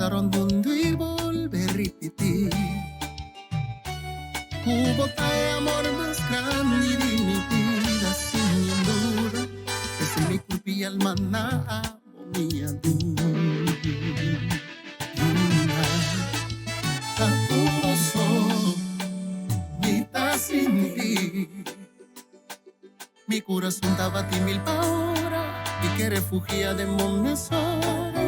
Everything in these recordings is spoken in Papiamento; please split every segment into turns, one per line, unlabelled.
Buelta rond mundu i bolbe ripití Ku bo ta e amor mas grandi di mi bida sin niun duda P'esei mi kurp i alma na abo mi a duna Ta ku bo so mi ta sinti. Mi kurason ta bati mil pa ora Mi ke refugia den bo mesora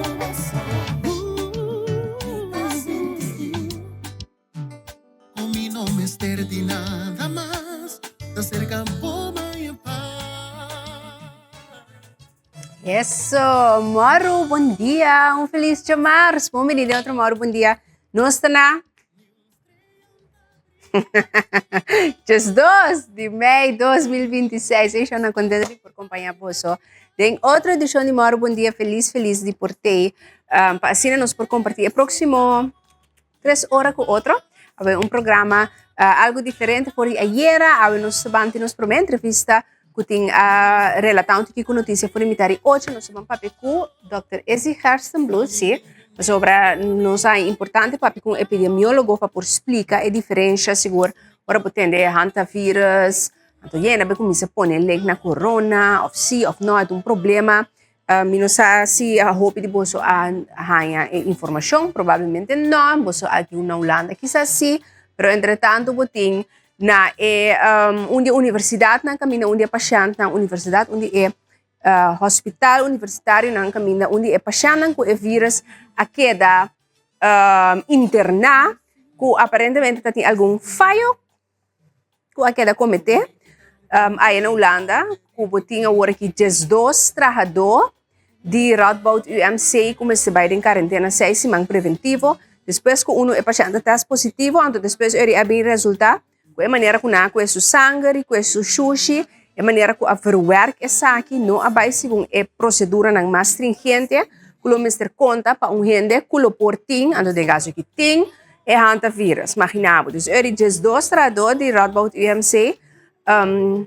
Ku mi no mester di nada mas Ta serka bo maya pas.
Eso, Mòru bon dia, un felis djamars. Bon bini den otro Mòru bon dia. Nos ta na 12 di mei 2026. Esha na contento di por compaña boso. Den otro edicion di Moro Bon Dia, feliz feliz di por tei. Um, pa asina nos por comparti e próximo 3 ora cu otro. Awe un programa algo diferente for di ayera. Awe nos ban tin nos prome entrevista cu tin a relata un tiki cu noticia for di mitad di ocho. Nos ban papia cu Dr. Izzy Gerstenbluth, si. Pasobra nos a importante papia cu un epidemiologo pa por splica e diferencia sigur ora bo tende hantavirus. Anto yena be cuminsa pone link na corona of si of no, e ta un problema. Mi no sa si a hopi di boso a haña e informacion, probablemente no, boso aki na Hulanda kisas si, pero entretanto bo tin na e un di e universidadnan caminda un di e pashentnan, universidad un di e hospital universitarionan caminda un di e pashentnan cu e virus a keda interna cu aparentemente ta tin algun fayo cu a keda comete aya na Hulanda cu bo tin awor aki 12 trahador di Radboud UMC cu mester bay den cuarentena 6 siman preventivo despues cu uno e pashent a test positivo anto despues eri a bin resulta cu e manera cu nan a coge su sanger y coge su shushi e manera cu a verwerk esaki no a bay segun e proceduranan mas stringente cu lo mester conta pa un hende cu lo por tin anto den caso aki tin e hantavirus. Magina bo. Dus eri 12 trahador di Radboud UMC um,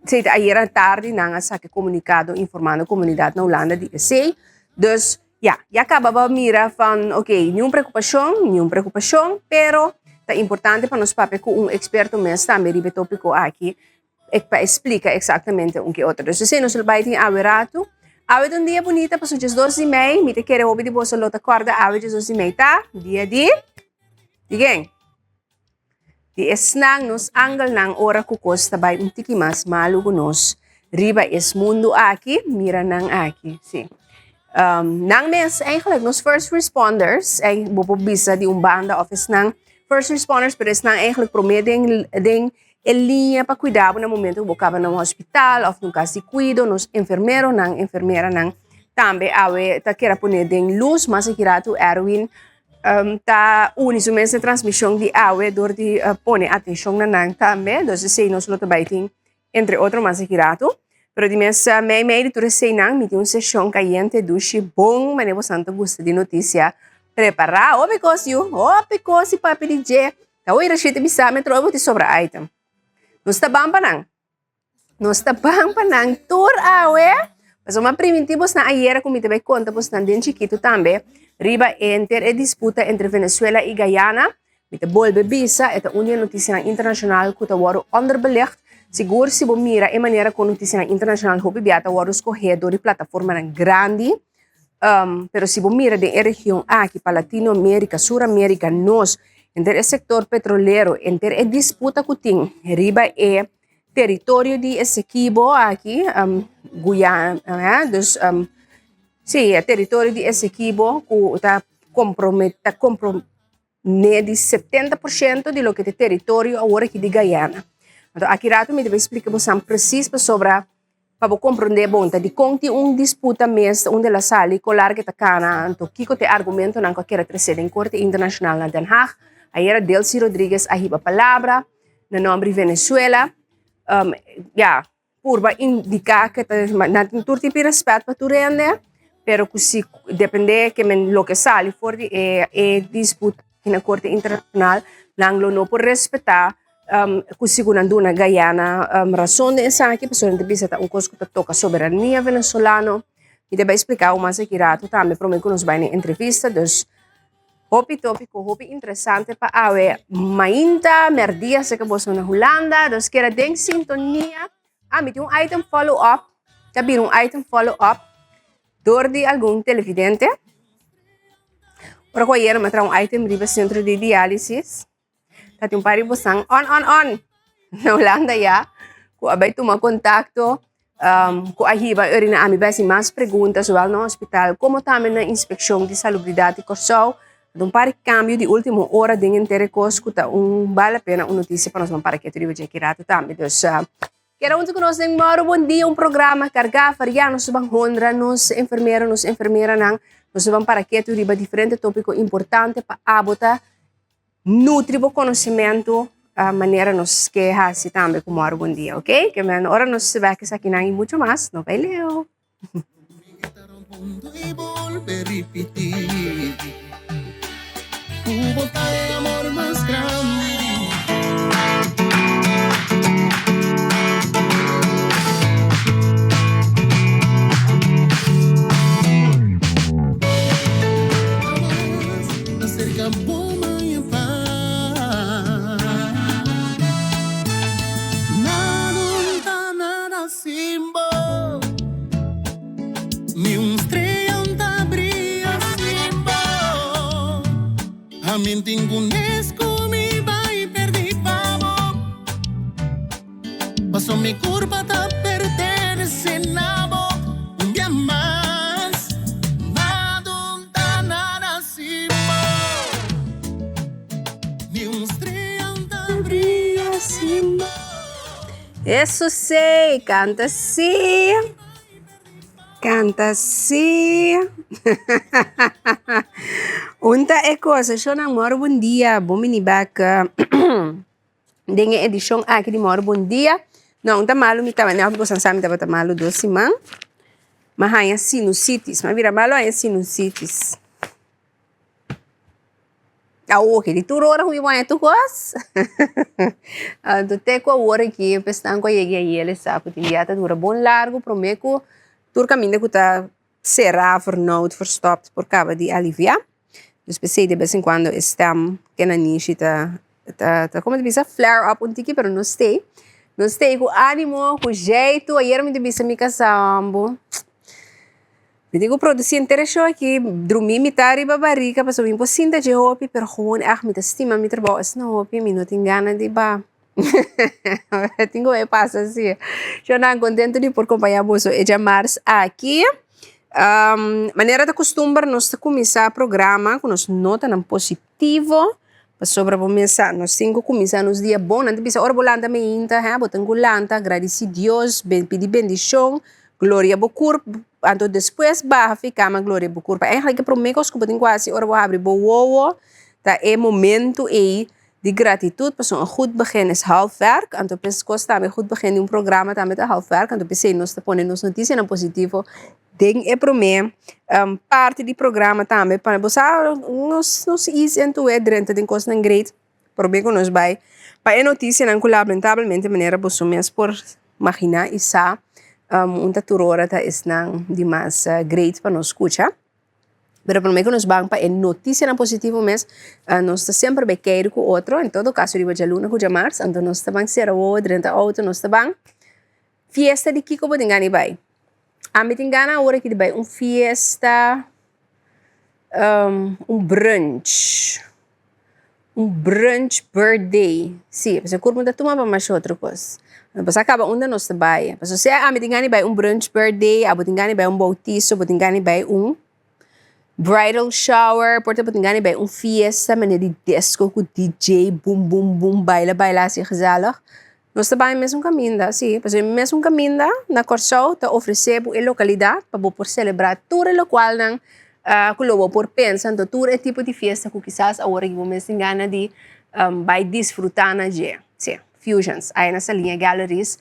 ayera tardi nan a saka comunicado informando comunidad na Hulanda di esey. Dus ja, ya caba ba mira van ok, ni un preocupacion, ni un preocupacion, pero ta importante pa nos papia cu un experto mes tambe riba e topico aki pa explica exactamente un que otro. Dus esey nos lo bay tin awe rato. Awe ta un dia bunita pasobra 12 di mei, mi ta kere hopi di boso lo ta corda awe 12 di mei ta dia di di ken? Di esnan nos angelnan ora cu cos ta bay un tiki mas malo cu nos riba es mundo aki, mira nan aki, si. Nan mes eigenlijk nos first responders, bo por bisa di un banda of esnan first responders, pero esnan eigenlijk prome den e liña pa cuida bo na momento cu bo caba na un hospital of na un cas di cuido, nos enfermeronan, enfermeranan tambe awe ta keda pone den luz. Mas aki rato Erwin ta uni su mes na transmision di awe door di pone atencion na nan tambe, dus esey nos lo ta bay tin entre otro mas aki rato. Pero di mes mei mei di tur eseynan mi tin un sesion cayente dushi bon manera bosan ta gusta di noticia prepara. Hopi cos yu, hopi cos si papia di dje. Ta oira shete bisa mi atrobe bo tin sobra item. Nos ta ban pa nan. Nos ta ban pa nan tur awe. Pasobra mi a priminti bosnan ayera ku mi ta bai konta bosnan den chikitu tambe riba enter e disputa entre Venezuela i Guyana. Mi ta bolbe bisa e ta un di e notisianan internashonal ku ta wòrdu onderbelicht. Sigur si bo mira e manera ku notisianan internashonal hopi bia ta wòrdu skohé dor di plataformanan grandi. Pero si bo mira den e region aki pa Latino America, Sur America, nos, henter e sector petrolero, henter e disputa cu tin riba e teritorio di Esequibo aki, Guyana, dus si e teritorio di Esequibo cu ta compromete, ta compromete di 70% di loke ta e teritorio awor aki di Guyana. Anto aki rato mi ta bay splica bosan precies pasobra. Pa bo komprondé bon ta dikon tin un disputa mes unda el a sali kon largu e ta kana, anto kiko ta e argumentonan ku a keda tresé den Korte Internashonal na Den Haag. Ayera Delcy Rodriguez a hiba palabra na nòmber di Venezuela. Ya, purba indiká ku ta nan tin tur tipo di rèspèt pa tur hende, pero ku si dependé ke men loke sali for di e disputa aki na Korte Internashonal nan lo no por respetá Ku si ku nan duna Guyana rason den esaki, pasobra nan ta bisa ta un kos ku ta toka soberania venezolano. Mi ta bai splika bo mas aki rato tambe prome ku nos bai na e entrevista. Dus, Hopi tópiko, hopi interesante pa awe mainta, mèrdia si ke boso na Hulanda. Dus keda den sintonia. Ah, mi tin un item follow up, ta bira un item follow up dor di algun televidente. Ora ku ayera mi a traha un item riba sentro di diálisis. Ta tin un par di bosan on on on na Hulanda ya ku a bai tuma kontakto ku a hiba ori na ami bai hasi mas pregunta zowel na hospital komo tambe na inspekshon di salubridat di Kòrsou. Ta un par di kambio di ultimo ora den henter e kos ku ta un bal la pena un notisia pa nos ban para ketu riba dje ki ratu tambe. Dus keda huntu ku nos den Mòru Bon Dia un programa kargá variá nos ta ban honra nos enfermero nos enfermeranan nos ta ban para ketu riba diferente topiko importante pa abo ta Nutri bo konosementu manera nos ke hasi tambe ku Mòru Bon Dia, ok? Ke men ora nos bek esakinan i mucho mas, no bai leu. Eso sí, canta sí. Canta sí. Un ta e cosa, shownan mor bon dia, bon bini bek den e edishon aki di Mor Bon Dia. No, un ta malu mi tabata, nèt boso sa mi tabata malu dos siman. Mi a haña sinusitis, mi a bira malu haña sinusitis. Awor di tur ora ku mi baña tur kos anto te ku awor aki e pesnan ku a yega ayel e sa ku tin dia ta dura bon largu prome ku tur kaminda ku ta sera, vernauwd, verstopt por kaba di alivia. Dus p'esei de bes en kuando e stem ke na nishi ta ta ta komo ta bisa flare up un tiki pero no stay. No stay ku animo, ku zjeitu. Ayer mi ta bisa mi kasa hombo. Mi tin ku produsí henter e show aki, drumí mi ta riba barika pasobra mi por sinta dje hopi, pero gewoon ègt mi ta stima mi trabou asina hopi, mi no tin gana di ba. Tin ku e pasa si. Shownan kontentu di por kompañá boso e djamars aki. Manera ta kustumber nos ta kuminsá programa ku nos notanan positivo. Pasobra bo mes sa, nos tin ku kuminsá nos dia bon. Nan ta bisa ora bo lanta meinta, he, bo tin ku lanta, gradisí Dios, pidi bendishon, gloria bo kurp, anto despues baha fi kama gloria bo kurp. Eigenlijk e promé kos ku bo tin ku hasi ora bo habri bo wowo ta e momentu ei di gratitut, pasobra un goed begin is half werk, anto meskos tambe goed begin di un programa tambe ta half werk, anto p'esei nos ta pone nos notisianan positivo Den e promé parti di programa tambe pa bo sa nos nos ease into e drenta den kosnan great promé ku nos bai pa e notisianan ku lamentablemente manera boso mes por maginá i sa un ta tur ora ta esnan di mas great pa nos skucha. Pero promé ku nos ban pa e notisianan positivo mes nos ta semper bai keiri ku otro en todo kaso riba djaluna ku djamars anto nos ta ban sera wowo drenta outo nos ta ban fiesta di kiko bo tin gana di bai. Ami tin gana awor aki di bai un fiesta, un brunch, un brunch birthday. Si, pasobra kurpo no ta tuma pa masha otro kos. Pasobra a kaba unda nos ta bai. Pasobra sea ami tin gana di bai un brunch birthday, abo tin gana di bai un bautiso, bo tin gana di bai un bridal shower, por ta bo tin gana di bai un fiesta manera di disco ku DJ, bum bum bum, baila baila hasi gezellig. Nos ta bai mesun kaminda, sí, pasobra e mesun kaminda na Kòrsou ta ofresé bo e lokalidat pa bo por selebrá tur e lokualnan ku lo bo por pensa, anto tur e tipo di fiesta ku kisas awor aki bo mes tin gana di bai disfrutá na dje. Sí, Fusions, aya na Saliña Galleries.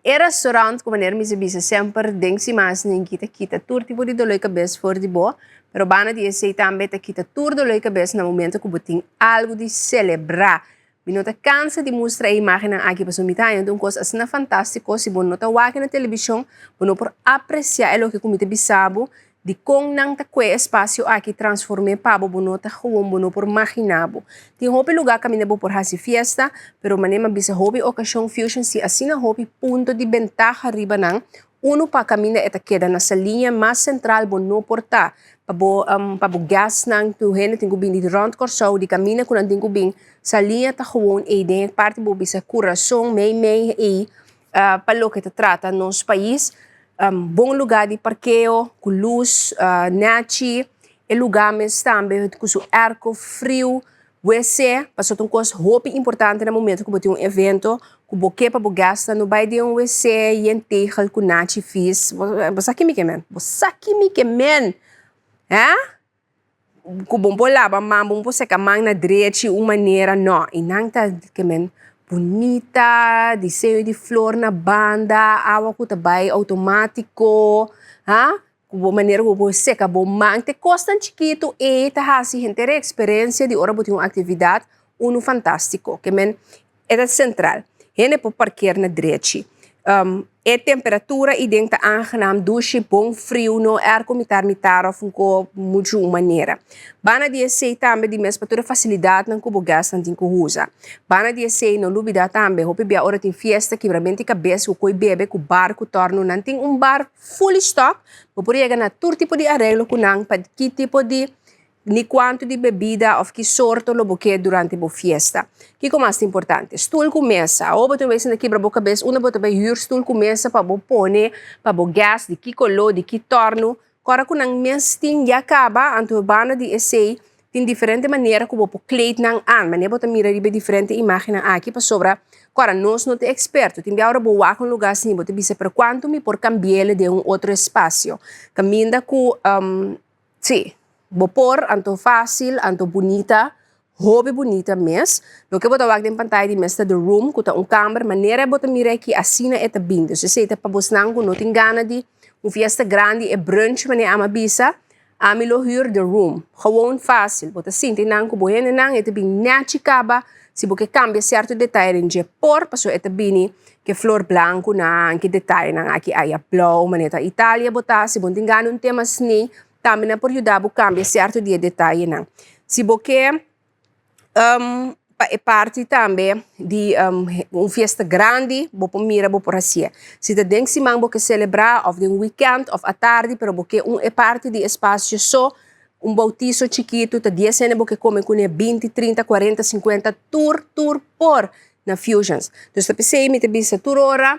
E restaurant ku manera mi sa bisa semper den siman esaki ta kita tur tipo di doló di kabes for di bo, pero banda di esei tambe ta kita tur doló di kabes na momento ku bo tin algu di selebrá. Mi no ta kansa di mustra e imágennan aki pasobra mi ta haña un kos asina fantástiko, si bo no ta wak na televishon bo no por apresiá e loke ku mi ta bisa bo. Di kon nan ta kue espasio aki transform'é pa bo, bo no ta gewoon, bo no por maginá bo. Tin hopi lugá kaminda bo por hasi fiesta, pero manera mi a bisa hopi okashon Fusion si asina hopi punto di bentaha riba nan, unu pa kaminda e ta keda na Saliña mas sentral bo no por ta pa bo pa bo guestnan tur hende tin ku bini di rònt Kòrsou di kaminda ku nan tin ku bin Saliña ta gewoon ei den e parti bo bisa kurason mei mei ei pa loke ta trata nos pais. Bon lugá di parkeo ku lus nèchi, e lugá mes tambe ku su airco friu, wc, pasobra ta un kos hopi importante na momento ku bo tin un evento ku bo ke pa bo gèstnan no bai den un wc yen tegel ku nachi vis. Bo sa kimi ke men? Bo sa kimi ke men? Hè? Ku bo por laba man, bo por seka man na drechi un manera, no. I nan ta ke men bunita, diseño di flor na banda, awa ku ta bai outomátiko, ha, ku bo manera ku bo por seka bo man. Te kosnan chikitu ei ta hasi henter e eksperensia di ora bo tin un aktividat unu fantástiko. Ke men E ta sentral. Hende por parkeer na drechi. E temperatura i den ta aangenaam, dushi, bon friu, no airco mitar mitar of un ko muchu un manera. Banda di esei tambe di mes pa tur e facilidadnan ku bo guestnan tin ku usa. Banda di esei no lubida tambe hopi bia ora tin fiesta kibramenti kabes ku koi bebe ku bar ku torno nan tin un bar fully stock bo por yega na tur tipo di areglo ku nan pa ki tipo di ni kuantu di bebida òf ki sorto lo bo ke durante bo fiesta. Kiko mas ta importante? Stul ku mesa. Awor bo tin un bes ta kibra bo kabes unda bo ta bai hür stul ku mesa pa bo pone pa bo guest, di ki koló, di ki tòrnu. Kòrda ku nan mes tin ya kaba, anto banda di esei tin diferente manera ku bo por kleed nan an. Manera bo ta mira riba e diferente imágennan aki pasobra kòrda nos no ta eksperto. Tin bia ora bo wak un lugá asina bo ta bisa pero kuantu mi por kambi'el den un otro espasio kaminda ku Sí, bo por, anto fácil, anto bunita, hopi bunita mes. Loke bo ta wak den pantaya di mes ta The Room, ku ta un kamber, manera bo ta mira aki, asina e ta bin. Dus esei ta pa bosnan ku no tin gana di un fiesta grandi, e brunch manera ami a bisa, ami lo hür The Room. Gewoon fácil, bo ta sinti nan ku bo hendenan, e ta bin nèchi kaba, si bo ke kambia sierto detaye den dje por, pasobra e ta bini Ke flor blanku nan, ke detayenan aki aya blou, manera ta Italia bo ta, si bo no tin gana un tema asni, tambe nan por yuda bo kambia sierto di e detayenan. Si bo ke pa e parti tambe di un fiesta grandi, bo por mira bo por hasié. Si ta den siman bo ke selebrá òf den wikènt òf atardi pero bo ke un e parti di espasio so, un boutiso chikitu ta dies hende bo ke kome kuné binti, trinta, kuarenta, sinkuenta, tur tur por. Na Fusions. Dus ta p'esei mi ta bisa tur ora,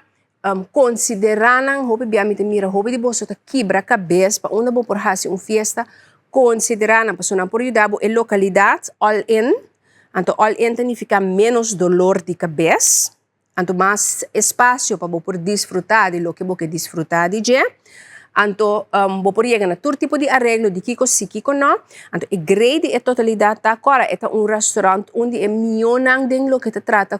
konsiderá nan, hopi bia mi ta mira hopi di boso ta kibra kabes pa unda bo por hasi un fiesta, konsiderá nan pasobra nan por yuda bo e lokalidat all in, anto all in ta nifiká ménos dolor di kabes, anto mas espasio pa bo por disfrutá di loke bo ke disfrutá di dje. Anto bo por yega na tur tipo di areglo di kiko si kiko no. Anto e grei di e totalidat ta ku ora e ta un restaurant un di e mionan den loke ta trata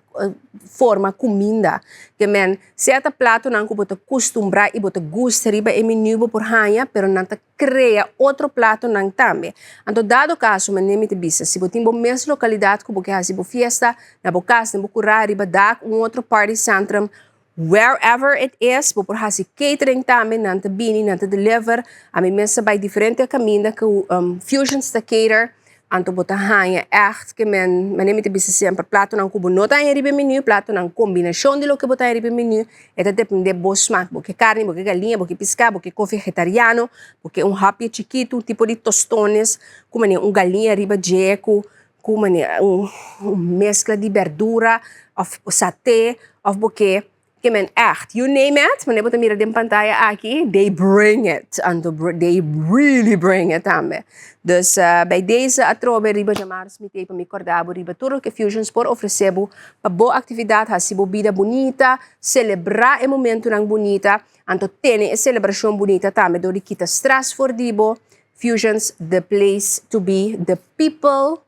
forma kuminda. Ke men sea ta platonan ku bo ta kustumbrá i bo ta gusta riba e menu bo por haña pero nan ta krea otro platonan tambe. Anto dado kaso manera mi ta bisa si bo tin bo mes lokalidat ku bo ke hasi bo fiesta na bo kas den bo kurá riba dak un otro party centrum Wherever it is, bo por hasi catering tambe, nan ta bini, nan ta deliver. Ami mes a bai diferente kaminda ku Fusions ta cater, anto bo ta haña ègt ke men, manera mi ta bisa semper, platonan ku bo no ta haña riba e menu, platonan kombinashon di loke bo ta haña riba e menu, e ta depende bo smak. Bo ke karni, bo ke galiña, bo ke piská, bo ke ko vegetariano, bo ke un hapje chikitu, un tipo di tostones ku manera un galiña riba dje ku Ku manera un meskla di berdura òf saté òf bo ke ke men ègt you name it manera bo ta mira den pantaya aki they bring it anto they really bring it tambe dus bij deze atrobe riba djamars mi tei pa mi kòrda bo riba tur loke Fusions por ofresé bo pa bo aktividat hasi bo bida bunita selebrá e momentunan bunita anto tene e selebrashon bunita tambe dor di kita stress for di bo Fusions the place to be, the people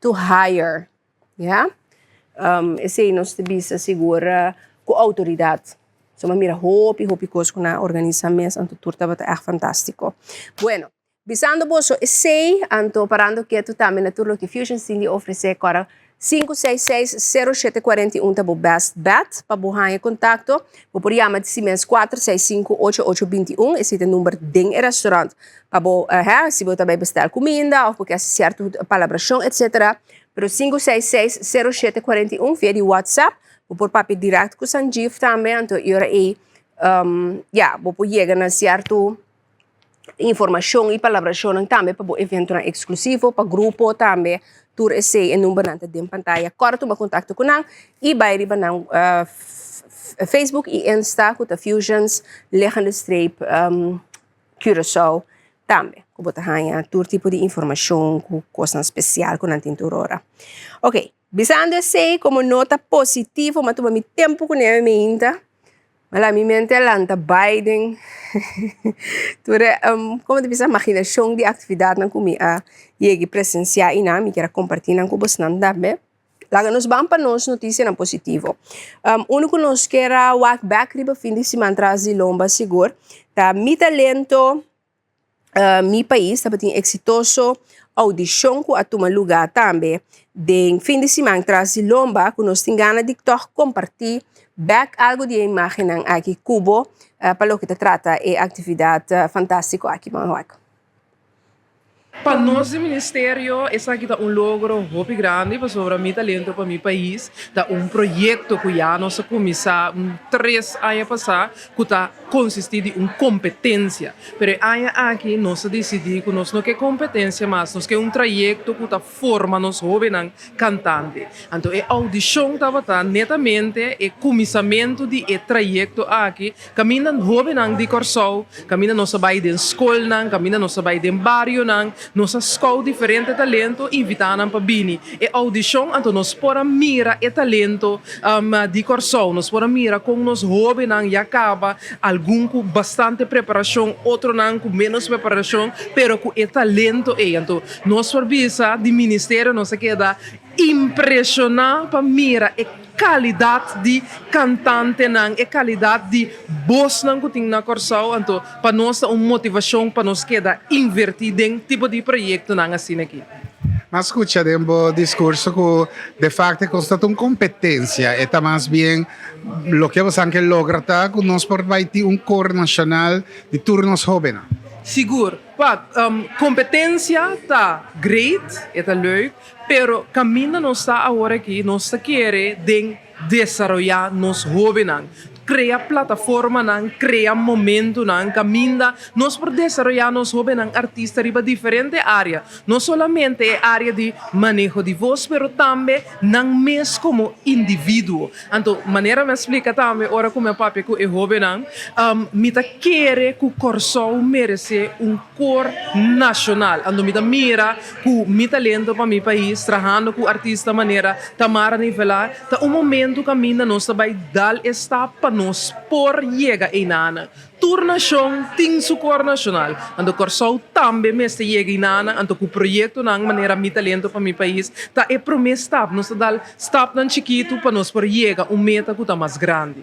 to hire. Ya? Esei nos ta bisa sigur ku outoridat. So mi a mira hopi hopi kos ku nan a organisa mes anto tur tabata ègt fantástiko. Bueno, bisando boso esei anto parando ketu tambe na tur loke Fusions tin di ofresé kòrda. 566 0741 ta bo best bet pa bo haña kontakto. Bo por yama di si mes 465 8821, esei ta e number den e restaurant pa bo hè si bo ta bai bestel kuminda òf bo ke hasi sierto palabrashon etsetera. Pero 566 0741 via di WhatsApp bo por papia dirèkt ku Sanjeev tambe anto e ora ei ya bo por yega na sierto informashon i palabrashonnan tambe pa bo eventonan eksklusivo, pa grupo tambe, tur esei e numbernan ta den pantaya. Kòrda tuma kontakto ku nan i bai riba nan Facebook i Insta ku ta Fusions liggende streep Curaçao tambe ku bo ta haña tur tipo di informashon ku kosnan spesial ku nan tin tur ora. Oke, bisando esei komo nota positivo mi a tuma mi tempu kuné mi ainda. Mala mi mente a lanta bai den tur e como ta bisa imaginashon di actividadnan cu mi a yega y presencia y nan mi kier a comparti nan cu bosnan tambe. Laga nos ban pa nos noticianan positivo. Uno cu nos kier a wak bek riba fin di siman tras di lomba sigur ta Mi Talento. Mi pais tabatin eksitoso oudishon ku a tuma lugá tambe den fin di siman tras di lomba ku nos tin gana di tòg kompartí bèk algu di e imágennan aki ku bo pa loke ta trata e aktividat fantástiko aki. Ban wak.
Pa nos di ministerio esaki ta un logro hopi grandi pasobra Mi Talento pa Mi Pais ta un proyekto ku ya nos a kuminsá un tres aña pasá ku ta konsistí di un kompetensia. Pero e aña aki nos a disidí ku nos no ke kompetensia mas, nos ke un trayekto ku ta forma nos hóbennan kantante. Anto e oudishon tabata netamente e kuminsamentu di e trayekto aki kaminda hóbennan di Kòrsou, kaminda nos a bai den skolnan, kaminda nos a bai den barionan, nos a skou diferente talento, invitá nan pa bini e oudishon. Anto nos por a mira e talento di Kòrsou, nos por a mira kon nos hóbennan ya kaba, algun ku bastante preparashon, otronan ku ménos preparashon, pero ku e talento ei. Anto nos por bisa di ministerio nos a keda impreshoná pa mira e kalidat di kantantenan, e kalidat di bosnan ku tin na Kòrsou. Anto pa nos ta un motivashon pa nos keda invertí den tipo di proyektonan asina aki.
M'a skucha den bo diskurso ku de fakto e kos ta un kompetensia, e ta mas bien loke bo san ke logra ta ku nos por bai tin un kor nashonal di tur nos hóbennan.
Sigur. Wak, kompetensia ta great, e ta leuk, pero kaminda nos ta awor aki, nos ta kere den desaroyá nos hóbennan, krea plataformanan, krea momentunan kaminda nos por desaroyá nos hóbennan artista riba diferente área, no solamente e área di maneho di vos, pero tambe nan mes komo individuo. Anto, manera mi a splika tambe ora ku mi a papia ku e hóbennan, mi ta kere ku Kòrsou meresé un kor nashonal. Anto mi ta mira ku mi talento pa mi pais, trahando ku artista manera Tamara Nivelar, ta un momentu kaminda nos ta bai dal e stap pa nos por yega einanan. Tur nashon tin su kor nashonal, anto Kòrsou tambe mester yega einanan, anto ku proyektonan manera Mi Talento pa Mi Pais ta e promé stap. Nos ta dal stapnan chikitu pa nos por yega un meta ku ta mas grandi.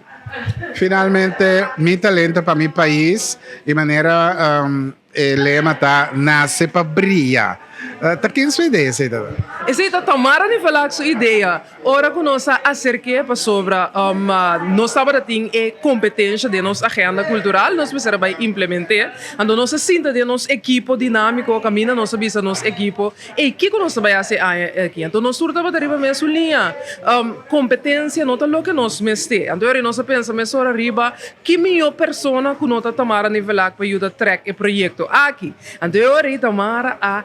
Finalmente, Mi Talento pa Mi Pais, di manera E lema ta Nace pa bria. Ta ken su idea esei ta?
Esei ta Tamara Nivelak su idea. Ora ku nos a aserk'é pasobra nos tabata tin e kompetensha den nos agenda kultural, nos mester a bai implement'é. Anto nos a sinta den nos ekipo dinámiko kaminda nos a bisa nos ekipo, Ey, kiko nos ta bai hasi e aña aki? Anto nos tur tabata riba mesun liña. Kompetensia no ta loke nos mester. Anto ora nos a pensa mesora riba ki mihó persona ku no ta Tamara Nivelak pa yuda trèk e proyekto aki. Anto e ora ei Tamara a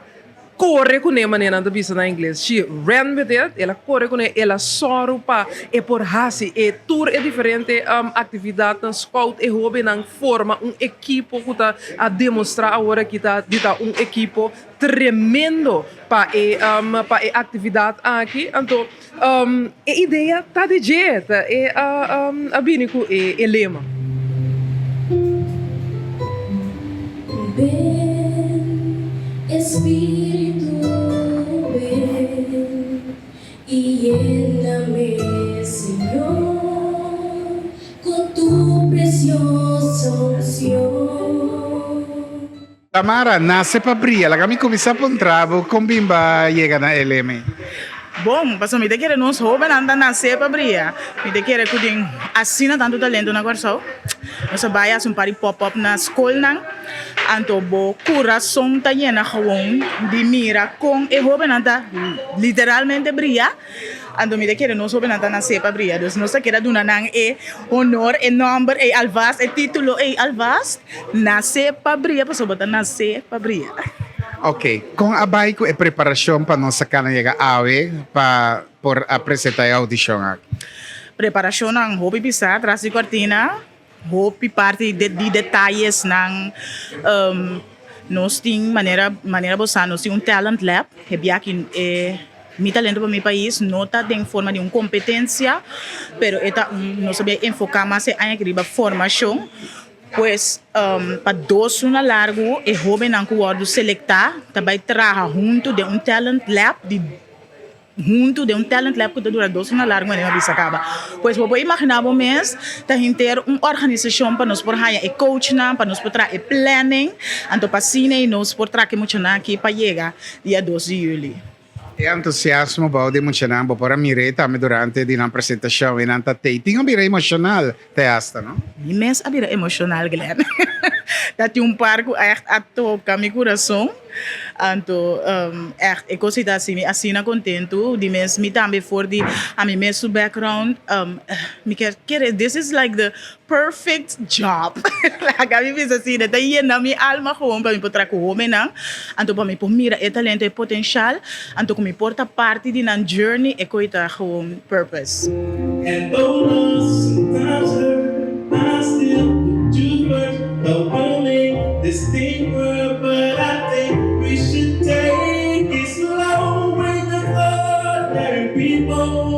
kore kuné, manera nan ta bisa na ingles, she ran with it, el a kore kuné, el a sòru pa e por hasi e tur e diferente aktividatnan, scout e hóbennan, forma un ekipo ku ta a demostrá awor aki ta di ta un ekipo Tremendo pa e pa e actividad aki anto e idea ta di dje ta e a bini cu e lema.
Ben, Espíritu, ben i yéname, Señor, ku tu preciosa unción.
Tamara, nace pa bria. Laga mi cuminsa puntra bo con bin ba yega na LM.
Bon, pasobra mi ta kere nos hóbennan ta nasé pa bria. Mi ta kere ku tin asina tantu talento na Kòrsou. Nos a bai hasi un par di pop-up na skolnan, anto bo kurason ta yena gewoon di mira kon e hóbennan ta literalmente bria. Anto mi ta kere nos hóbennan ta nasé pa bria. Dus nos ta keda duna nan e honor, e nòmber ei alvast, e título ei alvast, Nasé pa bria pasobra bo ta nasé pa bria.
Ok, kon a bai ku e preparashon pa nos a kana yega awe pa por a presenta e audishon aki?
Preparashonnan hopi pisá tras di kortina, hopi parti di detayesnan. Nos tin manera manera bo sa nos tin un talent lab, e biaha e Mi Talento pa Mi Pais no ta den forma di un kompetensia, pero e ta un nos a bin enfoká mas e aña aki riba formashon. Pues pa dos luna largu e hóbennan ku wòrdu selektá ta bai traha huntu den un talent lab di huntu den un talent lab ku ta dura dos luna largu manera mi a bisa kaba. Pues bo por imaginá bo mes ta henter un organisashon pa nos por haña e coachnan, pa nos por traha e planning, anto pa asina ei nos por traha ku e muchanan aki pa yega dia dos di yüli.
E entusiasmo bou di muchanan bo por a mir'é tambe durante di nan presentashon i nan ta tei. Tin a bira emoshonal te asta, no?
Mi mes a bira emoshonal, Glenn. Ta tin un par ku ègt a toka mi kurason. Anto, ègt e kos ei ta hasi mi asina kontentu. Di mes mi tambe for di ami mes su background, mi kier kere this is like the Perfect job. Laga mi bisa asina, ta yena mi alma gewoon pa mi por traha ku hobennan, anto pa mi por mira e talento, e potenshal, anto ku mi por ta parti di nan journey, e koe ta gewoon purpose.
And though love sometimes hurt, I still put you first. Don't wanna make this thing work, but I think we should take it slow with the ordinary people.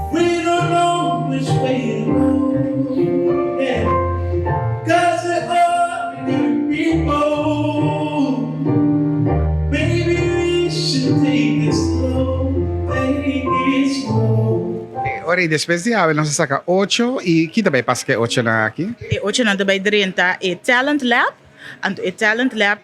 We don't know which way to go, yeah. Cause we're ordinary people. Maybe we should take it slow, take it slow.
Ora i despues di awe nos a saka ocho i ki ta bai pasa ku e ochonan aki?
E ochonan ta bai drenta e Talent Lab. Anto e Talent Lab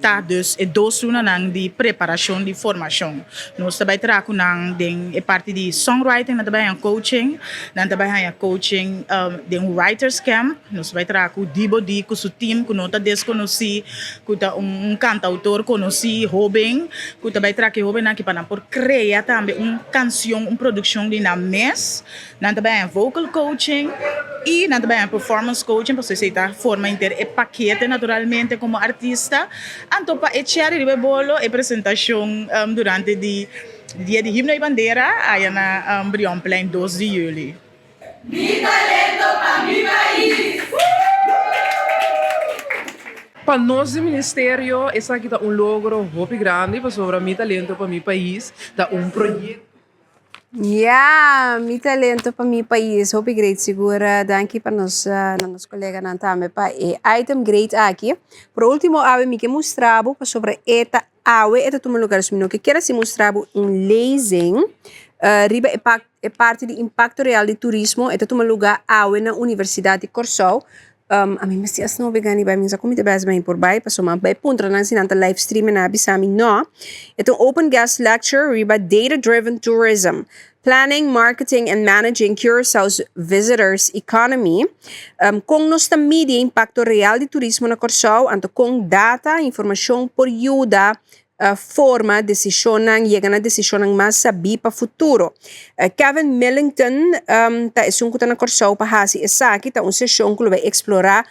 ta dus e dos lunanan di preparashon di formashon. Nos ta bai traha ku nan den e parti di songwriting, nan ta bai haña coaching, nan ta bai haña coaching den un writers camp. Nos ta bai traha ku Dibo D ku su team ku no ta deskonosí, ku ta un kantautor konosí hóben, ku ta bai traha ku e hóbennan aki pa nan por krea tambe un kansion, un produkshon di nan mes. Nan ta bai haña vocal coaching y nan ta bai haña performance coaching pasobra esei ta forma henter e pakete naturalmente como artista. Anto pa e cherry riba e bolo e presentacion durante di Dia di Himno y Bandera aya na Brionplein dos di juli.
Mi talento pa mi pais!
Pa nos di ministerio esaki ta un logro hopi grandi pasobra Mi Talento pa Mi Pais ta un proyecto.
Ya, mi talento pa mi pais hopi great sigur. Danki pa nos na nos koleganan tambe pa e item great aki. Por ultimo awe mi ke mustra bo pasobra e ta awe e ta tuma lugar dus mi no ke kier asi mustra bo un lezing riba e e parti di impacto real di turismo e ta tuma lugar awe na Universidat di Kòrsou. Ami mester a snobe gani bai, mi sa ku mi ta bes bai por bai pasobra mi a bai puntra nan si nan ta live stream i nan a bisa mi no. E ta un open guest lecture riba data driven tourism, planning, marketing and managing Curaçao's visitors economy. Kon nos ta midi e impakto real di turismo na Kòrsou, anto kon data, informashon por yuda forma desishonnan, yega na desishonnan mas sabí pa futuro. Kevin Millington ta esun ku ta na Kòrsou pa hasi esaki, ta un seshon ku lo bai eksplorá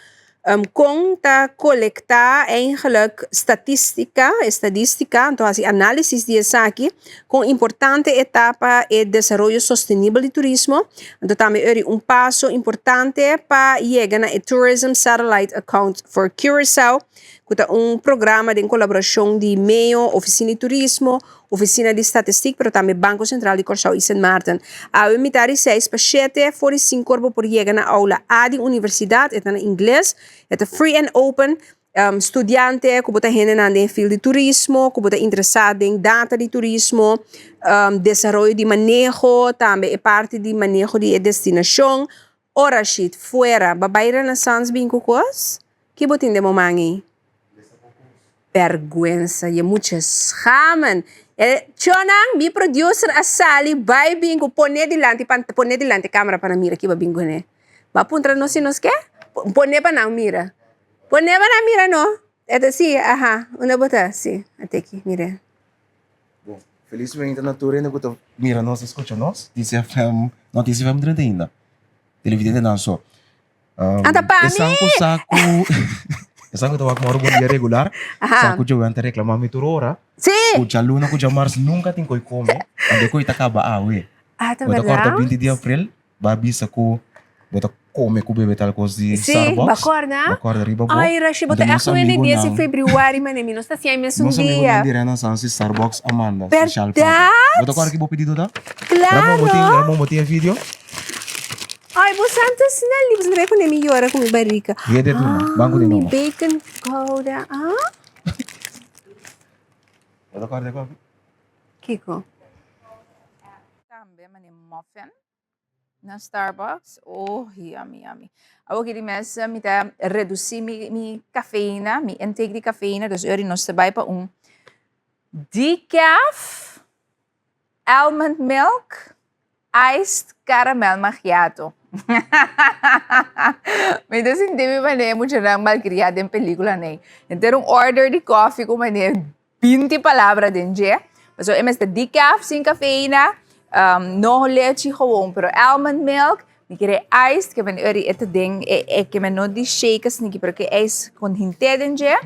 kon ta kolektá eigenlik statistika, estadistika, anto hasi análisis di esaki, kon importante e ta pa e desaroyo sostenibel di turismo, anto tambe ori un paso importante pa yega na e Tourism Satellite Account for Curaçao. ku ta un programa den kolaborashon di meo, Ofisina di Turismo, Ofisina di Statistik, pero tambe Banko Sentral di Kòrsou i Sint Maarten. Awe mitar di seis pa shete, for di sinkor bo por yega na Aula A di Universidat, e ta na ingles, e ta free and open. Studiante ku bo ta hendenan den e field di turismo, ku bo ta interesá den data di turismo, desaroyo di maneho, tambe e parti di maneho di e destinashon. Ora shit, fuera, ba bai Renaissance bin ku kos? Ki bo tin den bo man ei? Bergwensa, je moet je schamen. E chonan, mi producer a sali bai bin ku pone dilanti pan pone dilanti camera pa nan mira kiba bin kuné. Ba puntra nos si nos ke? Pone pa nan mira. Pone pa nan mira no. E ta si, aha, unda bo ta? Si, ate aki, mira.
Bon, felismente na tur hende ku ta mira nos i skucha nos. TCFM, no TCFM drenta ainda. Televidentenan so.
Anta pa mi!
Esan ku sa ku esan ku ta wak moro bon dia regular,
Aha.
sa ku Joanne ta reklama mi tur ora.
Sí!
Ku djaluna ku djamars nunka tin koi kome, anto e koi ta kaba awe.
Ah, ta
Bo ta kòrda
bèrdat?
binti di april, bo a bisa ku bo ta kome ku bebe tal kos di
Sí,
Starbucks.
bo a kòrda?
Bo a kòrda riba bo.
Ay, Rashi, bo ta
Anto
ègt
nos
un hende dies di
amigunan-
febrüari, mane mi nos ta hasié mes un
Nos amigunan
dia.
di Renaissance di Starbucks a manda special pa bo.
Bèrdat?
Bo ta kòrda ki bo pedido ta? Ramon, bo tin,
Klaro!
Ramon, bo tin e video?
Ay, bo santo snel li, bo sa ku mi yora ku mi barrica.
Yete tu na, banco di
Mi
nomo.
bacon gouda, ah?
Bo ta kòrda e kopi?
Kiko?
Tambe mane muffin na Starbucks. Oh, yummy, yummy. Awor ki di mes mi ta reduci mi, mi cafeïna, mi intake di cafeïna, dus ori nos ta bai pa un decaf almond milk Iced caramel macchiato. Mi ta sinti mi manera e muchanan malcriá den pelicula nei. Henter un order di koffie cu manera binti palabra den dje. Pasobra e mester decaf sin cafeïna, no lechi gewoon pero almond milk. Mi kere iced ke men ori e ta den e ke men no di shake asina pero ke ijs con henter den dje.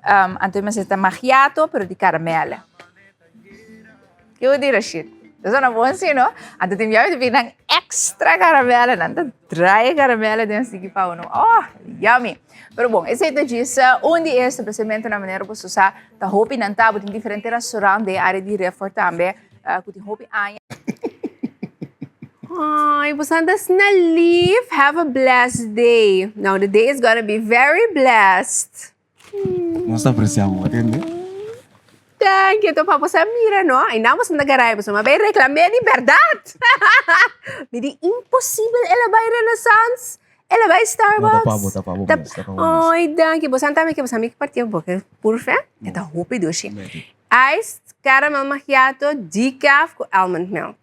Anto e mester ta macchiato pero di caramel. Ke bo di Rashid? Ta sona bon si no? Anto tin biaha mi ta pidi nan extra caramelo, nan ta draai e caramelo den siki pa uno. Oh, yummy! Pero bon, esei ta djis un di e establecimentonan manera bo sa ta hopi nan ta, bo tin diferente restaurant den e area di Riffort tambe ku tin hopi aña.
Ay, bo sa ta asina lief. Have a blessed day. Now the day is gonna be very blessed.
Nos ta aprecia bo, atende.
Thank you, topa boso a mira no. Ay nan boso ta garay boso ma bay reclamé di berdad. Mi di imposibel el a bay Renaissance, el a bay Starbucks.
No, ta pa bo, ta pa bo mes, ta pa bo mes.
Ay, danki. Boso a tambe ke boso a mi parti bo ke purfe. E ta hopi dushi. Iced caramel macchiato, decaf ku almond milk.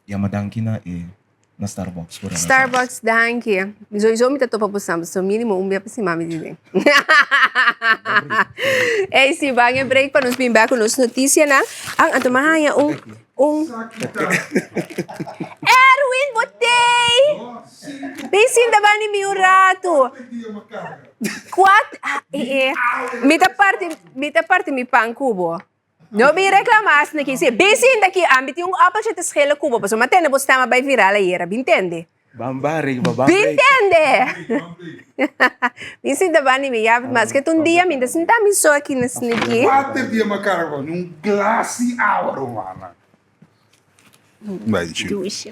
Yama danki na e na Starbucks por Renaissance.
Starbucks danki. Mi sowieso mi ta topa bo sam so minimo un bia pa siman mi di den. Ey si ban e break pa nos bin bek ku nos noticianan. An anto mi a haña un un Erwin bo tey! Bin sinta bani mi un ratu. Kuat mi ta parti mi ta parti mi pan ku bo. No bin reclama asina ki. Si, bin sinta aki, ami tin un appeltje te schelen ku bo, pasobra mi a tende bo stem a bai viral ayera, bin tende.
Ban ban Rick, ba ban
Bin
break.
tende! Bin sinta banda di mi, ya, maske ta un dia mi ta sinta mi so aki na sniki.
Kuater dia mi a kara ku un glas di awa, rumannan. Bai di chill.
Dushi.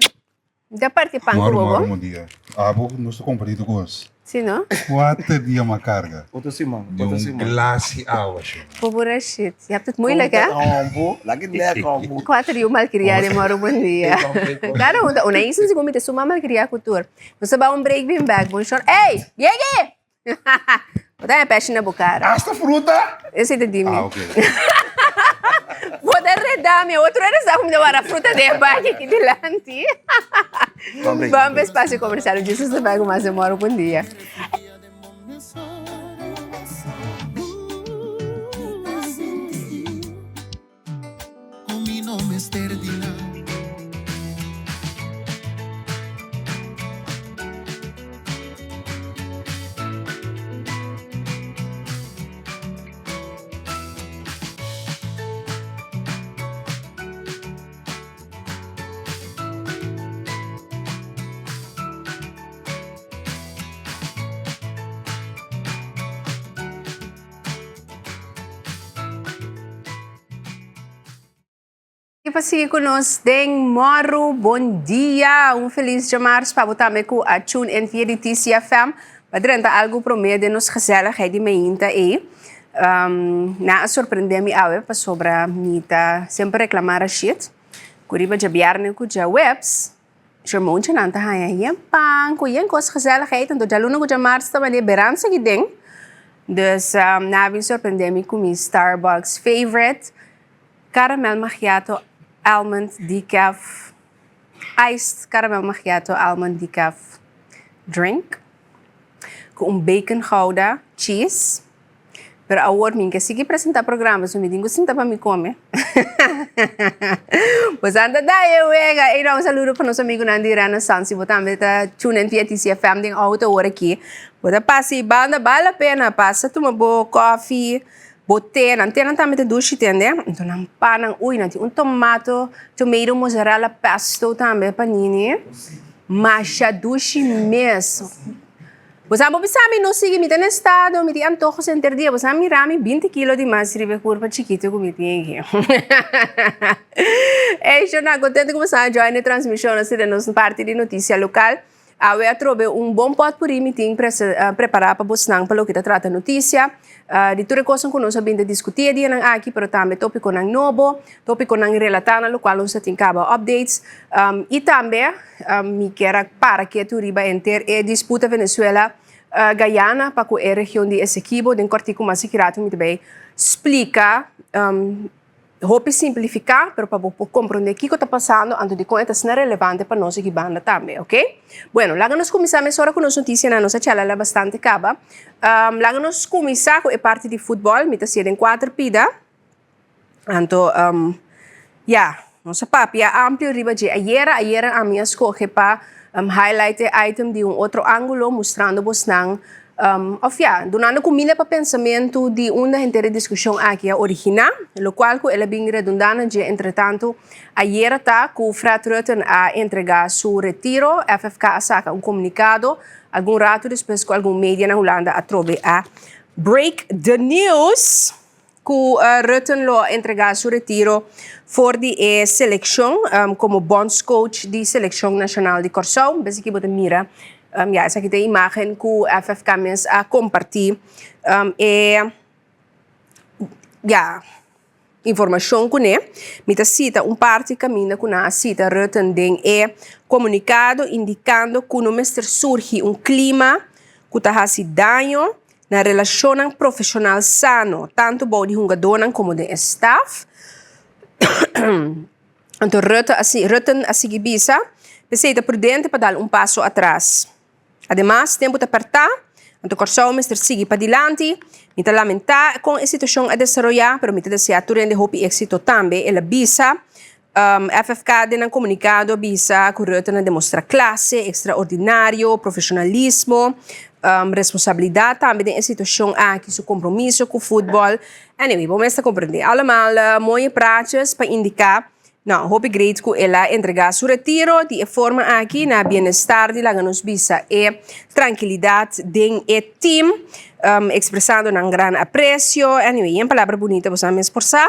Mi ta parti pan ku
Moro,
bo
moro,
bo.
bon dia. Abo nos ta comparti tur cos.
Si no?
Kuater dia m'a carga.
Otro siman,
Di
otro
un
siman.
glas di awa, she.
Pobo Rashid, je hebt het moeilijk hè?
Kombo, laat het nek kombo.
Kuater yu malkriá den moro bon dia. Kada un ta una isla si ku mi ta suma malkriá ku tur. Nos ta bai un break bin bek. Bon shon. Ey! Yegi! Bo ta haña pèshi na bo kara.
Hasta fruta?
Esei ta di mi.
Ah, ok.
Bo ta reda mi. Otro hende sa ku mi ta wara fruta den e baki aki dilanti. Ban pa espacio comercial. Jesus ta bai ku mas demora. Bon dia. I pa sigui ku nos den Mòru Bon Dia! Un felis djamars pa bo tambe ku a tune in via di TCFM pa drenta algu promé den nos gezelligheid di meinta ei. Nan a sorprendé mi awe pasobra mi ta semper reklamá Rashid ku riba djabièrnè ku djaweps Shermonchanan ta haña yen pan ku yen kos gezelligheid anto djaluna ku djamars ta manera beransa aki den. Dus nan a bin sorprende mi ku mi Starbucks favorite caramel macchiato almond decaf iced caramel macchiato almond decaf drink ku un bacon gouda cheese. Pero awor mi ke sigui presenta programa so mi tin ku sinta pa mi kome. Bo sa ta da e wega. Ey un saludo pa nos amigunan di Renaissance. Si bo tambe ta tune in via TCFM den auto awor aki. Bo ta pasa e banda, bal la pena. Pasa tuma bo koffie, bo te. Nan tenan tambe ta dushi tende. Enton nan pannan, uy, nan tin un tomato, tomato mozzarella pesto tambe panini. Masha dushi mes. Bo sa bo bisa mi no sigui, mi ta na estado, mi tin antoho senter dia. Bo sa mira mi binti kilo di mas riba e kurpa chikitu ku mi tin aki. Ey shona, kontento ku bo sa join e transmishon asina den nos parti di notisia lokal. Awe atrobe un bon potpuri mi tin prepará pa bosnan pa loke ta trata notisia. Di tur e kosnan ku nos a bin ta diskutí e dianan aki, pero tambe topikonan nobo, topikonan relatá na lokual nos ta tin kaba updates. I tambe mi kier a para ketu riba henter e disputa Venezuela Guyana pa ku e region di Esequibo. Den kòrtiku mas aki ratu mi ta bai splika hopi simplifiká, pero pa bo por komprondé kiko ta pasando anto dikon e ta asina relevante pa nos aki banda tambe, oke? Bueno, laga nos kuminsá mesora ku nos notisianan, nos a chalala bastante kaba. Laga nos kuminsá ku e parti di futbòl, mi ta sier den kuater pida. Anto, ya, nos a papia amplio riba dje ayera. Ayera ami a skohe pa highlight e item di un otro ángulo, mustrando bosnan Of ya, dunando kuminda pa pensamentu di unda henter e diskushon aki a originá, lokual ku el a bin redundá na dje entretantu. Ayera ta ku Fred Rutten a entregá su retiro, FFK a saka un komunikado algun ratu despues ku algun media na Hulanda atrobe a break the news ku Rutten lo a entregá su retiro for di e selekshon komo bondscoach di selekshon nashonal di Kòrsou. Bes aki bo ta mira ya esaki ta e imágen ku FFK mes a kompartí e ya informashon kuné. Mi ta sita un parti kaminda ku nan a sita Rutten den e komunikado indikando ku no mester surgi un klima ku ta hasi daño na relashonnan profeshonal sano, tantu bou di hungadónan komo den e staf. Anto Rutte a si Rutten a sigui bisa, P'esei ta prudente pa dal un paso atras. Ademas, tempu ta pèrtá, anto Kòrsou mester sigui padilanti. Mi ta lamentá kon e situashon a desaroyá, pero mi ta deseá tur hende hopi éksito tambe, el a bisa. FFK den nan komunikado a bisa ku Rutten a demostrá klase ekstraordinario, profeshonalismo, responsabilidat tambe den e situashon aki, su kompromiso ku futbòl. Anyway, bo mes ta komprendé. Allemal mooie praatjes pa indiká, no, hopi great ku el a entregá su retiro di e forma aki na bienestar di laga nos bisa e trankilidat den e team, ekspresando nan gran apresio. Anyway, yen palabra bunita bo sa mes por sa.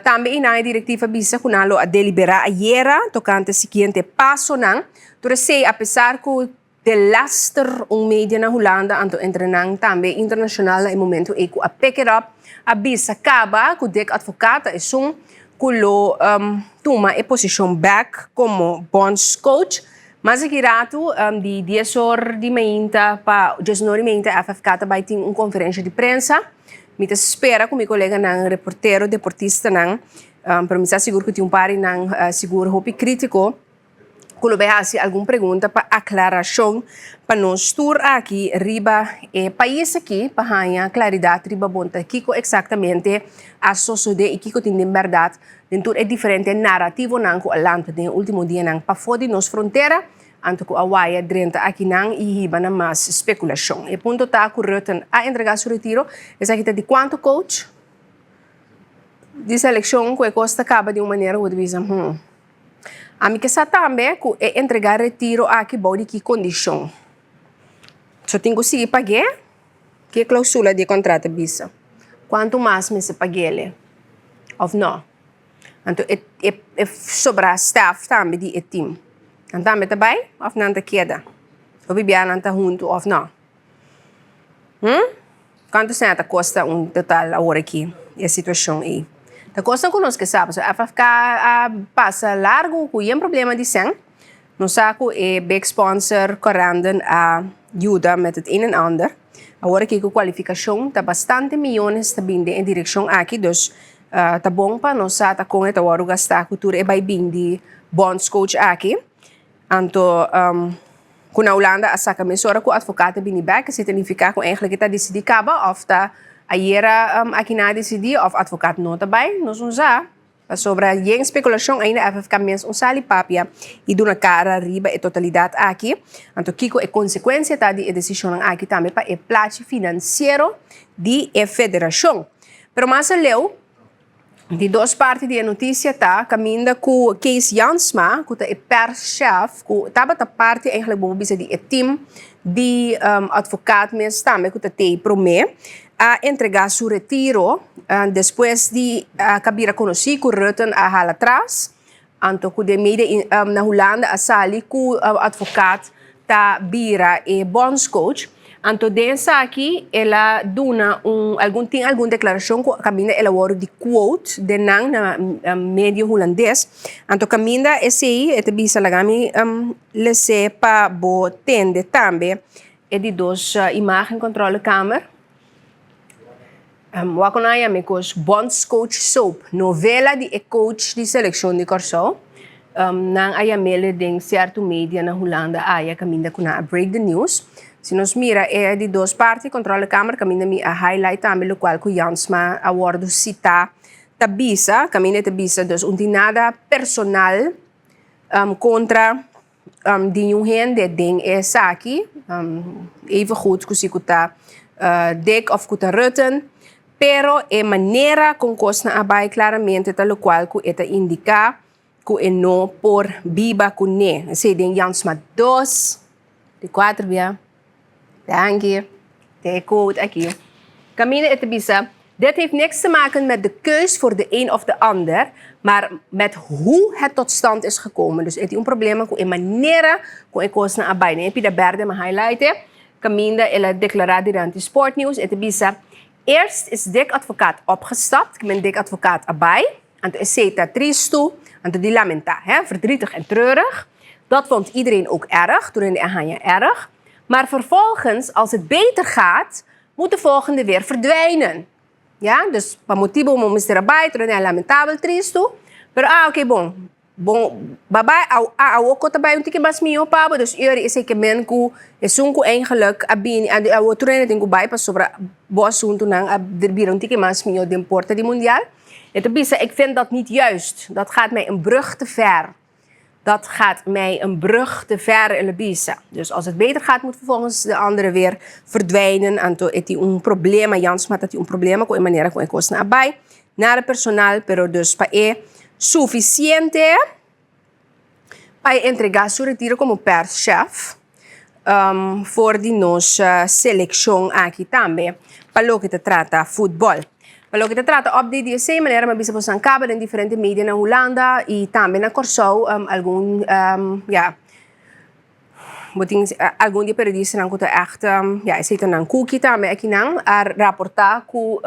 Tambe einan e direktiva a bisa ku nan lo a deliberá ayera tokante siguiente pasonan. Tur esei apesar ku delaster un media na Hulanda anto entre nan tambe internashonal na e momento ei ku a pick it up a bisa kaba ku Dick Advocaat ta esun ku lo tuma e posishon bek komo bondscoach. Mas aki ratu di dies or di mainta pa diesunor di mainta FFK ta bai tin un konferensha di prensa. Mi ta spera ku mi koleganan reportero, deportistanan, pero mi sa sigur ku tin un par di nan sigur hopi kritiko ku lo bai hasi algun pregunta pa aklarashon pa nos tur aki riba e pais aki pa haña klaridat riba bon ta kiko eksaktamente a sosodé i kiko tin den bèrdat den tur e diferente narativonan ku a lanta den e último dianan pafó di nos frontera. Anto ku a waya drenta akinan i hiba na mas spekulashon. E punto ta ku Rutten a entregá su retiro. Esaki ta di kuantu coach di selekshon ku e kos ta kaba di un manera ku bo ta bisa hmm. Ami ke sa tambe ku e entregá retiro aki bou di ki kondishon. So tin ku sigui pag'é? Ki e klousula di e kontrato a bisa? Kuantu mas mester pag'el òf nò? Anto e e sobrá staf tambe di e tim. Nan tambe ta bai òf nan ta keda? Hopi bia nan ta huntu òf nò? Hm? Kuantu sèn ta kosta un total awor aki e situashon ei? Ta kosnan ku nos ke sa pasobra FFK a pasa largu ku yen problema di sèn. Nos sa ku e big sponsor Corendon a yuda met het een en ander. Awor aki ku kualifikashon ta bastante miyones ta bin den e direkshon aki, dus ta bon pa nos sa ta kon e ta wòrdu gastá ku tur e bai bin di bondscoach aki. Anto ku na Hulanda a saka mesora ku advokaat a bini bèk, esei ta nifiká ku eigentlik e ta disidí kaba òf ta ayera aki nan a disidí òf advokaat no ta bai, nos no sa. Pasobra yen spekulashon ainda FFK mes un sali papia i duna kara riba e totalidat aki. Anto kiko e konsekuensia ta di e desishonnan aki tambe pa e plachi finansiero di e federashon. Pero mas aleu, di dos parti di e notisia ta kaminda ku Kees Jansma, ku ta e perschef, ku tabata parti eigenlijk bo por bisa di e tim di advokaat mes tambe ku ta tei promé, a entregá su retiro despues di a bira konosí ku Rutten a hala tras, anto ku den media na Hulanda a sali ku advokaat ta bira e bondscoach. Anto den esaki el a duna un algun tin algun deklarashon ku kaminda el a wòrdu di quote den nan na medio hulandes. Anto kaminda esei e ta bisa laga mi les'é pa bo tende tambe. E di dos imagen controlekamer. Wak ku nan a yama e kos bondscoach soap, novela di e coach di selekshon di Kòrsou. Nan a yam'el den sierto media na Hulanda aya kaminda ku nan a break the news. Si nos mira e di dos parti controlekamer kaminda mi a highlight tambe lokual ku Jansma a wòrdu sitá ta bisa, kaminda e ta bisa dus un tin nada personal kontra Di niun hende den esaki, even goed ku si ku ta Dick of ku ta Rutten, pero e manera kon kosnan a bai klaramente ta lokual ku e ta indiká ku e no por biba kuné. Esei den Jansma dos di kuater bia. Danki. De quote aki. Kaminda e ta bisa, Dit heeft niks te maken met de keus voor de een of de ander, maar met hoe het tot stand is gekomen. Dus e tin un problema ku e manera ku e kosnan a bai. Den e pida berde mi a highlight e. Kaminda el a deklará durante Sportnieuws, e ta bisa, Eerst is Dick Advocaat opgestapt, ki men Dick Advocaat a bai, anto esei ta tristu, anto di lamentá, hè, verdrietig en treurig. Dat vond iedereen ook erg, tur hende a haña erg. Maar vervolgens, als het beter gaat, moet de volgende weer verdwijnen. Ja, dus pa motibu bo mester a bai, tur hende a lamentabel, tristu. Pero ah, oké, bon, bon, ba bai, a awor ta bai un tiki mas mihó pa bo, dus uri esei ke men ku esun ku eigenlijk a bini, awor tur hende tin ku bai pasobra bo asuntunan a bira un tiki mas mihó den porta di mundial. E ta bisa, ik vind dat niet juist, dat gaat mij een brug te ver. Dat gaat mij een brug te ver, el a bisa. Dus als het beter gaat, moet vervolgens de andere weer verdwijnen. Anto e tin un problema, Jansma ta tin un problema ku e manera ku e kosnan a bai. Nada personal, pero dus pa e suficiente pa e entrega su retiro como perschef for di nos seleccion aki tambe pa loke ta trata futbol. Pa loke ta trata update di esey manera mi a bisa boso nan caba den diferente media na Hulanda y tambe na Corsou algun ya bo tin algun di e periodistanan cu ta echt ya esey ta nan cookie tambe akinan a raporta cu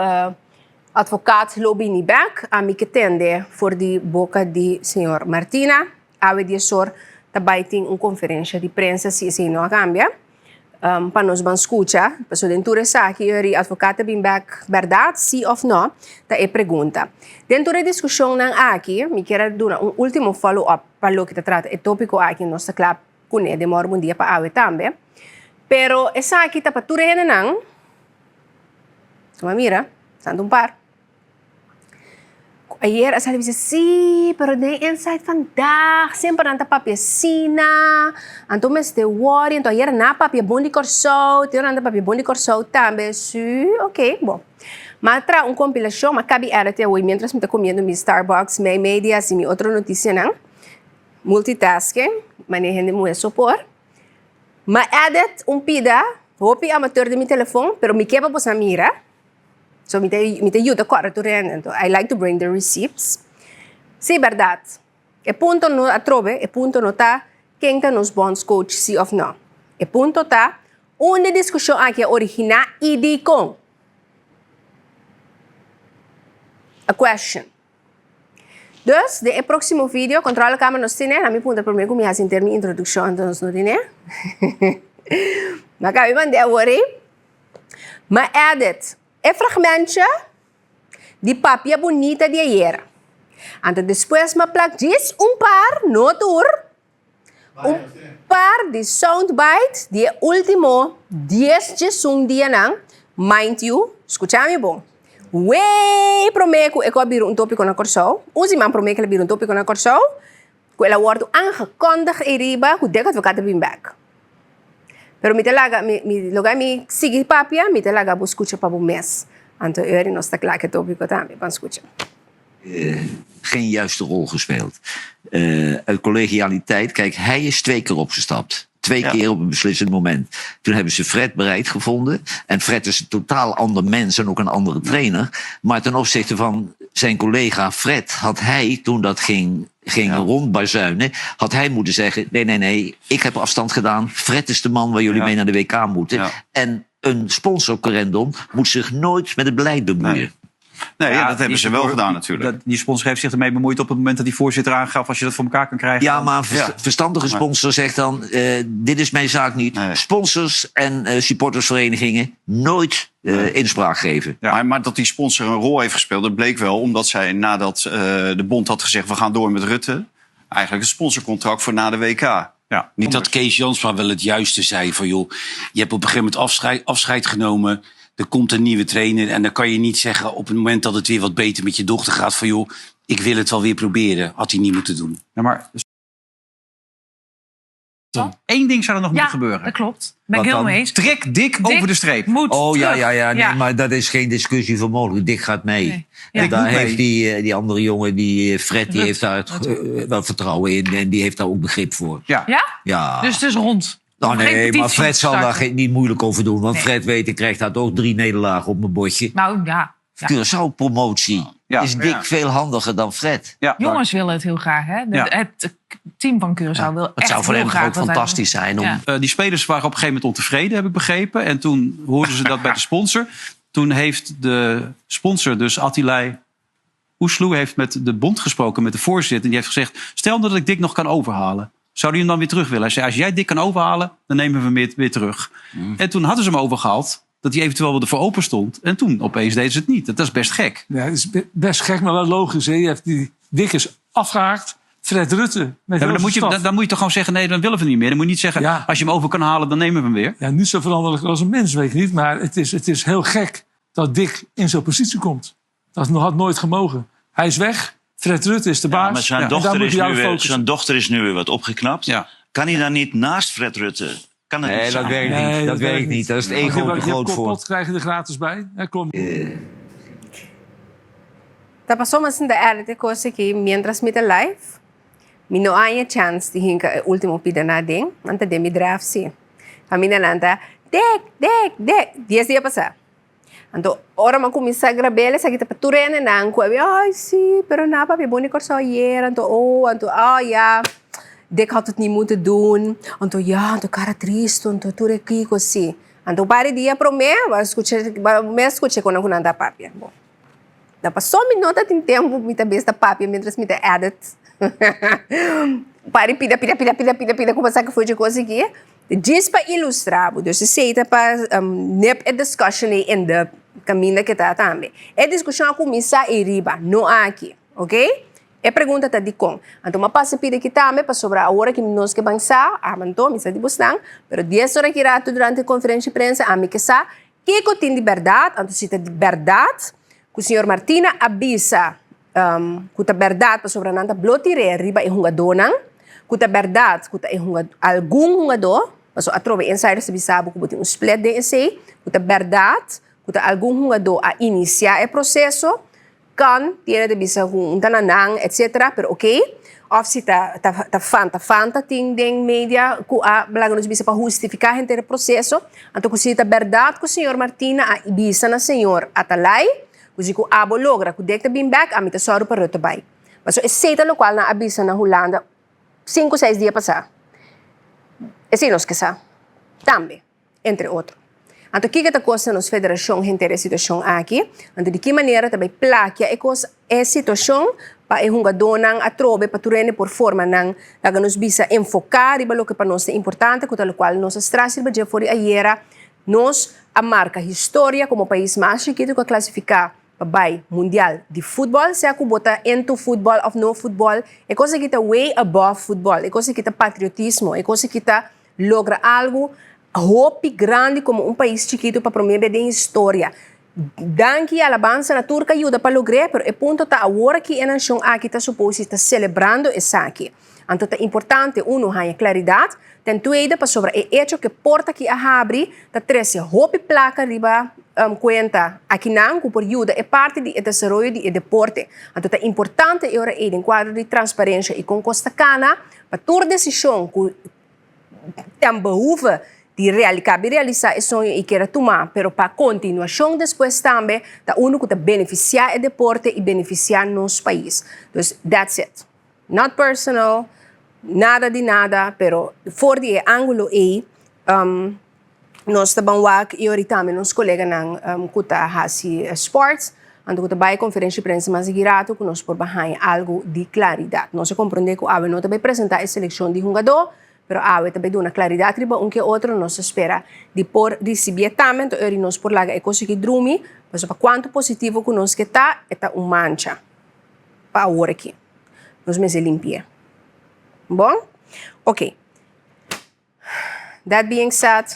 advocaat lo bini bek ami ke tende for di boca di señor Martina. Awe di esor ta bai tin un konferensha di prensa si esei no a kambia pa nos ban skucha. Pasobra den tur esaki e advokat ta bin bek bèrdat si òf nò ta e pregunta. Den tur e diskushonnan aki mi kier a duna un ultimo follow up pa loke ta trata e topiko aki nos ta kla kuné den mòrgu un dia pa awe tambe. Pero esaki ta pa tur e hendenan, tuma mira, tantu un par. Ayer a sali bisa, sí, pero den Inside Vandaag semper nan ta papia asina, anto mester wòri, anto ayer nan a papia bon di Kòrsou, te ora nan ta papia bon di Kòrsou tambe, sí, ok, bon. Mi a traha un kompilashon, mi a kabi edit e awor mientras mi ta komiendo mi Starbucks mei mei di hasi mi otro notisianan, multitasking, manera hende muhé so por. Mi a edit un pida hopi amateur den mi telefon, pero mi ke pa boso a mira. So mi ta mi ta yuda kòrda tur hende anto I like to bring the receipts. Sí bèrdat e punto no atrobe e punto no ta ken ta nos bondscoach sí òf nò. E punto ta unda e diskushon aki a originá i dikon. A question. Dus den e próksimo video Controle Kamer nos tine, na mi puntra promé ku mi hasi henter mi introdukshon anto nos no tine. M'a kabi mand'é awor ei. M'a edit e fragmentje di Papia Bunita di ayera. Anto despues m'a plak djis un par, no tur, un par di soundbite di e ultimo dies djesun dianan, mind you, skucha mi bon, way promé ku e ku a bira un tópiko na Kòrsou, un siman promé ku el a bira un tópiko na Kòrsou, ku el a wòrdu aangekondigd ei riba ku Dick Advocaat a bin bèk. Pero mi ta laga, mi, mi, loke mi sigui papia, mi ta laga bo skucha pa bo mes. Anto eri nos ta kla ku e tópiko tambe, ban skucha.
Geen juiste rol gespeeld. Uit collegialiteit, kijk, hij is twee keer opgestapt. Twee keer op een beslissend moment. Toen hebben ze Fred bereid gevonden. En Fred is een totaal ander mens en ook een andere trainer. Maar ten opzichte van zijn collega Fred had hij, toen dat ging rondbazuinen, had hij moeten zeggen: nee, nee, nee, ik heb afstand gedaan. Fred is de man waar jullie mee naar de WK moeten. En een sponsor, Corendon, moet zich nooit met het beleid bemoeien.
Nee,
Ja,
dat hebben
die
ze wel
sponsor-
gedaan natuurlijk.
Die sponsor heeft zich ermee bemoeid op het moment dat die voorzitter aangaf... als je dat voor elkaar kan krijgen.
Ja,
dan-
maar een verstandige sponsor zegt dan: dit is mijn zaak niet. Sponsors en supportersverenigingen nooit inspraak geven.
Maar dat die sponsor een rol heeft gespeeld, dat bleek wel omdat zij nadat de bond had gezegd: we gaan door met Rutte, eigenlijk een sponsorcontract voor na de WK.
Ja,
Niet dat Kees Jansma wel het juiste zei van joh, je hebt op een gegeven moment afscheid genomen. Er komt een nieuwe trainer en dan kan je niet zeggen op het moment dat het weer wat beter met je dochter gaat van joh, ik wil het wel weer proberen. Had hij niet moeten doen.
Ja, maar Eén ding zou er nog
Ja,
moeten gebeuren.
dat klopt. Ben
Wat
ik heel
dan?
mee eens.
Trek Dick over de streep.
Moet
Oh ja,
terug.
ja, ja, nee, maar dat is geen discussie voor mogelijk. Dick gaat mee.
Nee. Ja.
En
Dick
daar
moet mee.
heeft die andere jongen, die Fred, die
Rut.
heeft daar wel vertrouwen in en die heeft daar ook begrip voor.
Ja.
Ja?
Ja.
Dus het is rond.
Nou,
Geen
nee, maar
petitie
Fred zal daar
starten.
niet moeilijk over doen. Want
Nee.
Fred weet, ik krijg daar toch 3 nederlagen op mijn bordje.
Nou ja. ja.
Curaçao-promotie
Ja.
is Dick
Ja.
veel handiger dan Fred.
Ja.
Jongens willen het heel graag. Hè?
Ja.
Het team van Curaçao wil
Het
echt
zou voor
heel
hem
graag
ook
dat hij-
fantastisch zijn om
Ja.
Die spelers waren op een gegeven moment ontevreden, heb ik begrepen. En toen hoorden ze dat bij de sponsor. Toen heeft de sponsor, dus Attilai Oesloe, heeft met de bond gesproken, met de voorzitter. En die heeft gezegd, stel dat ik Dick nog kan overhalen. Zou die hem dan weer terug willen? Hij zei, als jij Dick kan overhalen, dan nemen we hem weer terug. En toen hadden ze hem overgehaald, dat hij eventueel wel ervoor open stond. En toen opeens deden ze het niet. Dat is best gek.
Ja, dat is best gek, maar wel logisch. Hè? Je hebt die Dick is afgehaakt. Fred Rutte met
Ja, maar
heel
dan, moet je,
zijn
dan,
staf.
dan moet je toch gewoon zeggen, nee, dan willen we niet meer. Dan moet je niet zeggen,
Ja.
als je hem over kan halen, dan nemen we hem weer.
Ja, niet zo veranderlijk als een mens, weet ik niet. Maar het is heel gek dat Dick in zo'n positie komt. Dat had nooit gemogen. Hij is weg. Fred Rutte is de baas.
Maar zijn,
En daar
dochter
moet
is
hij
nu
aan
weer,
focussen.
zijn dochter is nu weer wat opgeknapt.
Ja.
Kan hij dan niet naast Fred Rutte? Kan het
Nee,
niet
dat
samen?
werkt niet.
Nee,
dat werkt niet. Daar is het
Want
ego
je
te
hebt- je
groot
hebt
voor.
Pot krijg je er gratis bij. Hè, kom.
Ta paso mas in de edit kos aki mientras mi ta live. Mi no a haña chance di hinka e ultimo pida na den, nan ta den mi draft si. Kaminda nan ta Dick, Dick, Dick, dies dia pasá. Anto ora mi a kuminsá grab'el esaki ta pa tur hendenan ku a bin, ay si, pero nan a papia bon di Kòrsou ayera, anto oh, anto oh ya, Dick had het niet moeten doen, anto ya, anto kara tristu, anto tur e kiko si. Anto un par di dia promé, bo a skucha, bo mes a skucha kon nan ku nan ta papia. Bon. Ta paso mi no ta tin tempu mi ta bes ta papia mientras mi ta edit. Pari pida pida pida pida pida pida kuma sa ki foi dje kos aki. Djis pa ilustra bo. Dus esei ta pa nip e discussion ei in de kaminda ke ta tambe. E diskushon a kuminsá ei riba, no aki. Ok? E pregunta ta dikon. Anto mi a pasa pida aki tambe pasobra awor aki nos ke ban sa, aba anto mi sa di bosnan, pero dies ora ki rato durante e konferensha di prensa ami ke sa Kiko tin di bèrdat? Anto si ta di bèrdat ku señor Martina a bisa ku ta bèrdat pasobra nan ta blo tir'é riba e hungadónan, ku ta bèrdat ku ta e algun hungadó, pasobra atrobe insiders ta bisa bo ku bo tin un split den esei, ku ta bèrdat ku ta algun hungadó a inisiá e proseso, Kan, tiene ta bisa ku un ta na nan, etcetera, pero oké. Of si ta ta fanta fanta tin den media ku a laga nos bisa pa hustifiká henter e proseso. Anto ku si ta bèrdat ku señor Martina a bisa na señor Atalay ku si ku abo logra ku Dick ta bin bèk, ami ta sòru pa Rutte bai. Pasobra esei ta lokual nan a bisa na Hulanda sinku seis dia pasá. Esei nos ke sa tambe. Entre otro. Anto kiko ta kosta nos federashon henter e situashon aki? Anto di ki manera ta bai plakia e kos e situashon pa e hungadónan atrobe pa tur hende por forma nan laga nos bisa enfoká riba loke pa nos ta importante ku ta lokual nos a stras riba dje for di ayera. Nos a marka historia komo pais mas chikitu ku a klasifiká pa bai mundial di futbòl. Sea ku bo ta into futbòl òf no futbòl, e kos aki ta way above futbòl. E kos aki ta patriotismo, e kos aki ta logra algu hopi grandi komo un pais chikitu pa promé bes den historia. Danki i alabansa na tur ku a yuda pa logr'é, pero e punto ta awor aki e nashon aki ta suposi ta selebrando esaki. Anto ta importante, unu, haña klaridat, ten tweede, pasobra e echo ku e porta aki a habri ta trese hopi plaka riba kuenta akinan ku por yuda e parti di e desaroyo di e deporte. Anto ta importante e ora ei den kuadro di transparensha i kon kos ta kana pa tur desishon ku ten behoeve di kabi realisá e soño i keda tumá, pero pa kontinuashon despues tambe ta unu ku ta benefisiá e deporte i benefisiá nos pais. Dus that's it. Not personal, nada di nada, pero for di e ángulo ei nos ta ban wak i ori tambe nos koleganan ku ta hasi sports, anto ku ta bai konferensha di prensa mas di rato ku nos por ban haña algu di klaridat. Nos a komprondé ku awe no ta bai presentá e selekshon di hungadó, pero awe ta bai duna klaridat riba un ke otro, nos ta spera di por risibié tambe, anto ori nos por laga e kos aki drumi, pasobra pa kuantu positivo ku nos ke ta, e ta un mancha pa awor aki. Nos mester limpi'é. Bon? Oké. That being said,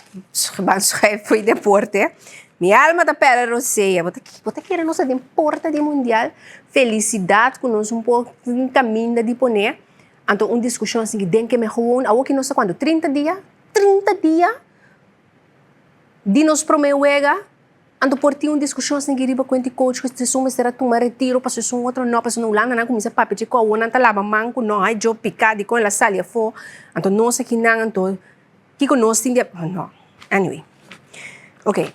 ban schuif fo'i deporte. Mi alma ta pèrdè rosea. Bo ta bo ta kere nos ta den porta di mundial? Felisidat ku nos un por tin kaminda di pone. Anto un diskushon asin ki den ke me gewoon awor ki nos ta kuantu 30 dia? 30 dia di nos promé wega. Anto por tin un diskushon asin riba kuenti coach ku esun mester a tuma retiro pasobra esun otro no pasobra na Hulanda nan kuminsa papia dje ku awor nan ta laba man ku no hay djo pika dikon el a sali afó anto nos aki nan anto kiko nos tin di no anyway ok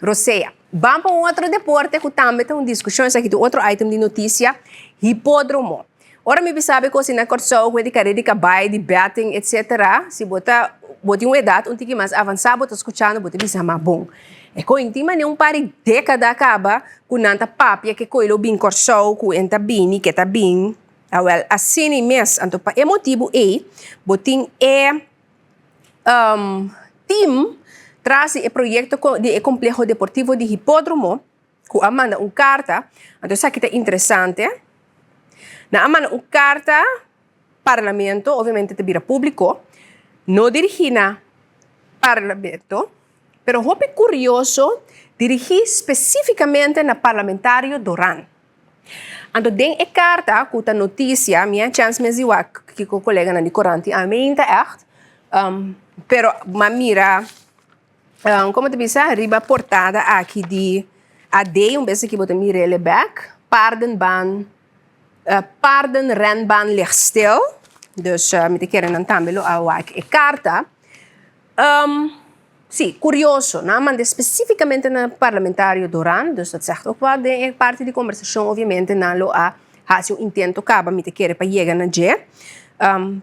Rosea ban pa un otro deporte ku tambe ta un diskushon esaki ta un otro item di notisia hipodromo Ora mi bisa bo kos na Kòrsou ku e di kare di kabai, di betting etsetera, si bo ta bo tin un edat un tiki mas avansá bo ta skuchando bo ta bisa ma bon e koi tin manera un par di dékada kaba ku nan ta papia ke koi lo bin Kòrsou ku e ta bini ke ta bin awèl asina mes anto pa e motibu ei bo tin e team tras di e proyekto di e kompleho deportivo di hipódromo. Ku a manda un karta, anto esaki ta interesante, nan a manda un karta parlamento, obviamente ta bira públiko, no dirigí na parlamento, pero hopi kurioso dirigí spesífikamente na parlamentario Doran. Anto den e karta ku ta notisia, mi a chèns mes di wak kiko koleganan di korant tin a meinta ègt, pero mi a mira. Como ta bisa riba portada aki di AD un bes aki bo ta mira el bek paardenbaan paardenrenbaan ligt stil dus mi ta kere nan tambe lo a wak e carta si curioso nan a manda specificamente na parlamentario Doran dus dat zegt ook wat den e parti di combersacion obviamente nan lo a hasi un intento caba mi ta kere pa yega na dje.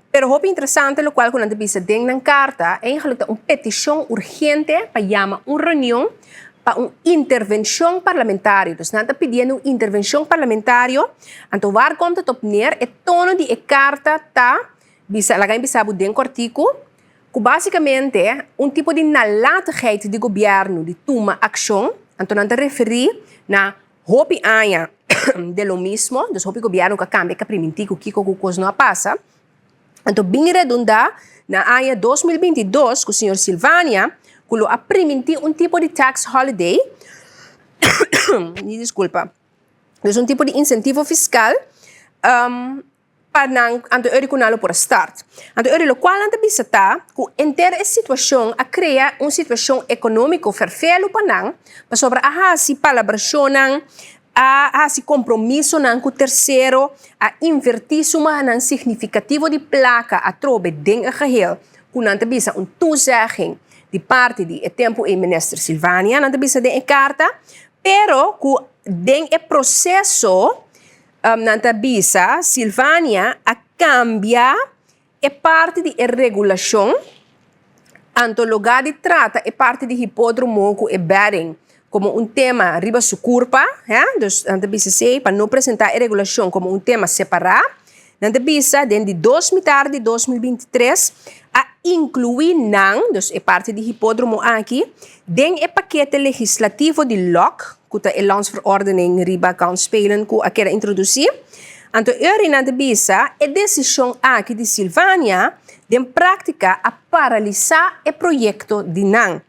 Pero hopi interesante locual cu nan ta bisa den nan carta eigenlijk ta un peticion urgente pa yama un reunion pa un intervencion parlamentario. Dus nan ta pidiendo un intervencion parlamentario. Anto waar komt het op neer? E tono di e carta ta bisa, laga mi bisa bo den cortico, cu basicamente un tipo di nalatigheid di gobierno di tuma accion. Anto nan ta referi na Hopi aña de lo mismo, dus hopi gobierno ku a kambia ka primintí ku kiko ku kos no a pasa. Anto bin redundá na aña 2022 ku señor Silvania ku lo a primintí un tipo di tax holiday, mi diskulpa, dus un tipo di insentivo fiskal pa nan anto eri ku nan lo por a start. Anto eri lokual nan ta bisa ta ku henter e situashon a krea un situashon ekonómiko ferfelu pa nan pasobra a hasi palabrashonnan, a hasi kompromisonan ku tersero, a invertí sumanan signifikativo di plaka atrobe den e geheel ku nan ta bisa un toezegging di parti di e tempu ei Minister Silvania nan ta bisa den e karta pero ku den e proseso Nan ta bisa, Silvania a kambia e parti di e regulashon, anto lugá di trata e parti di hipódromo ku e bedding komo un tema riba su kurpa, hè, dus nan ta bisa esei pa no presentá e regulashon komo un tema separá. Nan ta bisa den di dos mitar di 2023 a inkluí nan, dus e parti di hipódromo aki, den e pakete legislativo di lok, ku ta e landsverordening riba kansspelen ku a keda introdusí. Anto Uri nan ta bisa e desishon aki di Silvania den práktika a paralisá e proyekto di nan.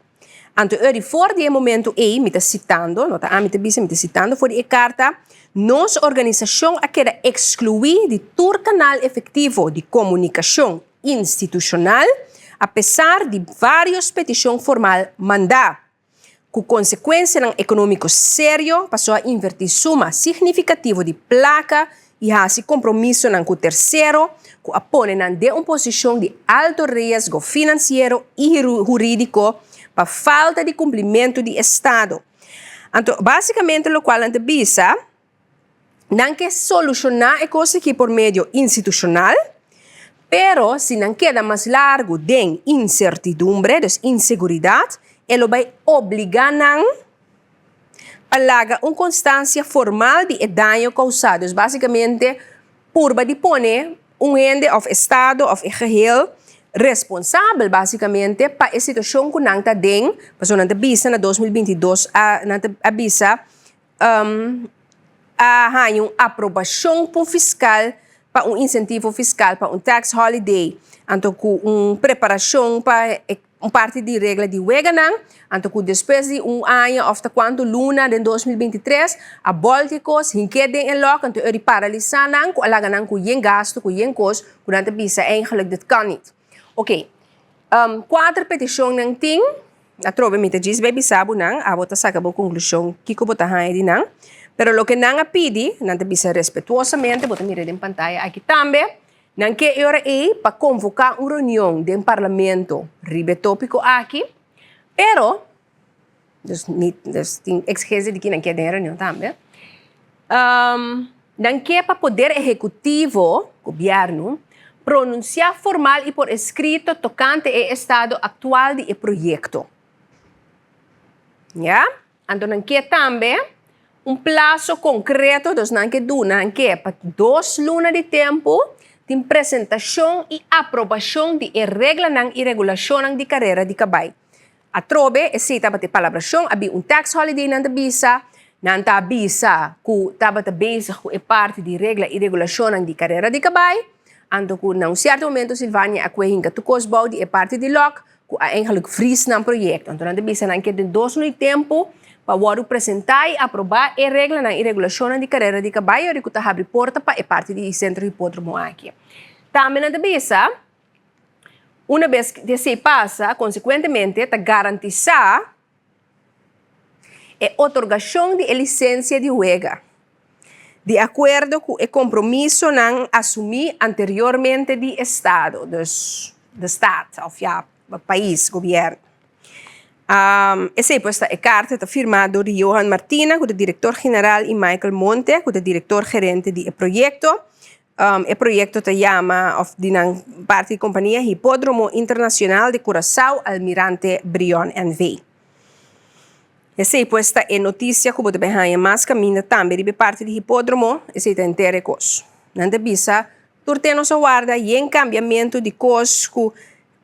Anto Uri for di e momento ei, mi ta sitando, no ta ami ta bisa, mi ta sitando for di e karta, Nos organisashon a keda ekskluí di tur kanal efektivo di komunikashon institushonal apesar di vários petishon formal mandá, ku konsekuensianan ekonómiko serio pasobra a invertí suma signifikativo di plaka i hasi kompromisonan ku tersero ku a pone nan den un posishon di alto riesgo finansiero i hurídiko pa falta di kumplimentu di Estado. Anto, básikamente lokual nan ta bisa, nan ke solushoná e kos aki por medio institushonal, pero si nan keda mas largu den insertidumbre, dus inseguridat, e lo bai obligá nan pa laga un konstansia formal di e daño kousá. Dus básikamente purba di pone un hende òf estado òf e geheel responsabel básikamente pa e situashon ku nan ta aden, pasobra nan ta bisa na 2022 a nan ta a bisa a haña un aprobashon pa un fiskal pa un insentivo fiskal pa un tax holiday anto ku un preparashon pa e un parti di regla di weganan, anto ku despues di un aña òf ta kuantu luna den 2023 a bòlta e kos, hink'é den e lòk, anto e di paralisá nan ku a laga nan ku yen gastu, ku yen kos ku nan ta bisa eigenlijk dit kan niet. Oké, kuater petishon nan tin, atrobe mi ta djis bai bisa bo nan, abo ta saka bo konklushon kiko bo ta haña di nan, pero loke nan a pidi, nan ta bisa respetuosamente, bo ta mira den pantaya aki tambe, Nan ke e ora ei pa konvoká un reunion den parlamento riba e tópiko aki, pero, dus ni, dus tin eksigensia di ki nan ke den e reunion tambe, nan ke pa poder ehekutivo, gobièrnu, pronunsiá formal i por eskrito tokante e estado aktual di e proyekto. Ya? Anto nan ke tambe un plaso konkreto, dus nan ke duna, nan ke pa dos luna di tempu tin presentashon i aprobashon di e reglanan i regulashonnan di karera di kabai. Atrobe esei tabata e palabrashon, a bin un tax holiday nan ta bisa, nan ta bisa ku tabata bezig ku e parti di regla i regulashonnan di karera di kabai, anto ku na un sierto momento Silvania a kue hinka tur kos bou di e parti di lòk, ku a eigenlijk vries nan proyekto. Anto nan ta bisa nan ke den dos luna di tempu pa wòrdu presentá i aprobá e reglanan i regulashonnan di karera di kabai ora ku ta habri porta pa e parti di sentro hipódromo aki. Tambe nan ta bisa una bes ku esei pasa konsekuentemente ta garantisá e otorgashon di e lisensia di wega di akuerdo ku e kompromisonan asumí anteriormente di Estado, dus de staat òf ya pais, gobièrnu. Esei pues ta e karta ta firmá dor di Johan Martina ku ta direktor general i Michael Monte ku ta direktor gerente di e proyekto. E proyekto ta yama òf di nan parti di kompania Hipódromo Internacional de Curaçao Almirante Brion NV. Esei pues ta e notisia ku bo ta bin haña mas kaminda tambe riba e parti di hipódromo, esei ta henter e kos. Nan ta bisa tur te nos a warda yen kambiamentu di kos ku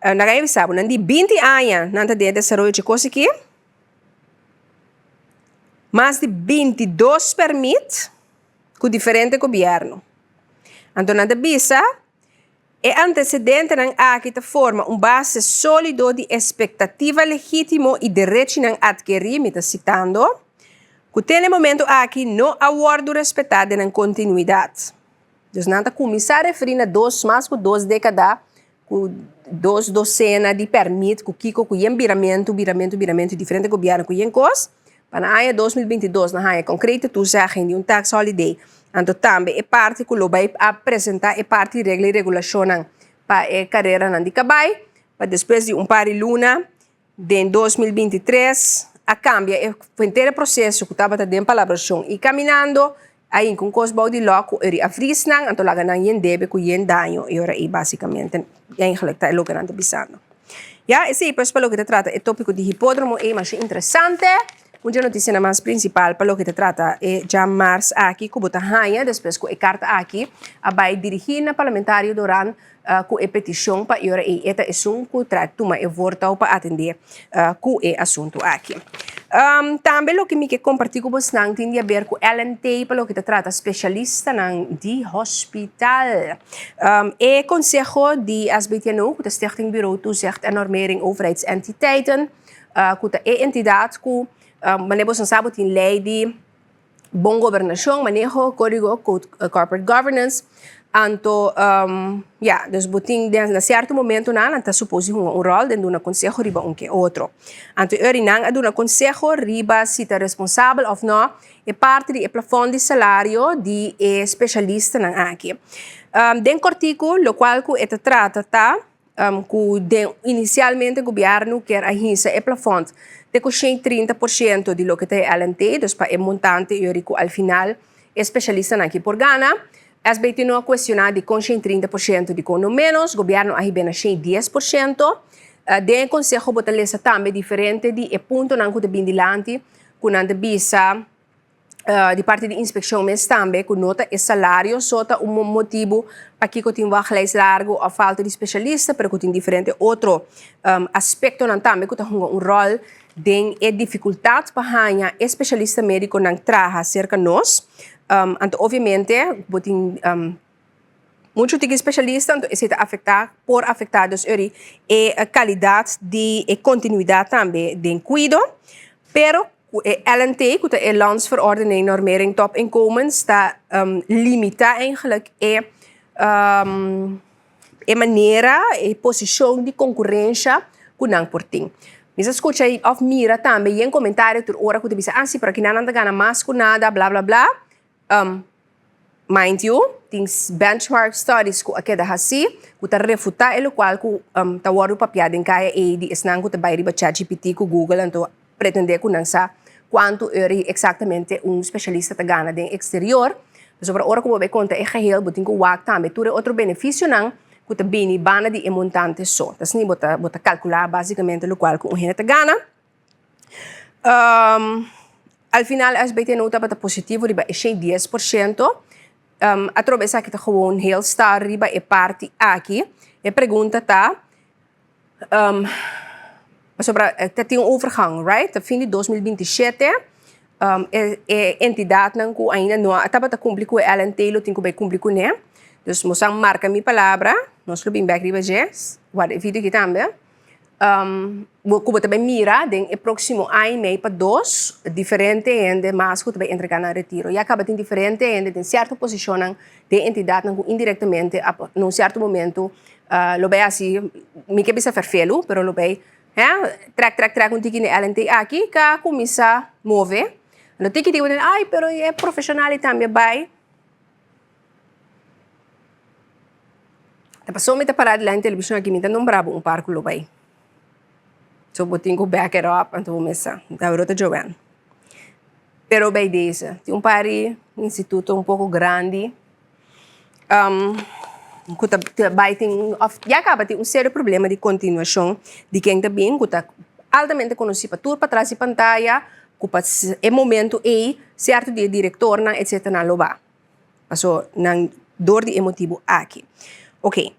nan a bisa bo nan di 20 aña nan ta den e desaroyo dje kos aki. Mas di 22 pèrmit. ku diferente gobièrnu. Anto nan ta bisa, E antesedentenan aki ta forma un base sólido di espektativa legítimo i derechinan atkerí, mi ta sitando, ku te na e momentu aki no a wòrdu respetá den nan kontinuidat. Dus nan ta kuminsá referí na dos mas ku dos dékada ku dos dosena di pèrmit ku kiko ku yen biramentu, biramentu, biramentu di diferente gobièrnu ku yen kos, pa na aña 2022 nan haña konkrete toezegging di un tax holiday. Anto tambe e parti ku lo bai a presentá e parti di regla i regulashonnan pa e kareranan di kabai, pa despues di un par di luna Den 2023 a kambia e henter e proseso ku tabata den palabrashon i kaminando a hinka un kos bou di lòk ku eri a vris nan anto laga nan yen debe ku yen daño i ora ei basikamente eigenlijk ta e loke nan ta bisando. Ya esei pues pa loke ta trata e topiko di hipódromo ei masha interesante. Un dje notisianan mas prinsipal pa loke ta trata e djamars aki ku bo ta haña despues ku e karta aki a bai dirigí na parlamentario Doran ku e petishon pa e ora ei e ta esun ku tra tuma e voortouw pa atendé ku e asuntu aki. Tambe loke mi ke kompartí ku bosnan tin di aber ku LNT pa loke ta trata spesialistanan di hospital. E konseho di SBTNO ku ta Stichting Bureau Toezicht en Normering Overheidsentiteiten, ku ta e entidat ku manera boso sa bo tin lei di bon gobernashon, maneho, kódigo, code corporate governance, anto ya, dus bo tin den na sierto momentonan nan ta supos di hunga un ròl den duna konseho riba un ke otro. Anto e ora nan a duna konseho riba si ta responsabel òf nò e parti di e plafòn di salario di e spesialistanan aki. Den kòrtiku lokual ku e ta trata ta. Ku den inisialmente gobièrnu kier a hinsa e plafònt te ku 130 por shento di loke ta e LNT, dus pa e montante yori ku al final e spesialistanan aki por gana. SBT no a kuestioná dikon 130 por shento, dikon no ménos, gobièrnu a hib'é na 110 por shento. Den e konseho bo ta lesa tambe diferente di e puntonan ku ta bin dilanti ku nan ta bisa. Di parti di inspekshon mes tambe ku no ta e salario so ta un motibu pakiko tin wachtlijst largu òf falta di spesialista, pero ku tin diferente otro aspektonan tambe ku ta hunga un ròl den e difikultat pa haña e spesialista médikonan traha serka nos. Anto obviamente bo tin Muchu tiki spesialista, anto esei ta afektá, por afektá dus eri e kalidat di e kontinuidat tambe den kuido. Pero ku e LNT, ku ta e Landsverordening Normering Topinkomens, ta limitá eigenlijk e e manera, e posishon di konkurensha ku nan por tin. Mi sa skucha òf mira tambe yen komentario tur ora ku ta bisa, ah si, pero akinan nan ta gana mas ku nada, bla bla bla. Mind you, tin benchmark studies ku a keda hasí ku ta refutá e lokual ku ta wòrdu papiá den kaya ei di esnan ku ta bai riba ChatGPT ku Google anto pretendé ku nan sa kuantu eur eksaktamente un spesialista ta gana den eksterior. Pasobra ora ku bo bai konta e geheel bo tin ku wak tambe tur e otro benefisionan ku ta bini banda di e montante so. Ta asina bo ta bo ta kalkulá basikamente lokual ku un hende ta gana. Al final SBT no tabata positivo riba e 110%. Atrobe esaki ta gewoon heel star riba e parti aki. E pregunta ta, pasobra ta tin un overgang, right? Ta fin di 2027 e entidadnan ku ainda no a tabata kumpli ku e LNT lo tin ku bai kumpli kuné. Dus nos a marka mi palabra, nos lo bin bek riba dje, warda e video aki tambe. Ku bo ta bai mira den e próksimo aña i mei pa dos diferente hende mas ku ta bai entregá nan retiro. Ya kaba tin diferente hende den sierto posishonnan den entidatnan ku indirektamente a na un sierto momento lo bai hasi, mi ke bisa fèrfelu, pero lo bai hè trèk trèk trèk un tiki na e LNT aki ka kuminsá move. No tiki tiki bo ta di ai pero e profeshonal ei tambe bai. Ta pasobra mi ta pará dilanti televishon aki mi ta nombra bo un par ku lo bai. So bo tin ku back it up anto bo mes sa. Ta ta Joanne. Pero bij deze tin un par di instituto un poko grandi ku ta bai tin òf ya kaba tin un serio problema di kontinuashon di ken ta bin ku ta altamente konosí pa tur patras di pantaya ku pa e momento ei sierto di e direktornan etcetera nan lo ba. Paso nan dor di e motibu aki. Ok,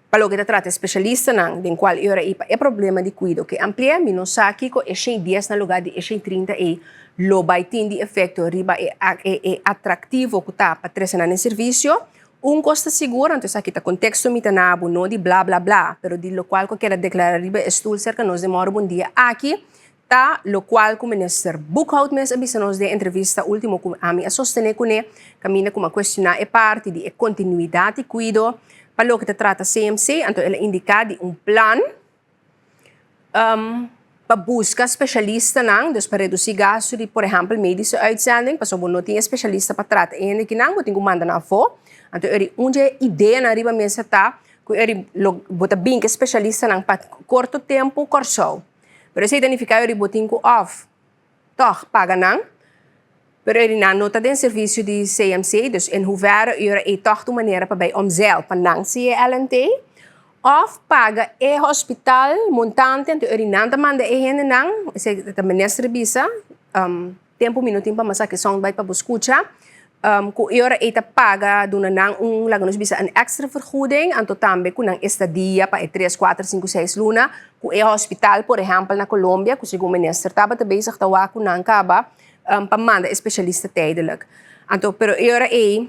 pa loke ta trata e spesialistanan den kual e ora ei pa e problema di kuido ke ampli'é, mi no sa kiko e shen dies na lugá di e shen 30 ei lo bai tin di efekto riba e e atraktivo ku ta pa trese nan den servisio. Un kos ta sigur, anto esaki ta konteksto mi ta na bo, no di bla bla bla, pero di lokual ku a keda deklará riba e stul serka nos den Mòru Bon Dia aki, Ta locual cu Minister Boekhout mes a bisa nos den entrevista ultimo cu ami a sostene cune, caminda cu mi a cuestiona e parti di e continuidad di cuido pa loke ta trata CMC, anto el a indica di un plan pa busca specialistanan, dus pa reduci gasto di por ehempel medische uitzending, pasobra bo no tin e specialista pa trata e hende kinan, bo tin cu manda nan afo. Anto e ori un dje ideanan riba mesa ta cu e ori lo bo ta bin cu e specialistanan pa corto tempo Corsou. Pero esei ta nifiká yori bo tin ku òf tòg paga nan, pero yori nan no ta den servisio di CMC, dus in hoeverre yori ei tòg ta un manera pa bai omzeil pa nan si e LNT, òf paga e hospital montante, anto yori nan ta manda e hendenan, esei ta minister bisa. Um, tempu mi no tin pa mi a saka e soundbite pa bo skucha. Um, ku e ora ei ta paga duna nan un, laga nos bisa, un extra vergoeding, anto tambe ku nan estadia pa e tres, kuater, sinku, seis luna, ku e hospital, por ehèmpel na Colombia, ku segun minister tabata bezig ta wak ku nan kaba, um, pa manda e spesialista tijdelijk. Anto, pero e ora ei,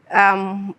um,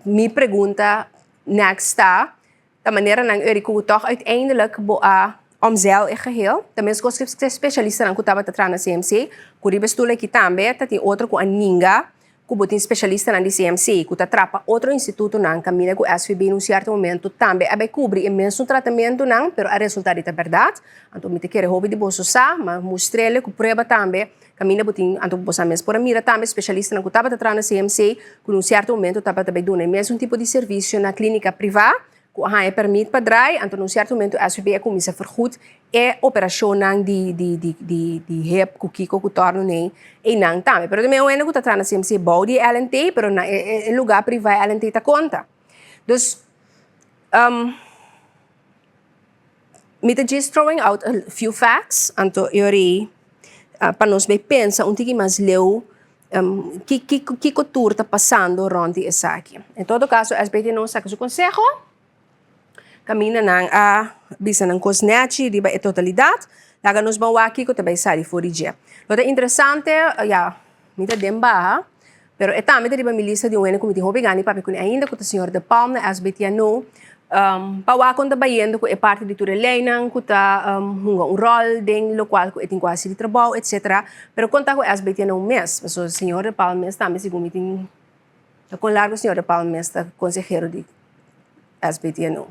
mi pregunta next ta, Ta manera nan eri ku tòg uiteindelijk bo a omzeil e geheel. Ta meskos ku e spesialistanan ku tabata traha na CMC, ku riba e stul aki tambe ta tin otro ku a ninga ku bo tin spesialistanan di CMC ku ta traha pa otro institutonan kaminda ku SVB na un sierto momento tambe a bai kubri e mesun tratamentunan pero a resulta di ta bèrdat. Anto mi ta kere hopi di boso sa, ma mustr'el ku prueba tambe kaminda bo tin, anto bo sa mes por a mira tambe spesialistanan ku tabata traha na CMC ku na un sierto momento tabata bai duna e mesun tipo di servisio na klínika privá ku a haña pèrmit pa drai, anto na un sierto momento SVB a kuminsá fergud e operashonnan di di di di di hep ku kiko ku tòrnu nei einan tambe. Pero tambe un hende ku ta traha na CMC bou di e LNT, pero na e e lugá privá e LNT ta konta. Dus Mi ta djis throwing out a few facts, anto e ora ei pa nos bay pensa un tiki mas leu kiko tur ta pasando rond di esaki. En todo caso SBT no saka su conseho, caminda nan a bisa nan cos nechi riba e totalidad, laga nos ban wak kiko ta bay sali for di dje. Lo ta interesante, ya, mi ta den baha, pero e tambe ta riba mi lista di un hende ku mi tin hopi gana di papia kuné ainda, ku ta señor De Palm na SBTNO, pa wak kon ta bayendo ku e parti di tur e leinan ku ta hunga un ròl den lokual ku e tin ku hasi di trabou etsetera. Pero kon ta ku SBTNO mes? Pasobra señor De Palm mes tambe segun mi tin ta kon largu señor De Palm mes ta konsehero di SBTNO.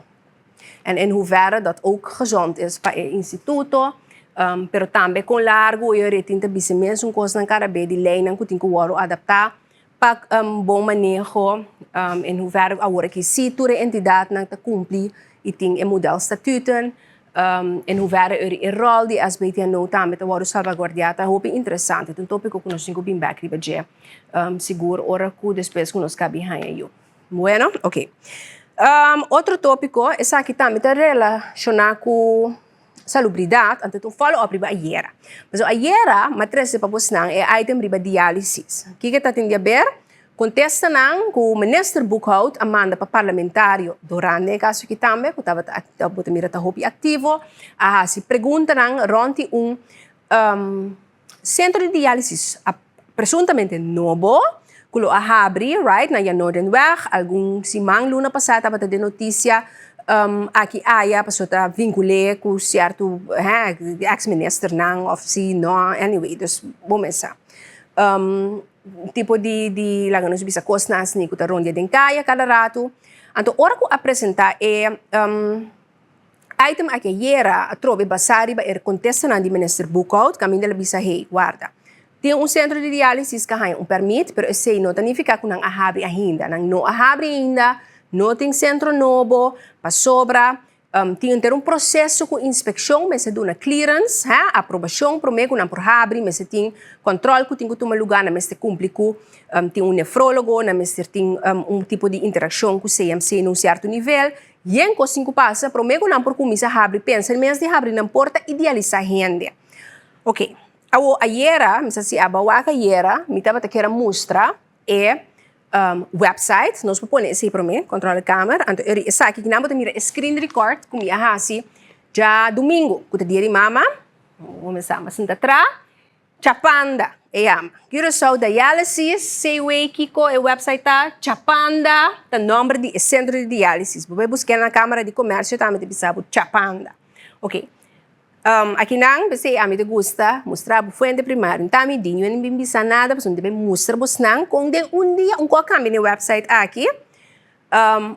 En in hoeverre dat ook gezond is pa e instituto, pero tambe kon largu e retin ta bisa mesun kosnan kada be di leinan ku tin ku wòrdu adaptá pa bon maneho. In hoeverre awor aki si tur e entidatnan ta kumpli i tin e modelstatuten. In hoeverre e ròl di SBTNO tambe ta wòrdu salvaguardiá ta hopi interesante. Ta un tópiko ku nos tin ku bin bèk riba dje sigur ora ku despues ku nos kabi haña yu. Bueno, ok. Um, otro tópiko, esaki tambe ta relashoná ku salubridat, anto ta un follow up riba ayera. Pasobra ayera m'a trese pa bosnan e item riba diálisis. Kiko ta tin di aber? Kontestanan ku Minister Boekhout a manda pa parlamentario Doran den e kaso aki tambe, ku tabata bo ta mira ta hopi aktivo, a hasi preguntanan rònt di un um, Sentro di diálisis a presuntamente nobo ku lo a habri right na Jan Noordenweg. Algun siman luna pasá tabata den notisia aki aya pasobra ta vinkul'é ku sierto eks ministernan òf si no anyway dus bo mes sa. Tipo di di laga nos bisa kosnan asina ku ta rondia den kaya kada ratu. Anto ora ku a presentá e Item aki ayera atrobe basá riba e kontestanan di Minister Boekhout kaminda el a bisa hey, warda. Tin un sentro di diálisis ku a haña un pèrmit, pero esei no ta nifiká ku nan a habri ainda. Nan no a habri ainda, no tin sentro nobo, pasobra tin henter un proseso ku inspekshon mester duna clearance, hè, aprobashon promé ku nan por habri, mester tin kòntròl ku tin ku tuma lugá, nan mester kumpli ku tin un nefrólogo, nan mester tin un tipo di interakshon ku CMC na un sierto nivel. Yen kos tin ku pasa promé ku nan por kuminsá habri pensa en mes di habri nan porta i dialisá hende. Oke, awo ayera, mi sa si aba wak ayera, mi tabata kier a mustra e website, nos por pone esei promé, controle kamer, anto eri esaki kinan bo ta mira e screen record ku mi a hasi djadumingu, ku ta dia di mama, bo mester a sinta tra. Chapanda, e yama. Curaçao Dialysis, CW kiko e website ta, Chapanda ta nomber di e sentro di diálisis. Bo bai busk'é na Kámara di Komèrsio tambe ta bisa bo Chapanda. Ok, akinan p'esei ami ta gusta mustra bo fuente primario. Nta mi di, mi no bin bisa nada pasobra mi ta bai mustra bosnan kon den un dia un kos a kambia den e website aki.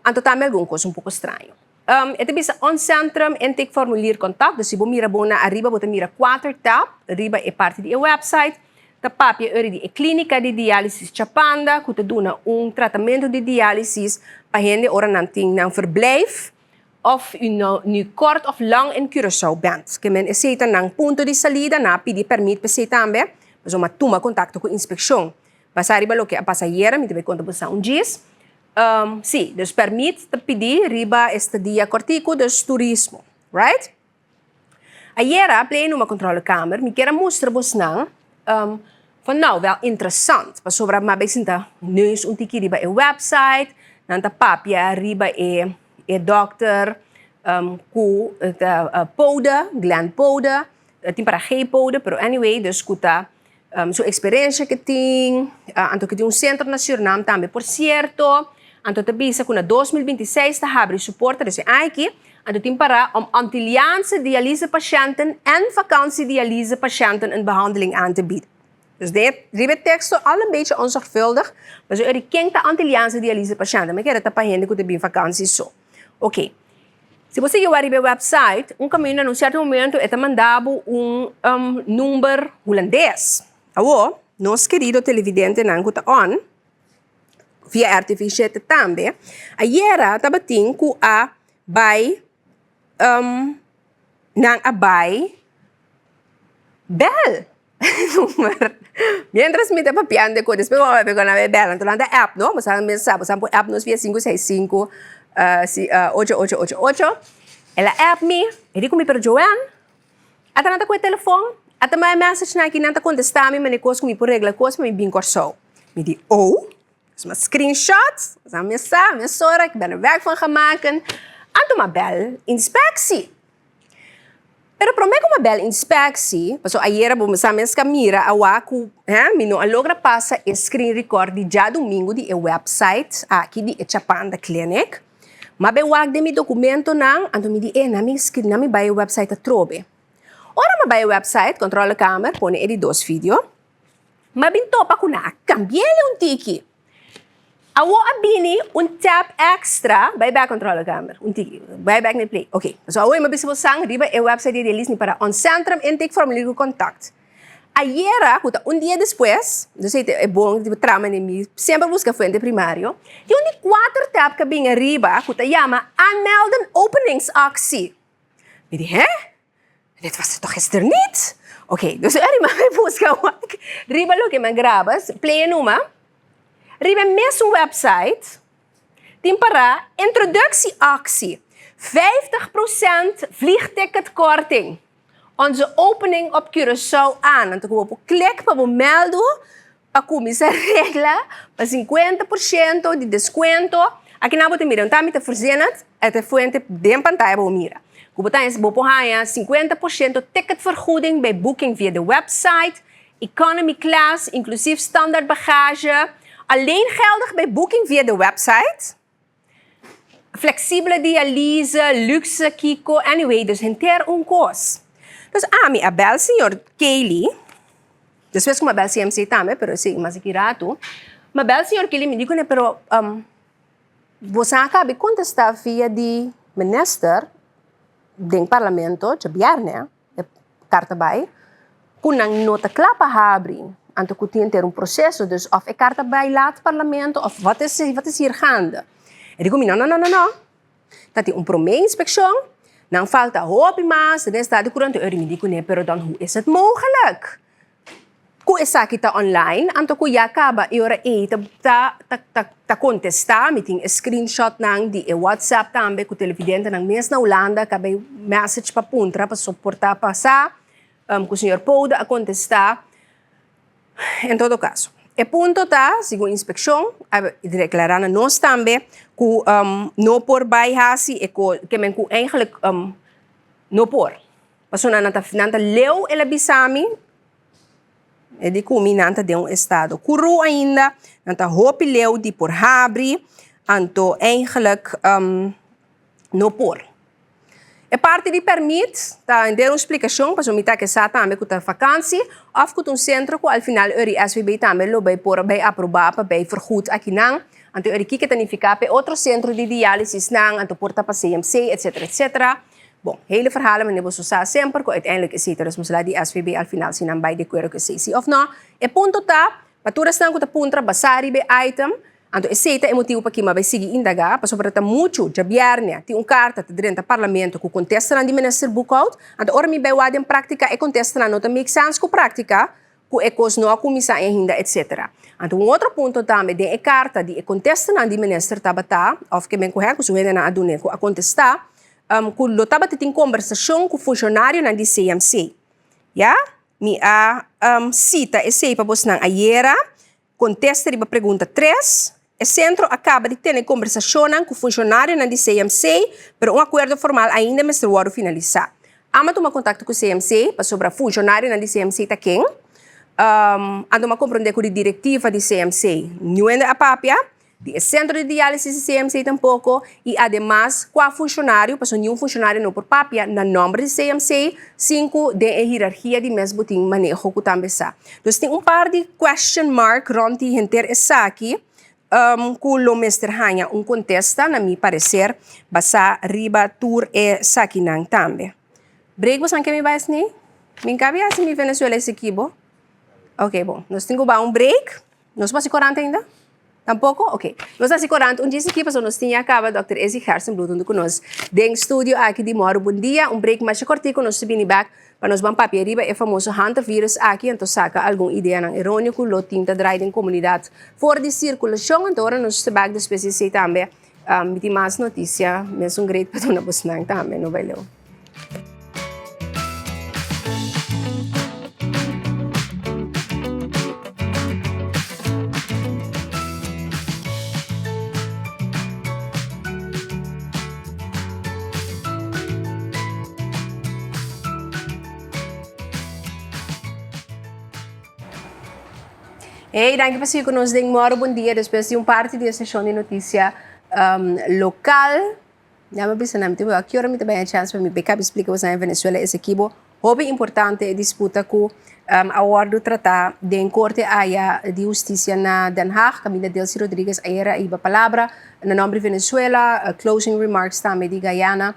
Anto tambe algun kos un poko straño. E ta bisa Ons Centrum Intakeformulier Contact, dus si bo mira bon na ariba bo ta mira kuater tab riba e parti di e website. Ta papia ori di e klinika di diálisis Chapanda ku ta duna un tratamentu di diálisis pa hende ora nan tin nan verblijf òf u nu kort òf lang in Curaçao bent. Ke men esei ta nan punto di salida, nan a pidi pèrmit pa esei tambe, pasobra a tuma kontakto ku inspekshon. Basá riba loke a pasa ayera mi ta bai konta boso un djis. Sí, dus pèrmit ta pidi riba estadia kòrtiku, dus turismo, right? Ayera pleno ma controlekamer mi kier a mustra bosnan van nou wel interessant pasobra mi a bay sinta neus un tiki riba e website nan ta papia riba e e dokter cu ta Pode, Glenn Pode, tin para G Pode pero anyway dus cu ta su experiencia cu tin anto cu tin un centro na Surinam tambe por cierto anto ta bisa cu na 2026 ta habri su porta dus e aña aki anto tin para om Antilliaanse dialysepatiënten en vakantiedialysepatiënten een behandeling aan te bieden. Dus den e riba e teksto al een beetje onzorgvuldig, pasobra eri ken ta Antilliaanse dialysepatiënten? Mi kere ta pa hende ku ta bin vakantie so. Oké. Si bo sigui wak riba e website, un kaminda na un sierto momento e ta manda bo un number hulandes. Awor, nos kerido televidentenan ku ta on via RTV shete tambe, ayera tabatin ku a bai nan a bai bel number. Mientras mi ta papiando ku despues bo a papia ku nan a bai bel, anto nan ta app no, bo sa mes sa, bo sa por app nos via sinku seis sinku ocho ocho ocho ocho. El a app mi, e di ku mi pero Joanne, ata nan ta ku e telefon, ata manda e message nan aki nan ta kontesta mi mane kos ku mi por regla kos pa mi bin Kòrsou. Mi di oh, dus mi a screenshot, sa mi sa, mesora, ik ben er werk van gaan maken. Anto mi a bel inspectie. Pero prome ku mi a bel inspectie, pasobra ayera bo sa mes ka mira a wak ku he, mi no a logra pasa e screen record di djadumingu di e website aki di e Chapanda Clinic. Mi a bai wak den mi dokumentonan, anto mi di e nan mi nan mi bai e website atrobe. Ora mi a bai e website, controlekamer pone e di dos video. Mi a bin topa ku nan a kambi'é un tiki. Awor a bini un tab extra, bai bek controlekamer, un tiki, bai bek na e play. Ok, so awor mi a bisa bo san riba e website di Release ni para ons centrum intakeformulier ku kontakt. Ayera, ku ta un dia despues, dus ei ta e bon di trama den mi semper buska fuente primario, tin un di kuater tab ku a bini ariba ku ta yama aanmelden openingsactie. Mi di, hè? Dit was er toch gister niet? Oké, dus eri mi a buska wak riba loke mi a graba, play e numa. Riba e mesun website tin pará introductieactie, 50 procent vliegticketkorting. Onze opening op Curaçao aan. Anto ku bo por klik pa bo mèldu pa kuminsá regla pa 50 por shento di deskuento. Akinan bo ta mira, un ta mi ta verzinnen, e ta fuente den pantaya pa bo mira. Ku bo ta haña, bo por haña 50 por shento ticketvergoeding bij boeking via de website, economy class, inclusief standaard bagage, alleen geldig bij boeking via de website. Flexible dialyse, luxe kiko, anyway, dus henter un kos. Dus ami a bel señor Kelly, despues ku mi a bel CMC tambe, pero esei mas aki ratu, mi a bel señor Kelly, mi di kuné, pero bo sa a kaba di kontestá via di minister den parlamento djabièrnè. E karta bai ku nan no ta kla pa habri, anto ku tin henter un proseso, dus òf e karta bai laat parlamento òf wat is wat is hier gaande. E di ku mi no no no no no, ta tin un prome inspekshon, nan falta hopi mas, den estado di kurante, mi di kuné pero dan hoe is het mogelijk? Ku esaki ta online, anto ku ya kaba e ora ei ta ta ta ta kontestá. Mi tin e screenshotnan di e WhatsApp tambe ku televidentenan mes na Hulanda kaba e message pa puntra paso por ta pasá ku señor Pouda a kontestá. En todo kaso, e punto ta, segun inspekshon a deklará na nos tambe ku no por bai hasi e ko ke men ku eigenlijk no por. Pasobra nan ta nan ta leu, el a bisa mi, e di ku mi nan ta den un estado kuru ainda, nan ta hopi leu di por habri, anto eigenlijk no por. E parti di pèrmit ta henter un splikashon, pasobra mi ta ke sa tambe ku ta vakansi òf ku ta un sentro ku al final eur di SVB tambe lo bai por bai aprobá pa bai vergoed akinan, anto eur di kiko ta nifiká pa e otro sentro di diálisisnan, anto por ta pa CMC, etcetera, etcetera. Bon, hele verhalen manera boso sa semper ku uiteindelijk esei ta responsabilidat di SVB al final si nan bai di akuerdo ku esei si òf nò. E punto ta, pa tur esnan ku ta puntra basá riba e item, anto esei ta e motibu pa kima bai sigui indagá, pasobra ta muchu djabièrnè tin un karta ta drenta parlamento ku kontestanan di minister Boekhout, anto ora mi bai wak den práktika e kontestanan no ta make sense ku práktika, ku e kos no a kuminsá ainda etcetera. Anto un otro punto tambe den e karta di e kontestanan di minister tabata, òf ke men ku hèn ku su hendenan a dun'é ku a kontestá. ku lo tabata tin kombersashon ku funshonarionan di CMC. Ya, mi a sita esei pa bosnan ayera. Kontesta riba pregunta tres, E sentro a kaba di tene kombersashonnan ku funshonarionan di CMC, pero un akuerdo formal ainda mester wòrdu finalisá. Ama tuma kontakto ku CMC pasobra funshonarionan di CMC ta ken. A tuma komprondé ku di direktiva di CMC niuende a papia, di e sentro di diálisis di CMC tampoko i ademas kua funshonario, pasobra niun funshonario no por papia na nòmber di CMC sin ku den e hierarkia di mes bo tin maneho ku tambe sa. Dus tin un par di question mark rond di henter esaki ku lo mester haña un kontesta na mi pareser basá riba tur esakinan tambe. Break bosan ke mi bai esni? Mi kabi hasi mi Venezuela Esequibo? Ok bon, nos tin ku bai un break. Nos por hasi korant ainda? Tampoco? Ok. Nos hasi korant un djis aki pasobra nos tin ya kaba Dòkter Izzy Gerstenbluth huntu ku nos den studio aki di Mòru Bon Dia. Un break masha kortiku nos ta bini bèk pa nos ban papia riba e famoso hantavirus aki anto saka algun ideanan eróneo ku lo tin ta drai den komunidat for di sirkulashon. Anto ora nos ta bèk despues di esei tambe mi tin mas notisia mesun great pa duna bosnan tambe. No bai leu. Hey, danki pa sigui ku nos den Moro Bon Dia despues di un parti di e seshon di notisia lokal. Ya mi a bisa nan, mi tin ki ora mi ta bay a chance pa mi bay kabi splika boso nan Venezuela Esequibo hopi importante e disputa ku a wordo trata den korte aya di hustisia na Den Haag kaminda Delcy Rodriguez ayera a hiba palabra na nomber di Venezuela, closing remarks tambe di Guyana.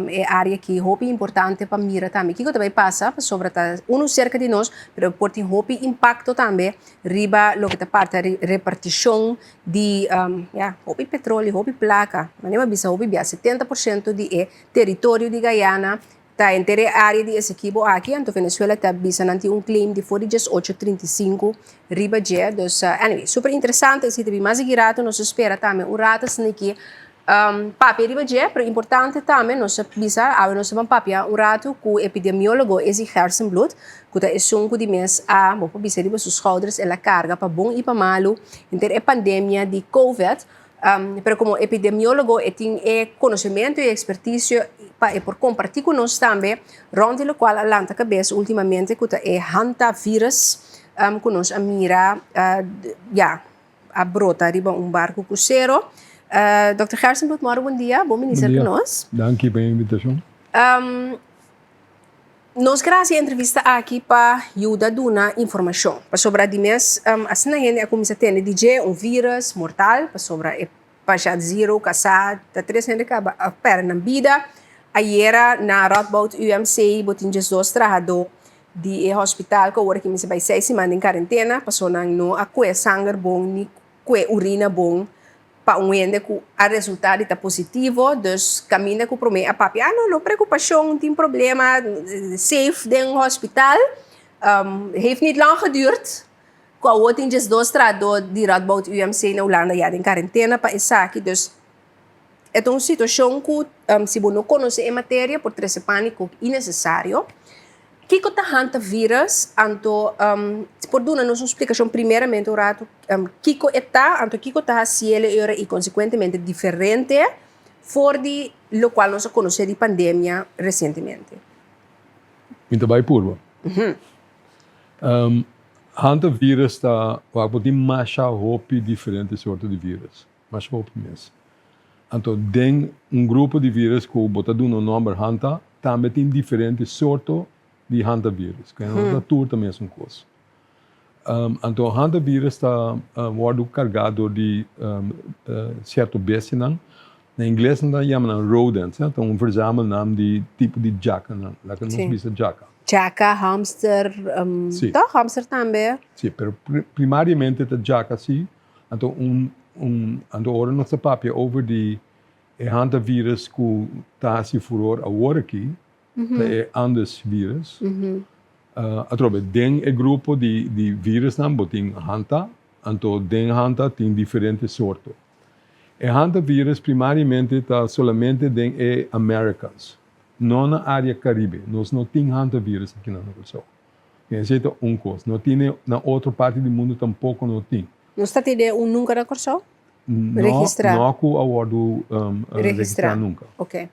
E area aki hopi importante pa mira tambe kiko ta bay pasa pasobra ta unu serka di nos pero por tin hopi impacto tambe riba loke ta parti reparticion di ya hopi petroleo, hopi plaka. Manera mi a bisa hopi bia, 70% di e teritorio di Guyana ta henter e area di Esequibo aki, anto Venezuela ta bisa nan tin un claim di for di diesocho trinta i sinku riba dje. Dus anyway, super interesante, esei ta bin mas di ki rato, nos ta spera tambe un rato asina ki Papia riba dje, pero importante tambe nos a bisa, awe nos a ban papia un ratu ku epidemiólogo Izzy Gerstenbluth, ku ta esun ku di mes a, bo por bisa riba su schouders el a karga pa bon i pa malu henter e pandemia di covid, pero komo epidemiólogo e tin e konosementu i ekspertisio pa e por kompartí ku nos tambe rònt di lokual a lanta kabes ultimamente ku ta e hantavirus ku nos a mira ya. A brota riba un barku krusero. Dòkter Gerstenbluth, mòrgen bon dia. Bon bini serka nos.
Danki pa e invitashon.
Nos kere hasi e entrevista aki pa yuda duna informashon. Pasobra di mes asina hende a kuminsá tende di dje, un vírus mortal, pasobra e pashènt zero kasá ta tres hende kaba a pèrdè nan bida. Ayera na Radboud UMC bo tin diesdos trahadó Di e hospital ku awor aki mester bai seis siman den karentena paso nan no a kue sanger bon ni kue urina bon pa un hende ku a resulta di ta positivo. Dus kaminda ku prome a papia, ah no, no preokupashon, tin problema, safe den hospital. Heeft niet lang geduurd ku awor tin diesdos trahadó di Radboud UMC na Hulanda ya den karentena pa esaki. Dus e ta un situashon ku si bo no konosé e materia por trese pániko inesesario. Kiko ta hantavirus? Anto por duna nos un splikashon primeramente un ratu kiko e ta, anto kiko ta hasiel e ora i konsekuentemente diferente for di lokual nos a konosé di pandemia resientemente?
Mi ta bai purba. Hantavirus ta wak bo tin masha hopi diferente sorto di virus. Masha hopi mes. Anto den un grupo di virus ku bo ta duna un nòmber hanta, tambe tin diferente sorto di hantavirus. Ku no ta tur ta mesun kos. Anto hantavirus ta wòrdu kargá dor di sierto bestianan. Na ingles nan ta yama nan rodents, ta un verzamelnaam di tipo di djakanan. Laga nos bisa djaka.
Djaka, hamster, tòg? Hamster tambe.
Si, pero primariamente ta djaka si. Anto un un anto ora nos ta papia over di e hantavirus ku ta hasi furor awor aki, ta e Andes virus. Atrobe den e grupo di di virusnan bo tin hanta, anto den hanta tin diferente sorto. E hantavirus primariamente ta solamente den e Americas, no na area Caribe. Nos no tin hantavirus aki na Kòrsou. Esei ta un kos. No tin na otro parti di mundu tampoko no tin.
Nos ta tene un nunka na Kòrsou?
No,
Registrá.
no ku a wòrdu registrá nunka.
Oké.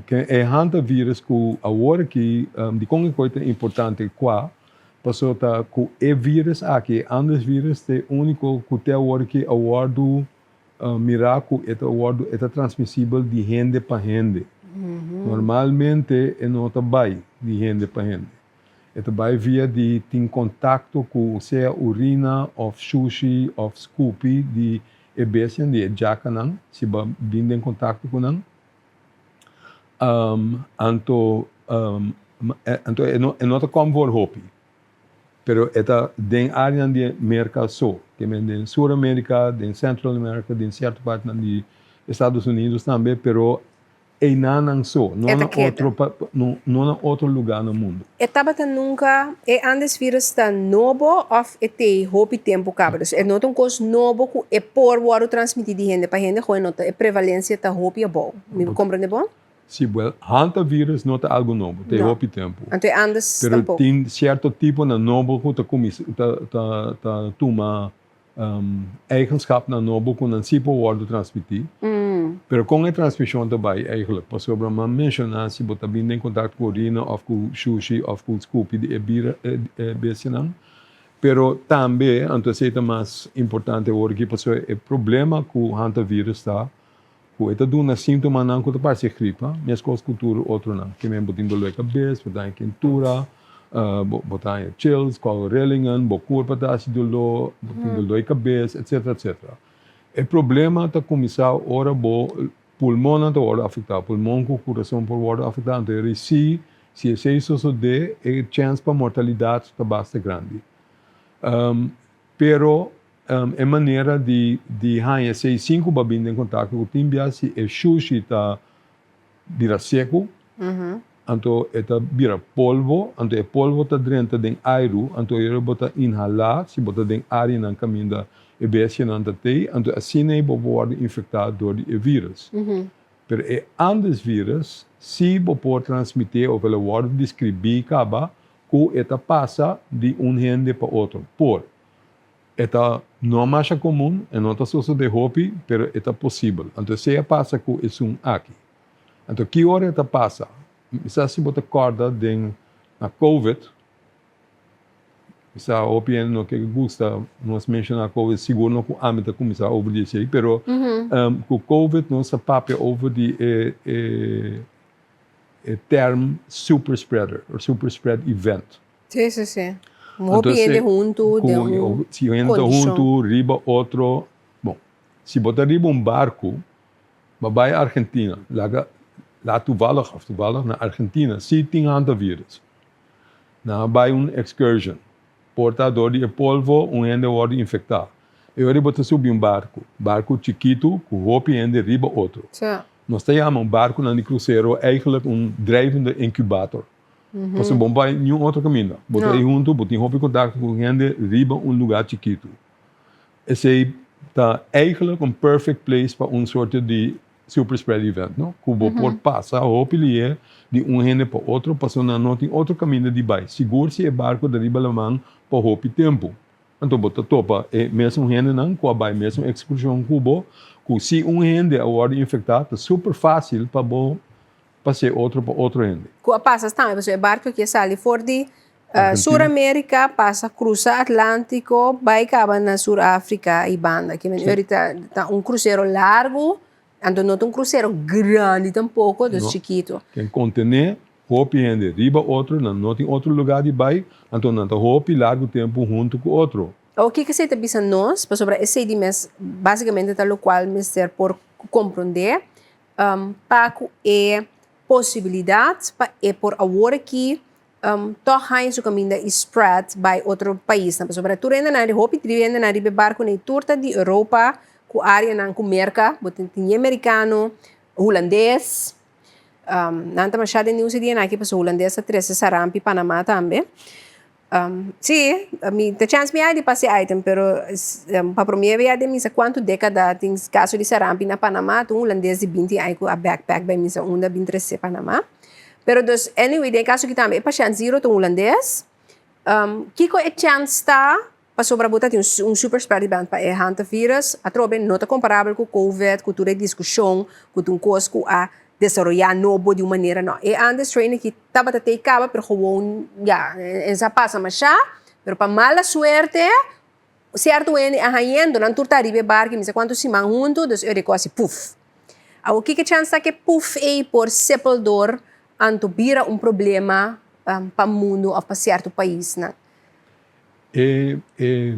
Ke e hantavirus ku awor aki, dikon e kos ta importante kua? Pasobra ta ku e virus aki, e Andes virus, ta e úniko ku te awor aki a wòrdu mirá ku e ta wòrdu, e ta transmisibel di hende pa hende. Normalmente e no ta bai di hende pa hende. E ta bai via di tin kontakto ku sea urina òf shushi òf skupi di e bestianan, di e djakanan, si bo bin den kontakto ku nan. Anto anto e no e no ta kòm for hopi, pero e ta den áreanan di Merka so, ke men den Sur Amerika, den Central America, den sierto partinan di Estados Unidos tambe, pero Einanan so, no
E ta
na
keda.
otro pa, no, no na otro lugá na mundu.
E tabata nunka e Andes virus ta nobo òf e tei hopi tempu kaba? Dus e no ta un kos nobo ku e por wòrdu transmití di hende pa hende, goe no ta e prevalensia ta hopi abou. Mi por komprendé bon?
Sí, buel, hantavirus no ta algu nobo, ta e
No.
hopi tempu.
Anto e Andes
Pero
tampoko.
tin sierto tiponan nobo ku ta kuminsá, ta, ta, ta tuma Eigenschapnan nobo ku nan si por wòrdu transmití. Pero kon e transmishon ta bai eigentlik? Pasobra mi a menshoná si bo ta bin den kontakto ku orina òf ku shushi òf ku skupi di e bira e bestianan. Pero tambe, anto esei ta mas importante awor aki pasobra e problema ku hantavirus ta ku e ta duna síntomanan ku ta parse gripa, meskos ku tur otronan. Ke men bo tin doló di kabes, bo ta haña kentura, bo ta haña chills, kòl rillingen, bo kurpa ta hasi doló, bo tin doló di kabes, etsetera, etsetera. E problema ta kuminsá ora bo pulmonnan ta wòrdu afektá, pulmon ku kurason por wòrdu afektá, anto e risi, si esei sosodé, e chèns pa mortalidat ta basta grandi. Pero e manera di di haña esei sin ku bo a bin den kontakto ku tin bia si e shushi ta bira seku, anto e ta bira polvo, anto e polvo ta drenta den airu, anto e ora bo ta inhalá si bo ta den áreanan kaminda e bestianan ta tei, anto asina ei bo por wòrdu infektá dor di e vírus. Pero e Andes vírus si bo por transmití òf el a wòrdu deskribí kaba ku e ta pasa di un hende pa otro. Por. E ta no masha komun, e no ta sosodé hopi, pero e ta posibel. Anto esei a pasa ku esun aki. Anto ki ora e ta pasa? Mi sa si bo ta kòrda den na covid, mi sa hopi hende no ke gusta nos menshoná covid, sigur no ku ami ta kuminsá over di esei, pero ku covid nos a papia over di e e E term super spreader or super spread event.
Sí, sí, sí. Hopi hende huntu den un kondishon.
Si hende ta huntu riba otro. Bon, si bo ta riba un barku, bo bai Argentina, laga la toevallig of toevallig na Argentina si tin hantavirus. Nan a bai un excursion. Por ta dor di e polvo un hende a wòrdu infektá. E ora bo ta subi un barku, barku chikitu ku hopi hende riba otro. Nos ta yama un barkunan di krusero eigenlijk un drijvende incubator. Pasobra bo no bai niun otro kaminda. Bo ta ei huntu, bo tin hopi kontakto ku hende riba un lugá chikitu. Esei ta eigenlijk un perfect place pa un sorte di super spread event, no? Ku bo por pasa hopi lihe di un hende pa otro pasobra nan no tin otro kaminda di bai. Sigur si e barku ta riba laman pa hopi tempu. Anto bo ta topa e mesun hendenan ku a bai mesun ekskurshon ku bo, ku si un hende a wòrdu infektá ta super fásil pa bo pas'é otro pa otro hende.
Ku a pasa tambe pasobra e barku aki a sali for di Sur Amerika pasa krusa Atlantiko bai kaba na Sur Afrika i banda. Ki men ta ta un krusero largu anto no ta un krusero grandi tampoko dus chikitu.
Ken kontené hopi hende riba otro, nan no tin otro lugá di bai, anto nan ta hopi largu tempu huntu ku otro.
Awor kiko esei ta bisa nos? Pasobra esei di mes básikamente ta lokual mester por komprondé pa ku e posibilidat pa e por awor aki tòg haña su kaminda i spread bai otro paisnan. Pasobra tur hendenan di hopi tribu hendenan riba e barkunan i tur ta di Europa ku áreanan ku Merka, bo tin tin merikano, hulandes, nan ta masha den news e dianan aki pasobra hulandes ta trese sarampi Panama tambe. Sí, mi ta chance mi hay di pasa e item, pero pa prome bia den misa cuanto decada tin caso di sarampi na Panama, tin un hulandes di binti aña cu a backpack bay misa unda bin trece Panama. Pero dus, anyway, den e caso aki tambe e pashent zero ta un hulandes. Kico e chance ta pasobra bo ta tin un super spread event pa e hantavirus? Atrobe no ta comparabel cu covid, cu tur e discusion cu ta un cos cu a desaroyá nobo di un manera no. E Andes strain aki tabata tei kaba pero gewoon ya e sa pasa mashá pero pa mala suerte sierto hende a hañendo nan tur ta riba e barco y misa cuanto siman hunto dus e reko hasi puf. Awor kiko chans ta ke puf ei por sepel dor anto bira un problema pa mundo of pa sierto paisnan?
E e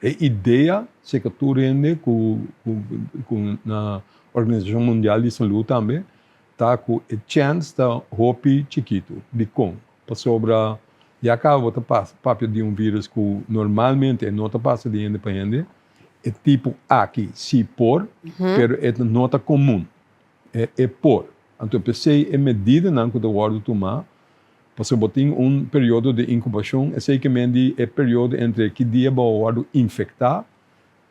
E idea seka tur hende ku ku na Organisashon Mundial di Salú tambe ta ku e chèns ta hopi chikitu. Dikon? Pasobra ya kaba bo ta papia di un vírus ku normalmente e no ta pasa di hende pa hende. E tipo aki si por, pero e no ta komun. E por. Anto p'esei e medidanan ku ta wòrdu tumá Pasobra bo tin un periodo di inkubashon, esei ke men di e periodo entre ki dia bo a wòrdu infektá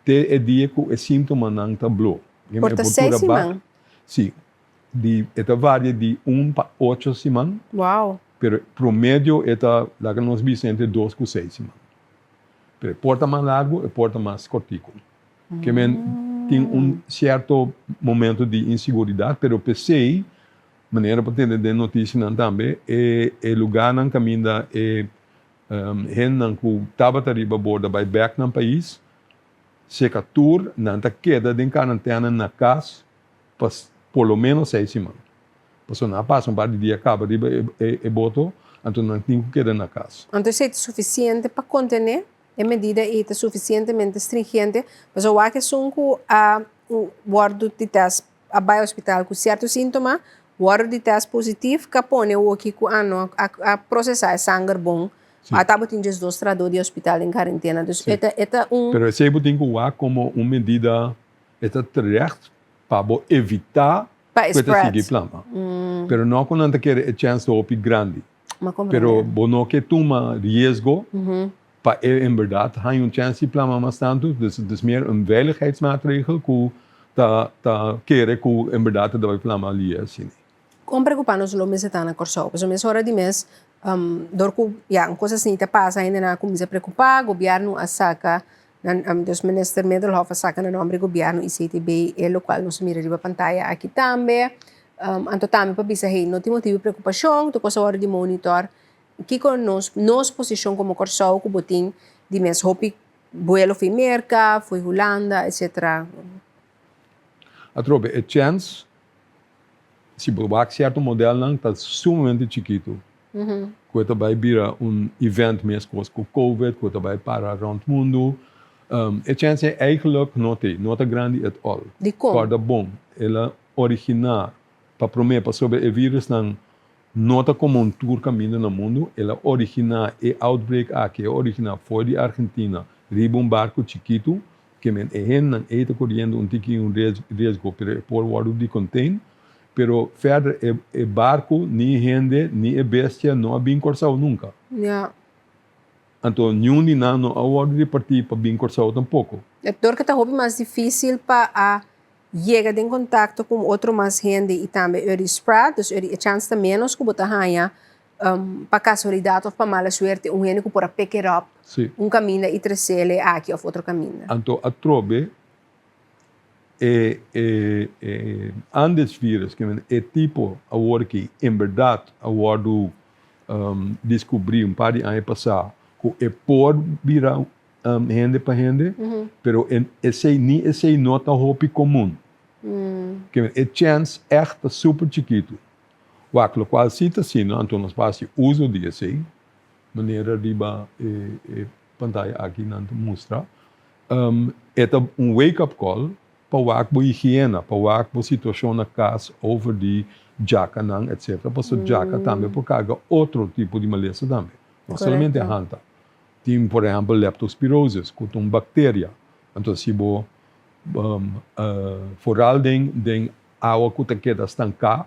te e dia ku e síntomanan ta blo.
Por ta seis siman?
Sí. Di e ta varia di un pa ocho siman.
Wow.
Pero promedio e ta, laga nos bisa entre dos ku seis siman. Pero e por ta mas largu, e por ta mas kòrtiku. Ke men tin un sierto momento di inseguridat, pero p'esei Manera por tende den noticianan tambe, e e lugarnan caminda e hendenan cu tabata riba borda bay bek nan pais, seca tur nan ta keda den carantena na cas pa por lo menos seis siman. Pasobra nan a pasa un par di dia caba riba e e boto, anto nan tin cu keda na cas.
Anto esey ta suficiente pa contene e medida ey ta suficientemente stringente? Pasobra wak esun cu a wordo di test a bai hospital ku sierto síntoma, wòrdu di tèst positif, ka pone woki ku a no a prosesá e sanger bon. A tabatin djesdos trahadó di hospital den karentena. Dus e ta e ta un.
Pero esei bo tin ku wak komo un medida, e ta terecht pa bo evitá
Pa e
ku e ta
spread.
sigui plama. Pero no ku nan ta kere e chèns ta hopi grandi.
M'a komprendé.
Pero bo no ke tuma riesgo pa e en berdad haña un chèns di plama mas tantu. Dus het is meer een veiligheidsmaatregel ku ta ta kere ku en berdad ta bai plama lia asina.
Kon preokupá nos lo mester ta na Kòrsou? Pasobra mes ora di mes dor ku ya un kos asina ta pasa hendenan a kuminsá preokupá, gobièrnu a saka nan dus minister Middelhof a saka na nòmber di gobièrnu i CTB e lokual nos a mira riba pantaya aki tambe. Anto tambe pa bisa hey no tin motibu di preokupashon tur kos a wòrdu di monitor. Kiko nos nos posishon komo Kòrsou ku bo tin di mes hopi buelo fo'i Merka, fo'i Hulanda etsetera?
Atrobe e chèns si bo wak sierto modelnan ta sumamente chikitu ku e ta bai bira un event meskos ku covid ku ta bai para rònt mundu. E chèns ei eigentlik no t'ei, no ta grandi at all.
Dikon?
Kòrda bon, el a originá pa promé pasobra e virusnan No ta komun tur kaminda na mundu. El a originá e outbreak aki, e originá for di Argentina riba un barku chikitu, ke men e hendenan ei ta koriendo un tiki un riesgo pero e por wòrdu di contain. Pero verder e e barku ni e hende ni e bestia no a bin Kòrsou nunka.
Ja.
Anto niun di nan no a wòrdu repartí pa bin Kòrsou tampoko.
E dor ke ta hopi mas difísil pa a Yega den kontakto ku otro mas hende i tambe eur di spread, dus eur di e chans ta ménos ku bo ta haña pa kasualidat òf pa mala suerte un hende ku por a pick it up un kaminda i tres'é aki òf otro kaminda.
Anto atrobe e e e Andes virus, ke men e tipo awor ki enberdat a wòrdu diskubrí un par di aña pasá ku e por bira hende pa hende, pero esei ni esei no ta hopi komun. Ke e chèns ègt ta super chikitu. Wak, lokual si ta asina, anto nos por hasi uso di esei, manera riba e pantaya aki nan ta mustra. E ta un wake up call pa wak bo higiena, pa wak bo situashon na kas over di djakanan etcetera, pasobra djaka tambe por karga otro tipo di malesa tambe, no solamente hanta. Tin por ehempel leptospirosis ku ta un bakteria. Anto si bo foral den den awa ku ta keda stanká,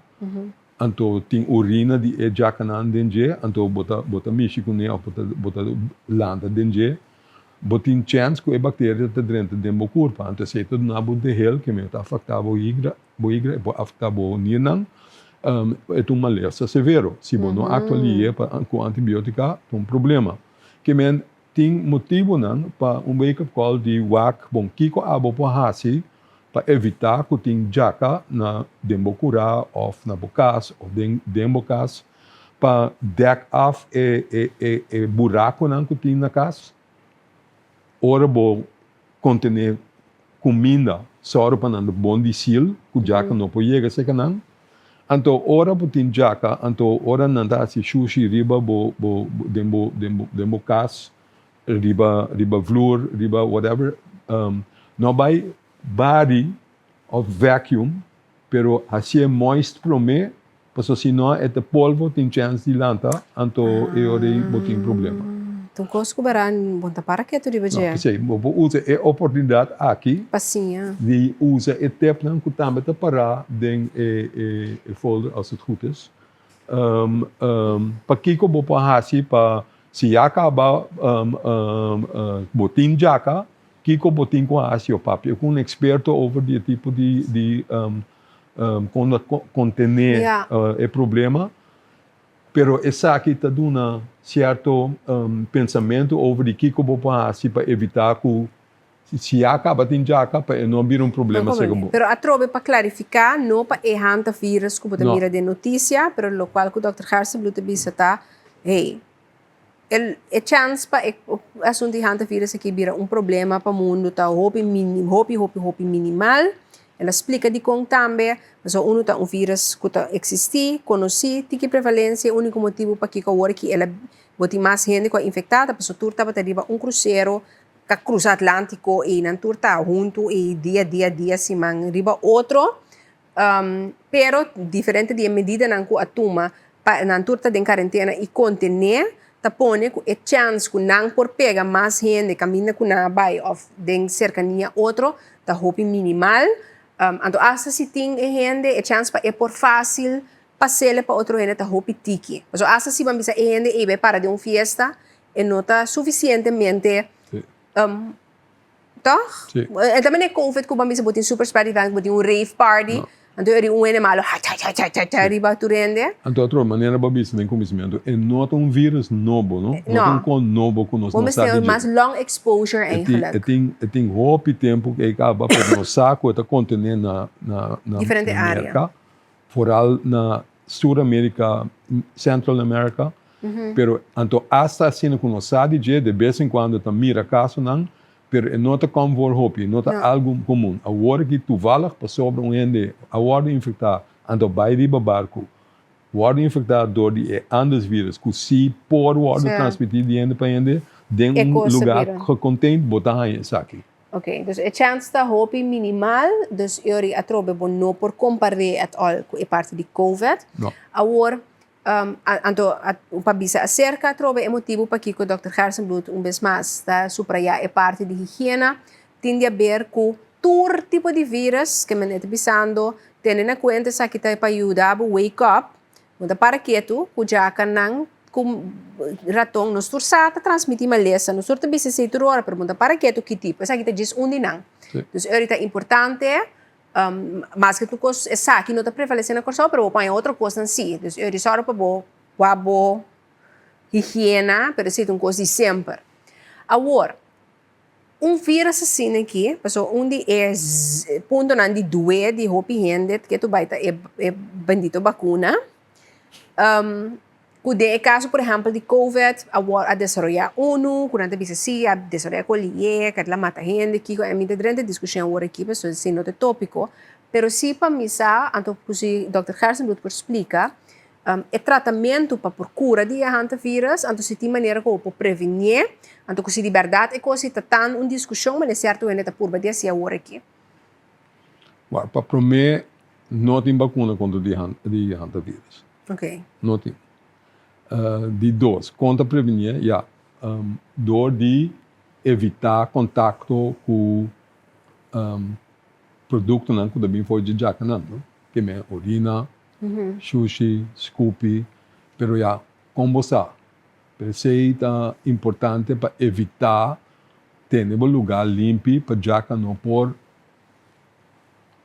Anto tin urina di e djakanan den dje, anto bo ta bo ta mishi kuné òf bo ta bo ta lanta den dje, bo tin chèns ku e bakteria ta drenta den bo kurpa. Anto esei ta duna bo dehel ke mester ta afektá bo higra bo higra e por afektá bo nirnan. E ta un malesa severo. Si bo no aktua lihe pa ku antibiótika ta un problema. Ke men Tin motibunan pa un wake up call di wak bon kiko abo por hasi pa evita ku tin djaka na den bo kura of na bo kas of den den bo kas pa dek af e e e e burakonan ku tin na kas ora bo kontene kuminda sòru pa nan ta bon di sil ku djaka no por yega seka nan. Anto ora bo tin djaka anto ora nan ta hasi shushi riba bo bo den bo den bo den bo kas riba riba vloer riba whatever no bai bari of vacuum pero hasié moist promé pasobra si no e ta polvo tin chèns di lanta anto e ora ei bo tin problema.
Ta un kos ku baran bo ta para ketu riba
No,
dje.
p'esei bo por usa e oportunidat aki
Pa siña.
di usa e tipnan ku tambe ta pará den e e folder als het goed is. Pakiko bo por hasi pa si ya kaba bo tin djaka, kiko bo tin ku hasi o papia ku un eksperto over di e tipo di di kon kontené e problema. Pero esaki ta duna sierto pensamentu over di kiko bo por hasi pa evitá ku si ya kaba tin djaka pa e no bira un problema serka bo.
Pero atrobe pa klarifiká, no pa e hantavirus ku bo ta mira den notisia, pero lokual ku dòkter Gerstenbluth ta bisa ta, hey, e chèns pa e asuntu di hantavirus aki bira un problema pa mundu ta hopi mini, hopi, hopi, hopi minimal. El a splika dikon tambe, pasobra unu ta un virus ku ta eksistí, konosí, tiki prevalensia, e úniko motibu pakiko awor ki el a bo tin mas hende ku a infektá ta pasobra tur tabata riba un krusero ta krusa Atlántiko i nan tur ta huntu i dia dia dia siman riba otro. Pero diferente di e medidanan ku a tuma pa nan tur ta den karentena i kontené ta pone ku e chèns ku nan por pega mas hende kaminda ku nan a bai òf den serkania otro ta hopi minimal. Anto asta si tin e hende e chèns pa e por fásil pas'el pa otro hende ta hopi tiki. Pasobra asta si bo a bisa e hende ei bai para den un fiesta e no ta sufisientemente Toch?
Sí.
E ta mene COVID ku bo a bisa bo tin super spread event, bo tin un rave party, anto e ri un hende malo ha cha cha cha cha cha riba tur hende.
Anto otro manera bo a bisa den kuminsamentu, e no ta un virus nobo, no? No ta un kon nobo ku nos
Bo
no sa
mester
di dje.
mas long exposure
E tin,
eigenlijk.
e tin, e tin hopi tempu ku e kaba, pero nos sa ku e ta kontené na, na, na
Diferente área.
Merka. Vooral na Sur America, Central America, pero anto hasta asina cu nos sa di dje, de bes en cuando ta mira casonan, pero e no ta come voor hopi, e no ta algo comun. Awor aki toevallig pasobra un hende a wordo infecta, anto bay riba barco, wordo infecta door di e Andes virus, cu si por wordo transmiti di hende pa hende, den un lugar gecontained bo ta haya esaki.
Ok, dus e chèns ta hopi minimal, dus yori atrobe bo no por kompar'é at all ku e parti di covid.
No.
Awor, anto pa bisa aserka atrobe e motibu pakiko dòkter Gerstenbluth un bes mas ta suprayá e parti di higiena tin di aber ku tur tipo di virus ke men e ta bisando tene na kuenta esaki ta pa yuda bo wake up Bo ta para ketu ku djakanan ku raton. Nos tur sa ta transmití malesa. Nos tur ta bisa esei tur ora, pero bo ta para ketu ki tipo. Esaki ta djis un di nan. Dus ora ta importante, maske tur kos esaki no ta prevalesé na Kòrsou, pero bo por haña otro kosnan sí. Dus ora sòru pa bo wak bo higiena, pero esei ta un kos di semper. Awor, Un virus asina aki, pasobra un di e puntonan di due di hopi hende ke tu bai ta e e bendito bakuna, ku den e kaso por ehèmpel di covid awor a desaroyá unu ku nan ta bisa si a desaroyá ku lié ku a mata hende kiko mi ta drenta diskushon awor aki pasobra esei no ta e tópiko, pero si pa mi sa anto ku si dòkter Gerstenbluth por splika E tratamentu pa por kura di e hantavirus, anto si tin manera ku bo por prevenié, anto ku si di bèrdat e kos si ta tan un diskushon, manera sierto hende ta purba di hasi awor aki.
Wak, pa promé no tin bakuna kontra di di hantavirus.
Ok.
No tin. Di dos, kon ta prevenié? Ya, dor di evitá kontakto ku produktonan ku ta bin for di djakanan, no? Ke men orina. Shushi, skupi, pero ya, kon bo sa? P'esei ta importante pa evitá tene bo lugá limpi pa djaka no por.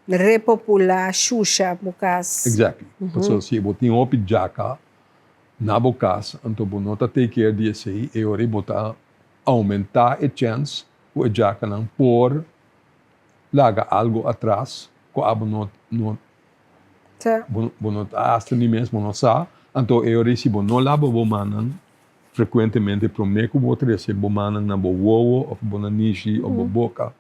Repopulá shusha bo kas.
Exactly. Pasobra si bo tin hopi djaka na bo kas, anto bo no ta take care di esei, e ora ei bo ta oumentá e chèns ku e djakanan por laga algu atras ku abo no no Bo no ta hasta ni mes, bo no sa. Anto e ora ei si bo no laba bo mannan frekuentemente promé ku bo trese bo mannan na bo wowo òf bo nanishi òf bo boka,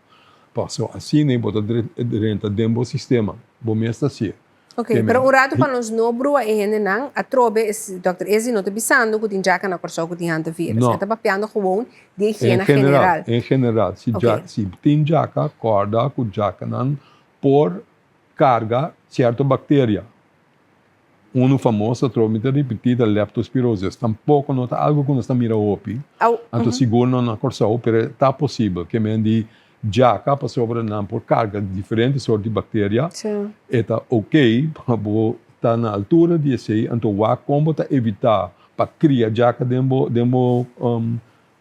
paso asina ei bo ta drenta den bo sistema, bo mes ta hasié.
Ok, pero un ratu pa nos no brua e hendenan, atrobe dòkter Ezi no ta bisando ku tin djaka na Kòrsou ku tin hantavirus.
No.
E ta papiando gewoon di higiena general.
En general, si tin djaka, kòrda ku djakanan por Carga cierto bacteria. Uno famoso atrobe mi ta ripiti ta leptospirosis. Tampoco no ta algo cu nos ta mira hopi, anto sigur no na Corsou, pero ta posibel. Ke men di djaca pasobra nan por carga diferente soort di bacteria. E ta ok pa bo ta na altura di esey, anto wak con bo ta evita pa cria djaca den bo den bo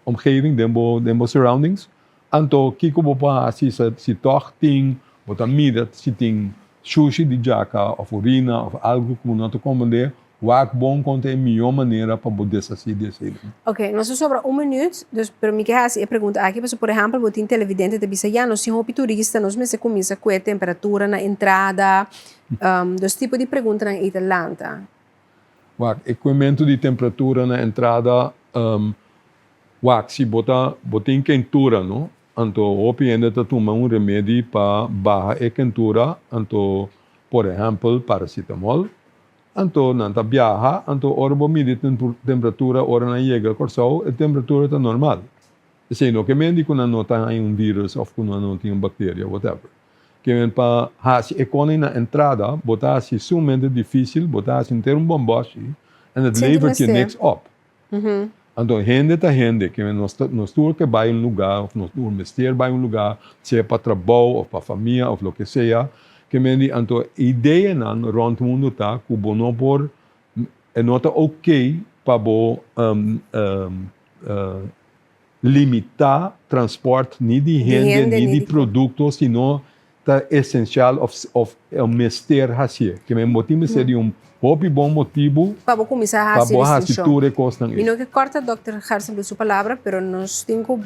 omgeving, den bo den bo surroundings. Anto kiko bo por hasi si tòg tin, bo ta mira si tin shushi di djaka òf urina òf algu ku bo no ta komprendé, wak bon kon ta e mihó manera pa bo deshasí di eseinan.
Ok, nos a sobra un minuut, dus pero mi ke hasi e pregunta aki pasobra por ehèmpel bo tin televidente ta bisa ya nos tin hopi turista, nos mester kuminsa ku e temperatura na entrada, dus tipo di preguntanan ei ta lanta.
Wak, e kuementu di temperatura na entrada, wak, si bo ta, bo tin kentura, no? Anto hopi hende ta tuma un remedi pa baha e kentura, anto por ehèmpel paracetamol. Anto nan ta biaha, anto ora bo midi temperatura ora nan yega Kòrsou, e temperatura ta normal. Esei no ke men di ku nan no ta haña un virus òf ku nan no tin un bakteria, whatever. Ke men pa hasi e kòne na entrada, bo ta hasi sumamente difísil, bo ta hasi henter un bòmbòshi en het levert je niks op. Anto hende ta hende, ke men nos ta nos tur ke bai un lugá òf nos tur mester bai un lugá, sea pa trabou òf pa famia òf loke sea, ke men di anto ideanan rònt mundu ta ku bo no por e no ta oké pa bo limitá transport ni di hende ni di produkto si no ta esensial òf mester hasié. Ke men bo tin mester di un hopi bon motibu
pa bo kuminsá hasi
pa bo hasi tur e kosnan ei.
Mi no ke kòrta dòkter Gerstenbluth su palabra, pero nos tin ku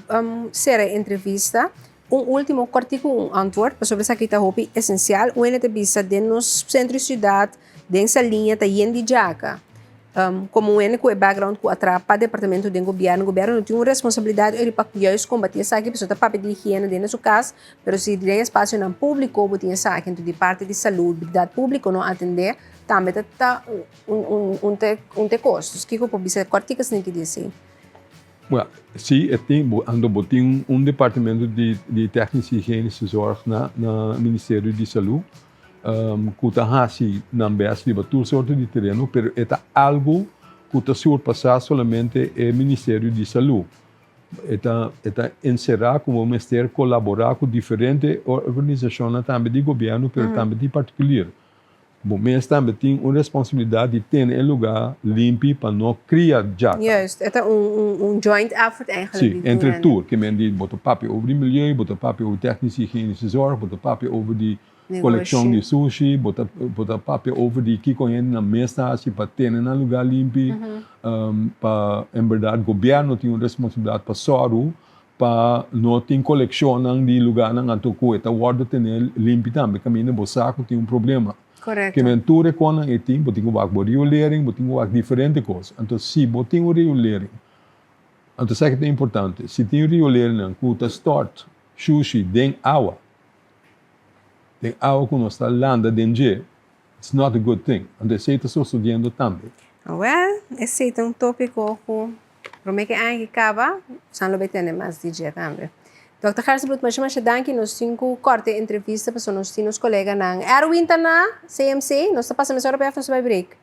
sera e entrevista. Un último kòrtiku un antwòrt pasobra esaki ta hopi esensial. Un hende ta bisa den nos sentro di siudat, den Saliña ta yen di djaka. Komo un hende ku e background ku a traha pa departamento den gobièrnu, gobièrnu no tin un responsabilidat eri pa juist kombatí esaki pasobra ta papia di higiena den su kas, pero si den espasionan públiko bo tin esaki, enton di parti di salubridat públiko no atendé tambe ta ta un un te kos. Dus kiko por bisa kòrtiku esaki di esei?
Bueno, si e tin, bo anto bo tin un departamento di di technische hygienische zorg na na Ministerio di Salú ku ta hasi nan bèst riba tur sorto di tereno, pero e ta algu ku ta surpasá solamente e Ministerio di Salú. E ta e ta enserá ku bo mester kolaborá ku diferente organisashonnan tambe di gobièrnu pero tambe di partikulir. Bo mes tambe tin un responsabilidat di tene e lugá limpi pa no kria djaka.
Juist, e ta un un joint effort eigenlijk
Sí,
di tur
entre
hende.
tur. Ke men di bo ta papia over di milieu, bo ta papia over technische hygienische zorg, bo ta papia over di kolekshon di sushi, bo ta bo ta papia over di kiko hendenan mes ta hasi pa tene nan lugá limpi. Pa en bèrdat gobièrnu tin un responsabilidat pa sòru Pa no tin kolekshonnan di lugánan anto ku e ta wòrdu tene limpi tambe kaminda bo sa ku tin un problema.
Korekto.
Ke men tur e konan e tin, bo tin ku wak bo riolering, bo tin ku wak diferente kos. Anto si bo tin un riolering, anto esaki ta importante, si tin rioleringnan ku ta stòrt shushi den awa, den awa ku nos ta landa den dje, it's not a good thing. Anto esei ta sosodiendo tambe.
Awèl, esei ta un tópiko ku Prome ke aña ki kaba, san lo bay tende mas di dje tambe. Dòkter Gerstenbluth, masha masha danki. Nos tin ku kòrta e entrevista pasobra nos tin nos koleganan. Erwin ta na CMC. Nos ta pasa mesora pa e òf nos ta bay break?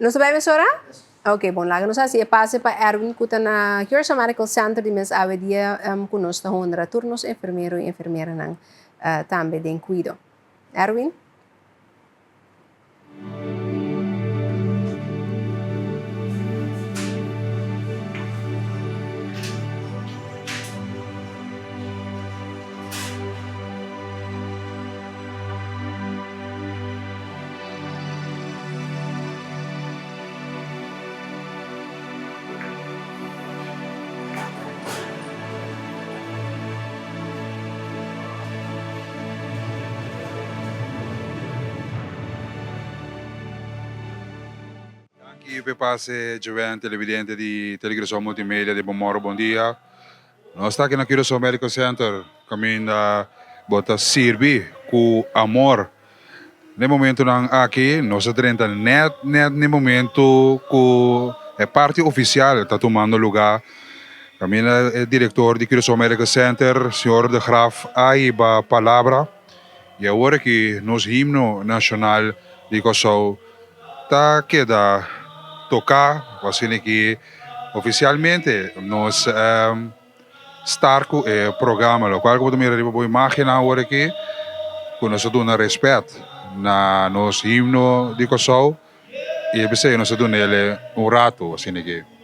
Nos ta bay mesora? Ok, bon, laga nos hasi e pase pa Erwin ku ta na Curaçao Medical Center di mes awe dia ku nos ta honra tur nos enfermero i enfermeranan tambe den kuido. Erwin?
Sigui p'e pase Joven televidente di Telecuraçao Multimedia di Bon Moro Bon Dia. Nos ta aki na Curaçao Medical Center caminda bo ta sirbi cu amor. N'e momentonan aki nos a drenta net net n'e momento cu e parti oficial ta tumando lugar caminda e director di Curaçao Medical Center señor De Graaf a hiba palabra y awor aki nos himno nacional di Curaçao ta keda toká asina ki ofisialmente nos start ku e programa lokual ku bo ta mira riba bo imágennan awor aki ku nos ta duna rèspèt na nos himno di Kòrsou i p'esei nos ta dun'el un ratu asina ki.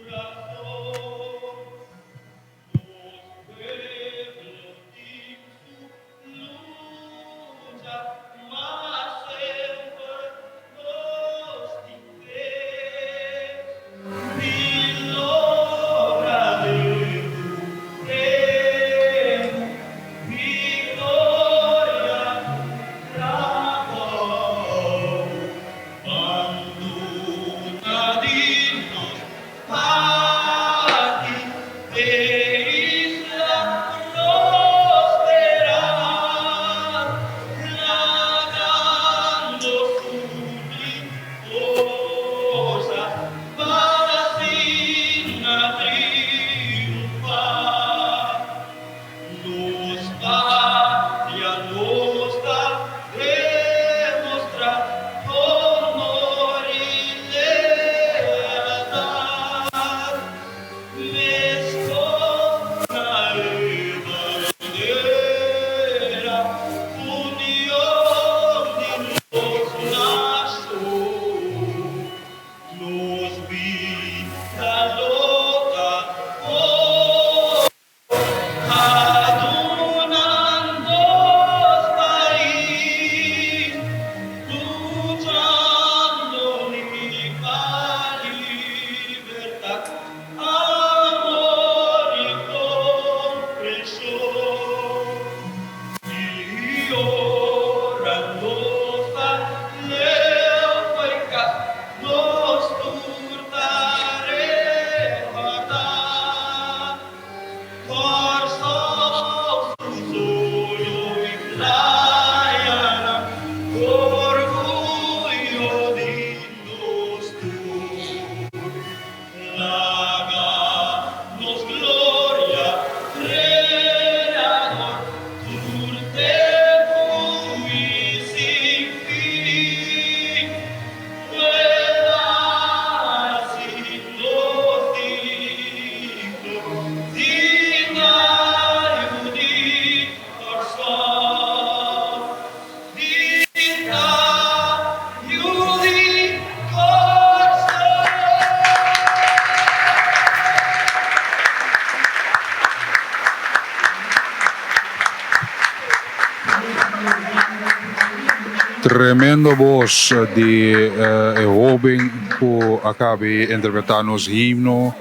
Tremendo bos di e hoben ku a kabi interpretá nos himno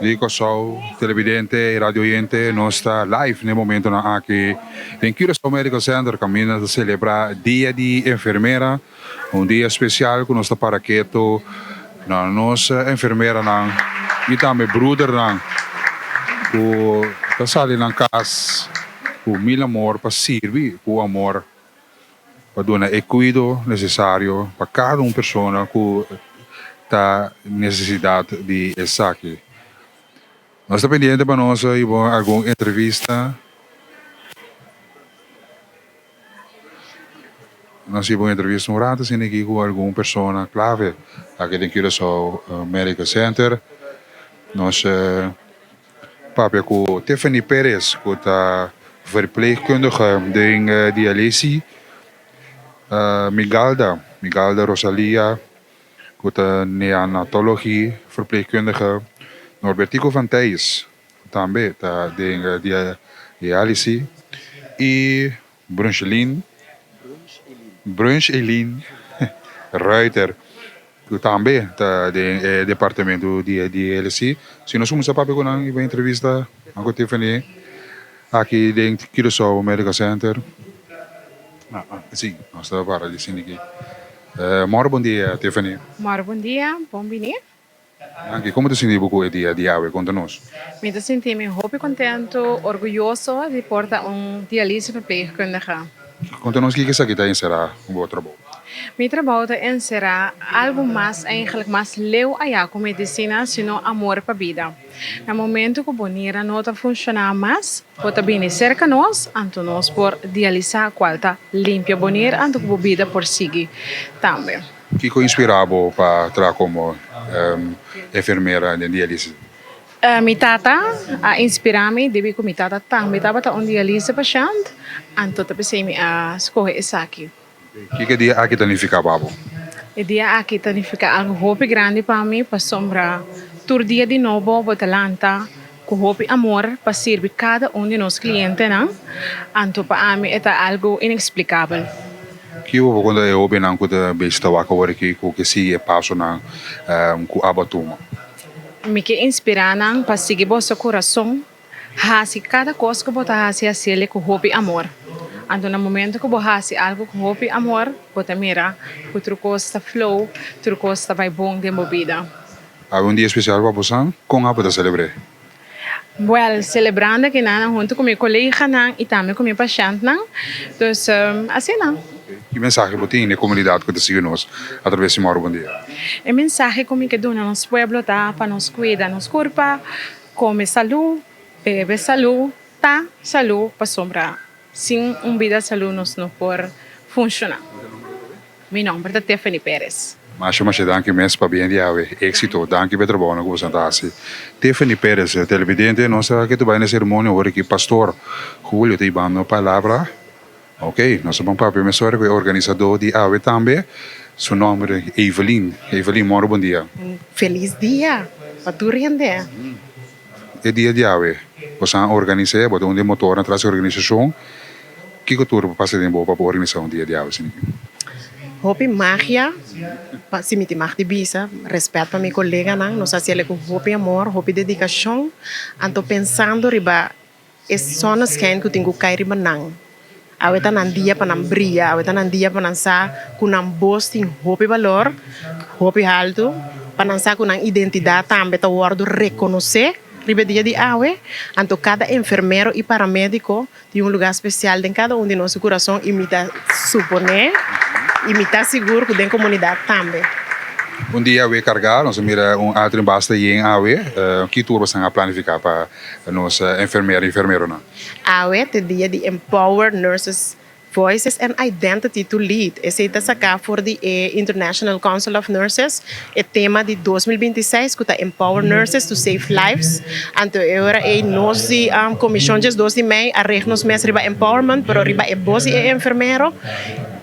di Kòrsou. Televidente y radio oyente, nos ta live n'e momentonan aki den Curaçao Medical Center caminda ta celebra Dia di Enfermera, un dia special cu nos ta para keto na nos enfermeranan y tambe broedernan cu ta sali nan cas cu mil amor pa sirbi cu amor pa duna e cuido necesario pa cada un persona cu ta necesidad di esaki. Nos ta pendiente pa nos hiba algun entrevista. Nos hiba un entrevista un rato asina aki cu algun persona clave aki den Curaçao Medical Center. Nos papia cu Tiffany Perez cu ta verpleegkundige den dialyse. Migalda, Migalda Rosalia. Ku ta neanatologie verpleegkundige Norbertico van Thijs, ku tambe ta den dialisi, i Bruncheline, Bruncheline Ruiter, ku tambe ta den e departamento di dialisi. Si nos kuminsá papia ku nan i bai entrevista nan ku Tiffany aki den Curaçao Medical Center. Si, nos ta para di sinti aki. Mòrgo bon dia, Tiffany.
Mòrgo bon dia, bon bini.
Danki. Kon bo ta sinti bo ku e dia di awe? Konta nos.
Mi ta sinti mi hopi kontentu, orguyoso di por ta un dialyseverpleegkundige.
Konta nos kiko esaki ta enserá bo trabou.
Mi trabou ta enserá algu mas eigenlijk mas leu ayá ku medisina, sino amor pa bida. Na momento ku bo nira no ta funshoná mas, bo ta bini serka nos, anto nos por dialisá kual ta limpia bo nir anto ku bo bida por sigui tambe.
Kiko inspirá bo pa traha komo enfermera den dialise?
Mi tata a inspirá mi debí ku mi tata tambe tabata un dialise pashènt, anto ta p'esei mi a skohe esaki.
Kiko e dia aki ta nifiká pa bo?
E dia aki ta nifiká algu hopi grandi pa mi pasobra tur dia di nobo bo ta lanta ku hopi amor pa sirbi kada un di nos klientenan, anto pa ami e ta algu ineksplikabel.
Kiko bo por konta e hobennan ku ta bishita wak awor aki ku ke sigui e pasonan ku abo a tuma?
Mi ke inspirá nan pa sigui boso kurason. Hasi kada kos ku bo ta hasi hasiel ku hopi amor. Anto na momento ku bo hasi algu ku hopi amor, bo ta mira ku tur kos ta flow, tur kos ta bai bon den bo bida.
Awe un dia spesial pa bosan, kon abo ta selebr'é?
Wèl, selebrando akinan huntu ku mi koleganan i tambe ku mi pashèntnan. Dus, asina.
Ki mensahe bo tin na e komunidat ku ta sigui nos atraves di Mòru Bon Dia?
E mensahe ku mi ke duna nos pueblo ta pa nos kuida nos kurpa, Come salú, bebe salú, ta salú pasobra sin un bida salú nos no por funshoná. Mi nomber ta Tiffany Perez.
Masha masha danki mes pa bien di awe. Éxito. Danki pa e trabounan ku boso ta hasi. Tiffany Perez, televidente, nos a ke ta bai na seremonia ora ki Pastor Julio ta hibando palabra. Ok, nos a ban papia mesora ku e organisadó di awe tambe. Su nòmber Evelyn. Evelyn, mòru bon dia.
Felis dia pa tur hende.
E dia di awe, boso a organis'é, bo ta un di e motornan tras e organisashon. Kiko tur bo pasa den bo pa bo organisá un dia di awe asina?
Hopi magia, pa si mi tin mag di bisa, rèspèt pa mi koleganan, nos a hasiel ku hopi amor, hopi dedikashon, anto pensando riba E zonneschijn ku tin ku kai riba nan. Awe ta nan dia pa nan bria, awe ta nan dia pa nan sa ku nan bos tin hopi balor, hopi haltu, pa nan sa ku nan identidat tambe ta wòrdu rekonosé riba e dia di awe. Anto kada enfermero i paramédiko tin un lugá spesial den kada un di nos su kurason i mi ta suponé i mi ta sigur ku den komunidat tambe.
Un dia awe kargá, nos a mira un atrio basta yen awe. Ki tur boso a planifiká pa Nos enfermera y enfermeronan.
Awe t'e dia di Empower Nurses Voices and Identity to Lead. Esei ta saká for di e International Council of Nurses, e tema di 2026 ku ta Empower Nurses to Save Lives. Anto e ora ei nos di Komishon 12 di mei a reg nos mes riba empowerment, pero riba e bos di e enfermero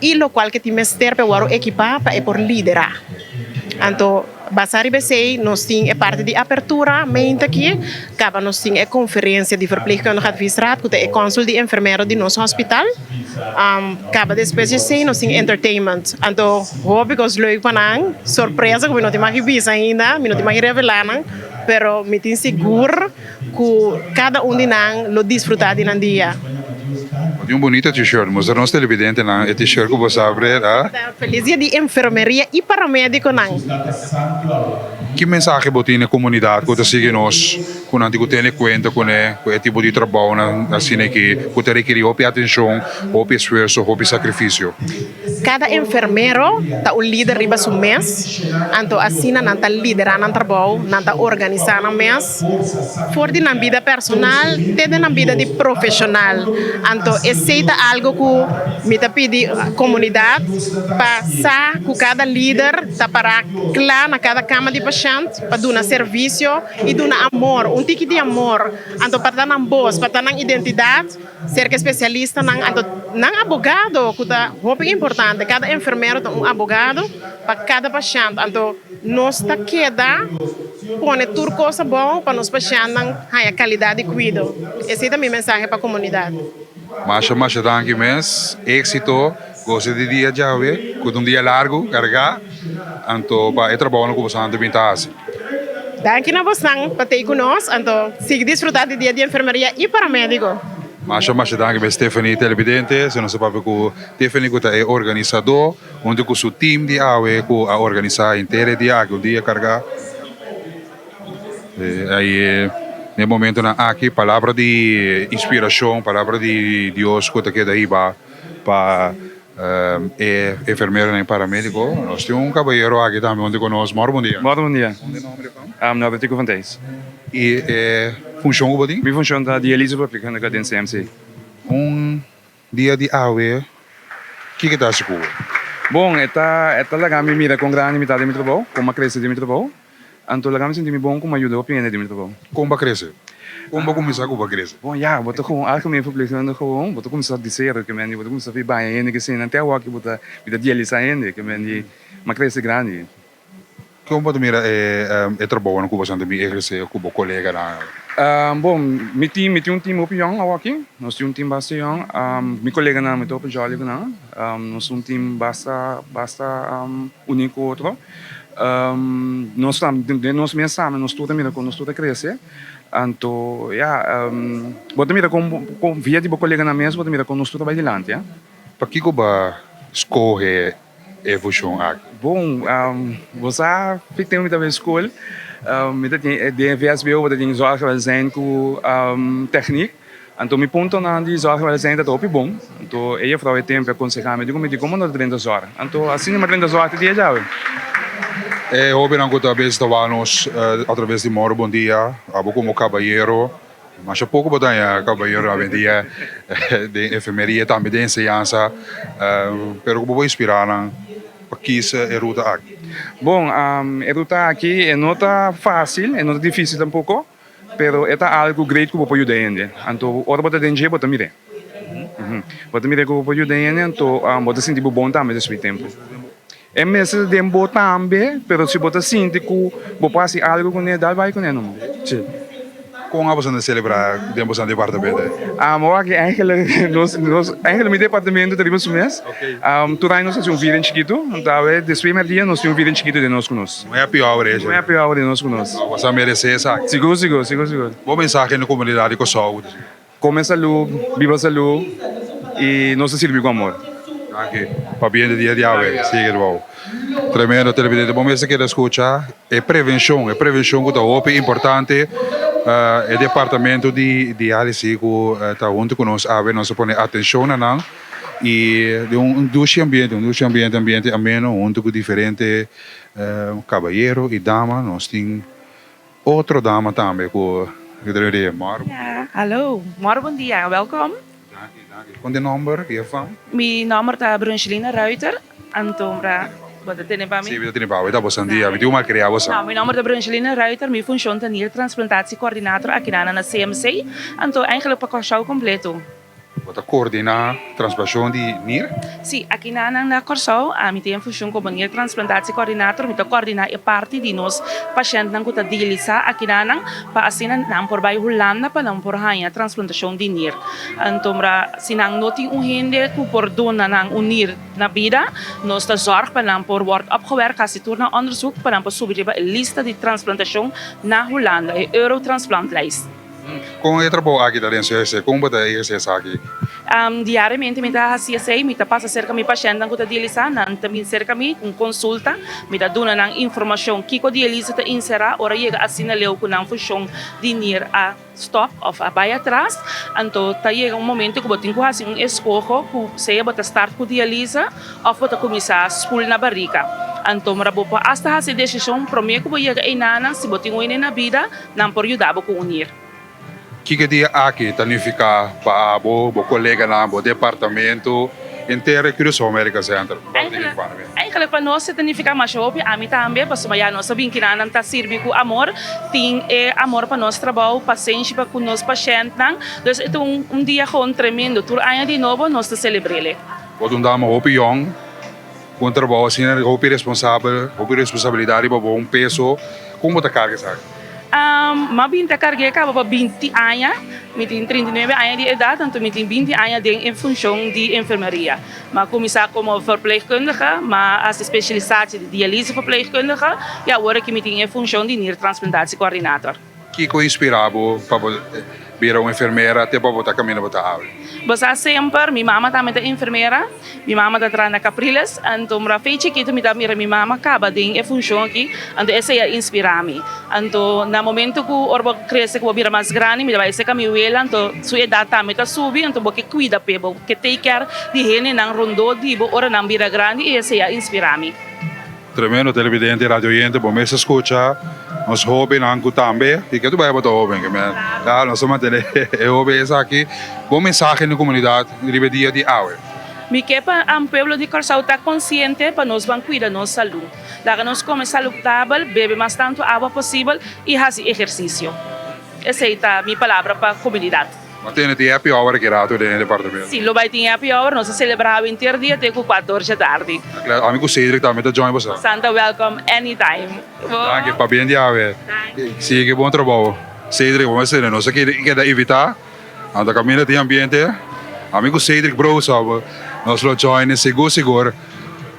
i lokual ke tin mester pa e wòrdu ekipá pa e por liderá. Anto. Basá riba esei nos tin e parti di apertura mente aki, kaba nos tin e konferensia di Verpleegkundig Adviesraad ku ta e kònsul di enfermero di nos hospital. Kaba despues di esei nos tin entertainment. Anto hopi kos leuk pa nan, sorpresa ku mi no tin maki bisa ainda, mi no tin maki revelá nan, pero mi tin sigur ku kada un di nan lo disfrutá di nan dia.
Bo tin un bunita t-shirt. Mustra nos televidentenan e t-shirt ku bo sa abrir, a.
Felis dia di enfermeria i paramedikonan.
Ki mensahe bo tin na e komunidat ku ta sigui nos, ku nan tin ku tene kuenta kuné, ku e tipo di trabounan asina aki, ku ta rekerí hopi atenshon, hopi esfuerso, hopi sakrifisio?
Kada enfermero ta un lider riba su mes, anto asina nan ta liderá nan trabou, nan ta organisá nan mes for di nan bida personal te den nan bida di profeshonal. Anto esei ta algu ku mi ta pidi komunidat pa sa ku kada lider ta pará kla na kada kama di pashènt pa duna servisio i duna amor, un tiki di amor, anto pa ta nan bos, pa ta nan identidat. Serka espesialistanan anto nan abogado ku ta hopi importante. Kada enfermero ta un abogado pa kada pashènt. Anto nos ta keda pone tur kos abou pa nos pashèntnan haña kalidat di kuido. Esei ta mi mensahe pa komunidat.
Masha masha danki mes. Éxito. Gosa di dia djawe ku ta un dia largu, kargá. Anto pa e trabounan ku boso ta bin ta hasi.
Danki na bosnan pa tei ku nos, anto sigui disfruta di dia di enfermeria i paramedico.
Masha masha danki mes Stephanie Televidente, si nos a papia ku Tiffany ku ta e organisadó huntu ku su team di awe ku a organisa henter e dia aki un dia kargá. Ei den e momentonan aki palabra di inspiracion, palabra di Dios cu ta keda hiba pa e enfermeronan y paramedico. Nos tin un cabayero aki tambe hunto cu nos. Mor bon dia.
Mor bon dia.
Con e nomber di
Mi nomber ta Tico van Thijs.
Y e funcion cu bo tin?
Mi funcion ta dialyse verpleegkundige den CMC.
Un Dia di awe, kiko ta hasi ku bo?
Bon, e ta e ta laga mi mira kon grandi mi ta den mi trabou, kon mi a krese den mi trabou. Anto laga mi sinti mi bon ku mi a yuda hopi hende den mi trabou.
Kon bo a krese? Kon bo a kuminsá ku bo a krese?
Bon, ya, bo ta gewoon algemeen verpleegkundige gewoon, bo ta kuminsá di sero, ke men di bo ta kuminsá fi baña hende ke esei nan te awor bo ta mi ta dialisá hende, ke men di mi a krese grandi.
Kon bo ta mira e trabounan ku bo san ta bin ehersé ku bo koleganan?
Bon, mi tin mi tin un tim hopi yòn awoki. Nos tin un tim basta yòn. Mi koleganan mi ta hopi jòli ku nan. Nos un tim basta basta uní ku otro. Nos ta den nos mes tambe nos tur ta mira kon nos tur ta krese. Anto ya, bo ta mira kon kon via di bo koleganan mes bo ta mira kon nos tur ta bai dilanti.
Pakiko bo a skohe e fushon aki?
Bon, bo sa fi tempu mi tabata skol, mi ta tin den e vsbo bo ta tin zorg welzijn ku techniek, anto mi puntonan di zorg welzijn ta hopi bon, anto e jefrouw e tempu a konseha mi, diku mi di komo no ta drenta zorg, anto asina mi a drenta zorg te dia djawe.
E hobennan ku ta bes ta wak nos atraves di Moro Bon Dia, abo komo kabayero, Masha poko bo ta haña kabayero awendia den enfermeria tambe den enseñansa, pero ku bo por inspirá nan pa kisa e ruta aki?
Bon, e ruta aki e no ta fásil, e no ta difísil tampoko, pero e ta algu great ku bo por yuda hende. Anto ora bo ta den dje bo ta mir'é. Bo ta mir'é ku bo por yuda hende, anto bo ta sinti bo bon tambe despues di tempu. E mester ta den bo tambe, pero si bo ta sinti ku bo por hasi algu kuné, dal bai kuné numa. Sí.
Kon a boso ta selebrá den boso departamento?
Awor aki eigenlijk nos, nos, eigenlijk mi departamento ta riba su mes. Tur aña nos hasi un viering chikitu, anto awe despues merdia nos tin un viering chikitu den nos ku nos.
Un happy hour esei.
Un happy hour den nos ku nos.
Boso a meresé esaki.
Sigur, sigur, sigur, sigur.
Bo mensahe na komunidat di Kòrsou?
Come salú, biba salú y nos ta sirbi cu amor.
Danki pabia di dia di awe. Sigui Dwou. Tremendo televidente. Bo mester keda scucha e prevencion, e prevencion cu ta hopi importante. E departamento di dialisi cu ta hunto cu nos awe, nos a pone atencion na nan y den un dushi ambiente, un dushi ambiente, ambiente ameno hunto cu diferente cabayero y dama nos tin. Otro dama tambe cu ta di mor.
Ya, hallo. Mor bon dia, welkom.
Danki, danki. Con di nomber y e fam?
Mi nomber ta Brungelina Ruiter, antombra bo ta tene pa mi?
Si, mi ta tene pa bo. E ta bo sandia. Mi tin un malcria bo sa.
No, mi nomber ta Brungelina Ruiter, mi funcion ta niertransplantatiecoördinator aki na CMC, anto eigenlijk pa Kòrsou completo.
Bo ta koordiná transplantashon di nir?
Sí, aki na na Kòrsou ami tin e funshon komo niertransplantatiecoördinator. Mi ta koordiná e parti di nos pashèntnan ku ta dialisá aki na nan pa asina nan por bai Hulanda pa nan por haña transplantashon di nir. Antombra si nan no tin un hende ku por duna nan un nir na bida, nos ta zòrg pa nan por wòrdu opgewerkt, hasi tur nan ònderzoek pa nan por subi riba e lista di transplantashon na Hulanda, e Eurotransplantlijst.
Kon e trabou aki ta den su ehersé? Kon bo ta ehersé esaki?
Diariamente mi ta hasi esei, mi ta pasa serka mi pashèntnan ku ta dialisá, nan ta bin serka mi ku un konsulta, mi ta duna nan informashon kiko dialisa ta inserá ora yega asina leu ku nan funshon di nir a stòp òf a bai atras. Anto ta yega un momento ku bo tin ku hasi un eskoho ku sea bo ta start ku dialisa òf bo ta kuminsá spul na barika. Anto mora bo por asta hasi e desishon promé ku bo yega einanan si bo tin un hende na bida. Nan por yuda bo ku un nir.
Kiko e dia aki ta nifiká pa abo, bo koleganan, bo departamento, henter e Curaçao Medical Center?
Eigenlijk pa nos e ta nifiká masha hopi, ami tambe, pasobra ya nos a bin kina nan ta sirbi ku amor, tin e amor pa nos trabou, pasenshi pa ku nos pashèntnan. Dus e ta un dia gewoon tremendo. Tur aña di nobo nos ta selebr'é.
Bo ta un dama hopi yòn. Ku un trabou asina hopi responsabel, hopi responsabilidat riba bo, un peso, kon bo ta karga esaki?
M'a bin ta karg'é kaba pa binti aña, mi tin 39 aña di edat, anto mi tin binti aña den e funshon di enfermeria. M'a kuminsá komo verpleegkundige, m'a hasi spesialisatie di dialyseverpleegkundige i awor aki mi tin e funshon di niertransplantatiecoördinator.
Kiko inspirá bo pa bo. bira un enfermera te pa bo ta kaminda bo ta awe?
Bo sa semper, mi mama tambe ta enfermera, mi mama ta traha na Capriles, anto mira fei chikito mi ta mira mi mama kaba den e funshon aki, anto esei a inspira mi. Anto na momento ku ora bo krese ku bo bira mas grandi mi ta bai seka mi wela, anto su edat tambe ta subi, anto bo ke kuida p'e, bo ke take care di hendenan rondó di bo ora nan bira grandi i esei a inspira mi.
Tremendo televidente y radio oyente bo mes a scucha nos hobennan cu tambe y ke tu bay bo ta hoben ke men ya nos ta mantene e hoben esaki bo mensahe na comunidad riba e dia di awe.
Mi ke pa pueblo di Kòrsou ta konsiente pa nos ban kuida nos salú. Laga nos kome saludabel, bebe mas tantu awa posibel i hasi ehersisio. Esei ta mi palabra pa komunidat.
Bo tene tin happy hour aki rato den e departamento?
Si, lo bai tin happy hour. Nos ta celebra awe henter dia te cu cuatro dje tardi.
Ami cu Cedric tambe ta join boso.
Santa welcome anytime.
Danki, pabien di awe. Sigui bon trabou. Cedric, bo mester tene nos a keda invita. Anto caminda tin ambiente. Ami cu Cedric Broos nos lo join sigur sigur.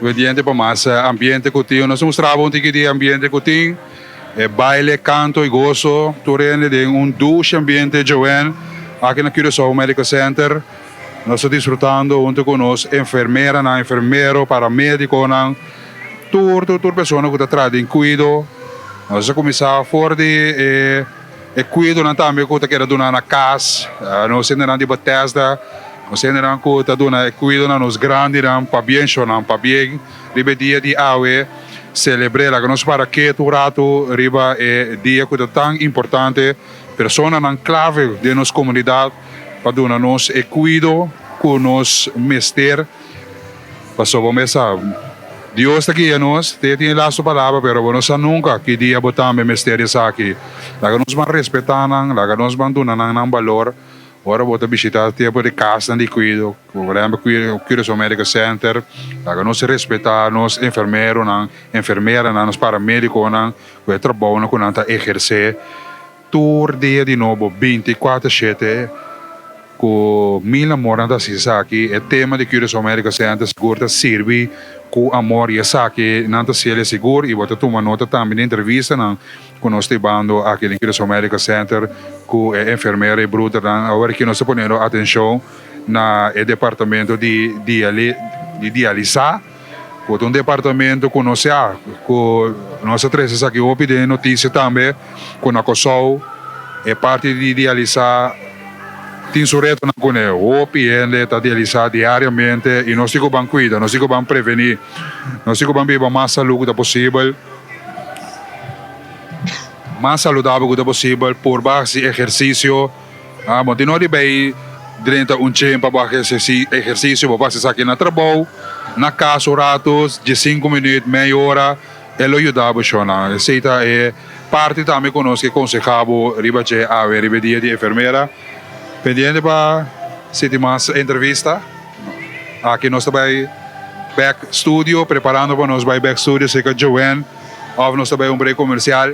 Obediente pa mas ambiente cu tin. Nos a mustra bo un tiki di ambiente cu tin. E baile, canto y gozo tur hende den un dushi ambiente Joanne aki na Curaçao Medical Center. Nos ta disfrutando hunto cu nos enfermeranan, enfermero, paramediconan, tur tur tur persona cu ta traha den cuido. Nos a cuminsa for di e e cuidonan tambe cu ta keda duna na cas, nos hendenan di Bethesda, nos hendenan cu ta duna e cuido na nos grandinan, pabien shonan, pabien riba e dia di awe. Selebr'é, laga nos para ketu un ratu riba e dia ku ta tan importante, personanan klave den nos komunidat pa duna nos e kuido ku nos mester. Pasobra bo mes sa, Dios ta guia nos, te tin e lastu palabra, pero bo no sa nunka ki dia bo tambe mester esaki. Laga nos ban respetá nan, laga nos ban duna nan nan balor. Ora bo ta bishita tempo di kasnan di kuido, por ehempel Curaçao Medical Center, laga nos respetá nos enfermeronan, enfermeranan, nos paramedikonan ku e trabounan ku nan ta ehersé tur dia di nobo binti kuater shete ku mil amor nan ta hasi esaki. E tema di Curaçao Medical Center sigur ta sirbi ku amor i esaki nan ta hasiel sigur i bo ta tuma nota tambe di entrevistanan Ku nos ta ibando aki den Curaçao Medical Center ku e enfermera i brudernan. Awor aki nos ta poniendo atenshon na e departamento di di dialisa, ku ta un departamento ku nos ya ku nos a trese esaki hopi den e notisia tambe ku na Kòrsou e parti di dialisa tin su retonan kuné. Hopi hende ta dialisa diariamente i nos tin ku ban kuida, nos tin ku ban prevení, nos tin ku ban biba mas salú ku ta posibel. Mas saludabel ku ta posibel, purba hasi ehersisio. Bo tin no di bay drenta un gym pa bo hasi ehersisio, bo por hasi esaki na trabou, na kas un ratu, diesinku minüt, mei ora, e lo yuda bo shona. Esei ta e parti tambe ku nos ke konseha bo riba dje awe, riba e dia di enfermera. Pendiente pa si tin mas entrevista. Aki nos ta bai bek studio, preparando pa nos bai bek studio cerca Joanne of nos ta bai un break comercial.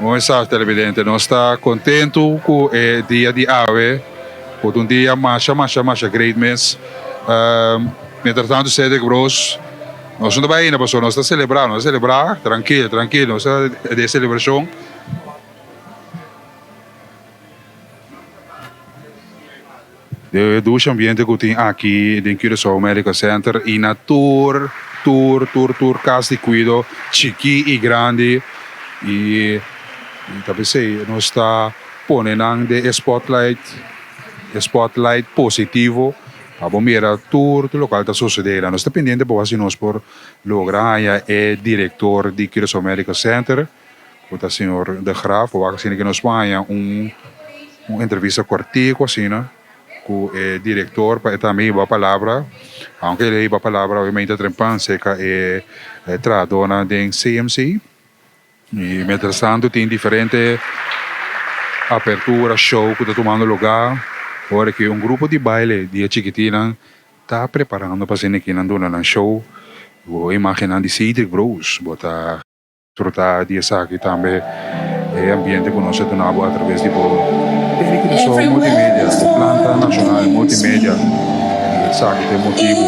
Mooi sa televidente, nos ta contento cu e dia di awe, cu ta un dia masha masha masha great mes. Mientras tanto Cedric Bros, nos no ta bai ainda pasobra nos ta celebra, nos ta celebra trankil trankil, nos ta den celebracion. E dushi ambiente ku tin aki den Curaçao Medical Center i na tur tur tur tur kas di kuido chikí i grandi i ta p'esei nos ta pone nan den e spotlight e spotlight positivo pa bo mira tur tur lokal ta sosodé. Nos ta pendiente pa wak si nos por logra haña e direktor di Curaçao Medical Center. Ku ta señor De Graaf. Bo wak asina ke nos por haña un un entrevista kortiku asina ku e direktor pa e tambe hiba palabra. Aunke el a hiba palabra obviamente trempan serka e trahadónan den CMC. I mientras tanto tin diferente apertura, show ku ta tumando lugá. Ora ki un grupo di baile di e chikitinan ta preparando pa asina ki nan duna nan show. Bo imagennan di Cedric Broos bo ta. Disfruta di esaki tambe e ambiente ku nos a duna bo atraves di bo Telekrisou Multimedia, bo planta nashonal multimedia. I esaki ta e motibu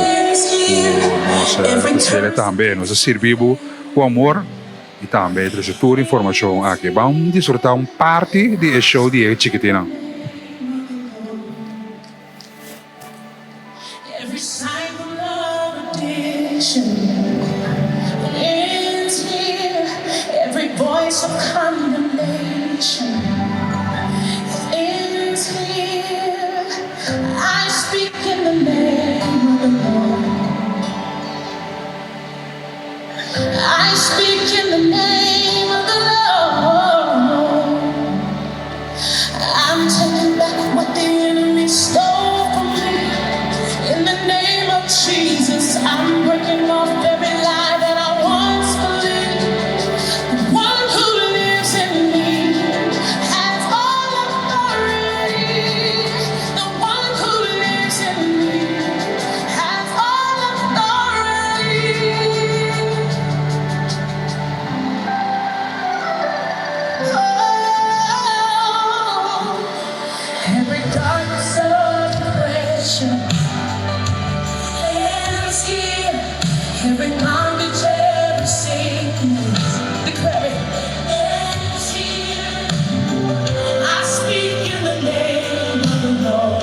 ku nos ta sele tambe. Nos a sirbi bo ku amor i tambe trese tur informashon aki. Ban disfruta un parti di e show di e chikitinnan.
Addiction ends here. Every voice of condemnation ends here. I speak in the name of the Lord. I speak in the name of the Lord. I'm taking back what the enemy stole from me. In the name of Jesus, I'm breaking off every lie that I once believed. The one who lives in me has all authority. The one who lives in me has all authority. Oh, every darkness of depression ends here. Every bondage, every sickness, declare it ends here. I speak in the name of the Lord.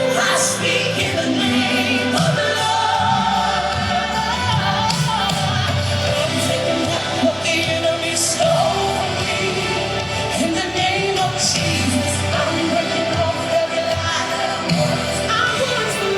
I speak in the name of the Lord. I'm taking back what the enemy stole from me. In the name of Jesus, I'm breaking off every lie. I once believed.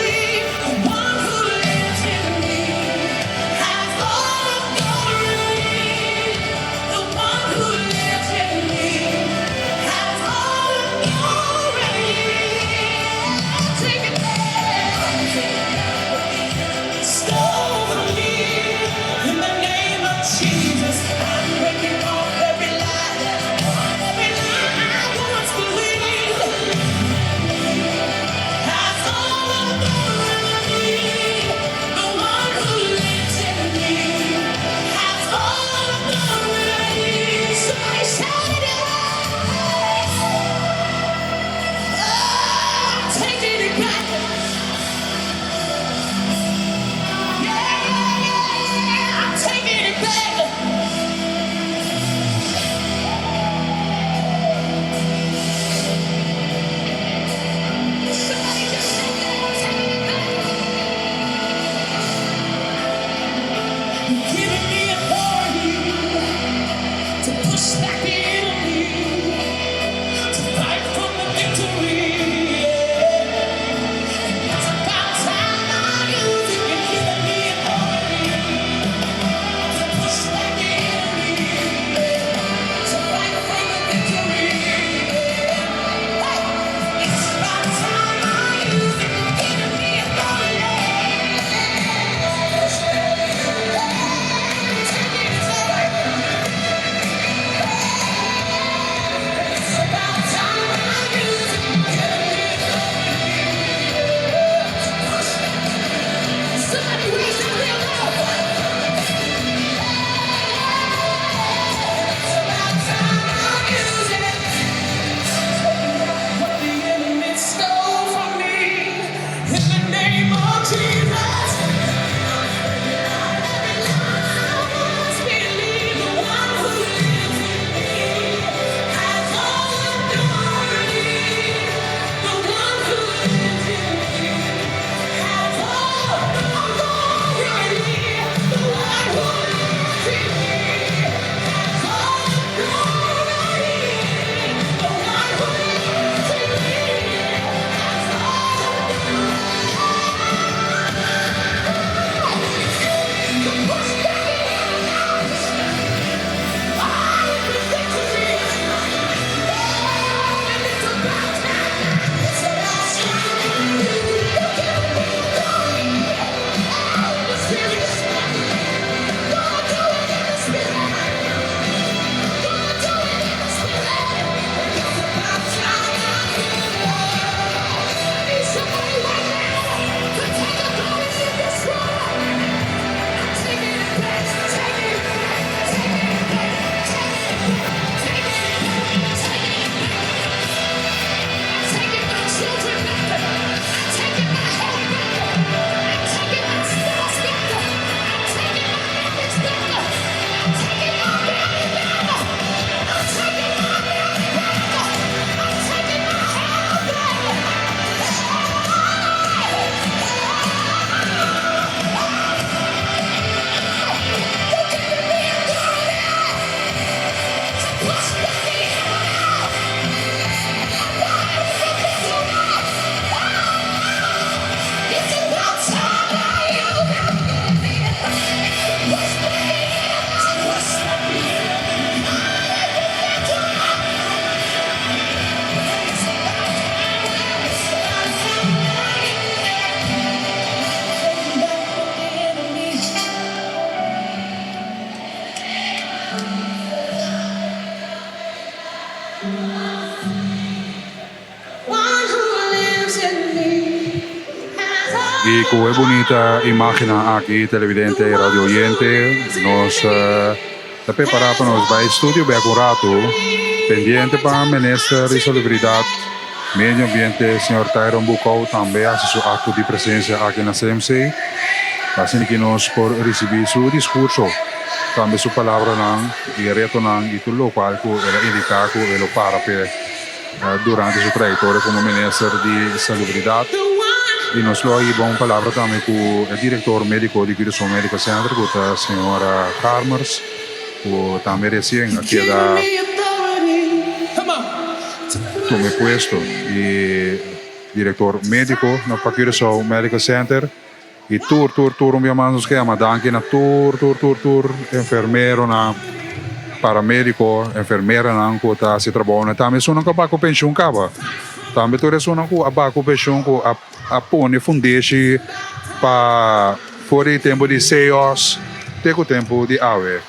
I ku e bunita imágennan aki, televidente i radio oyente, nos ta prepará pa nos bai studio bèk un ratu, pendiente pa Minister di Salubridat, Medio Ambiente, señor Tyron Bucau tambe hasi su akto di presensia aki na CMC, asina ki nos por risibí su diskurso, tambe su palabranan i retonan i tur lokual ku el a indiká ku e lo para p'e. Durante su trayectoria como Minister di Salubridad y nos lo a hiba un palabra tambe cu e director medico di Curaçao Medical Center cu ta señora Carmers cu tambe recien a keda tuma e puesto di director medico na pa Curaçao Medical Center y tur tur tur un bia mas nos ke yama danki na tur tur tur tur enfermeronan, paramedico, enfermeranan ku ta hasi trabounan tambe esunnan ku a baka ku penshun kaba tambe tur esunnan ku a baka ku penshun ku a a pone fundeshi pa for di tempu di CEOS te ku tempu di awe.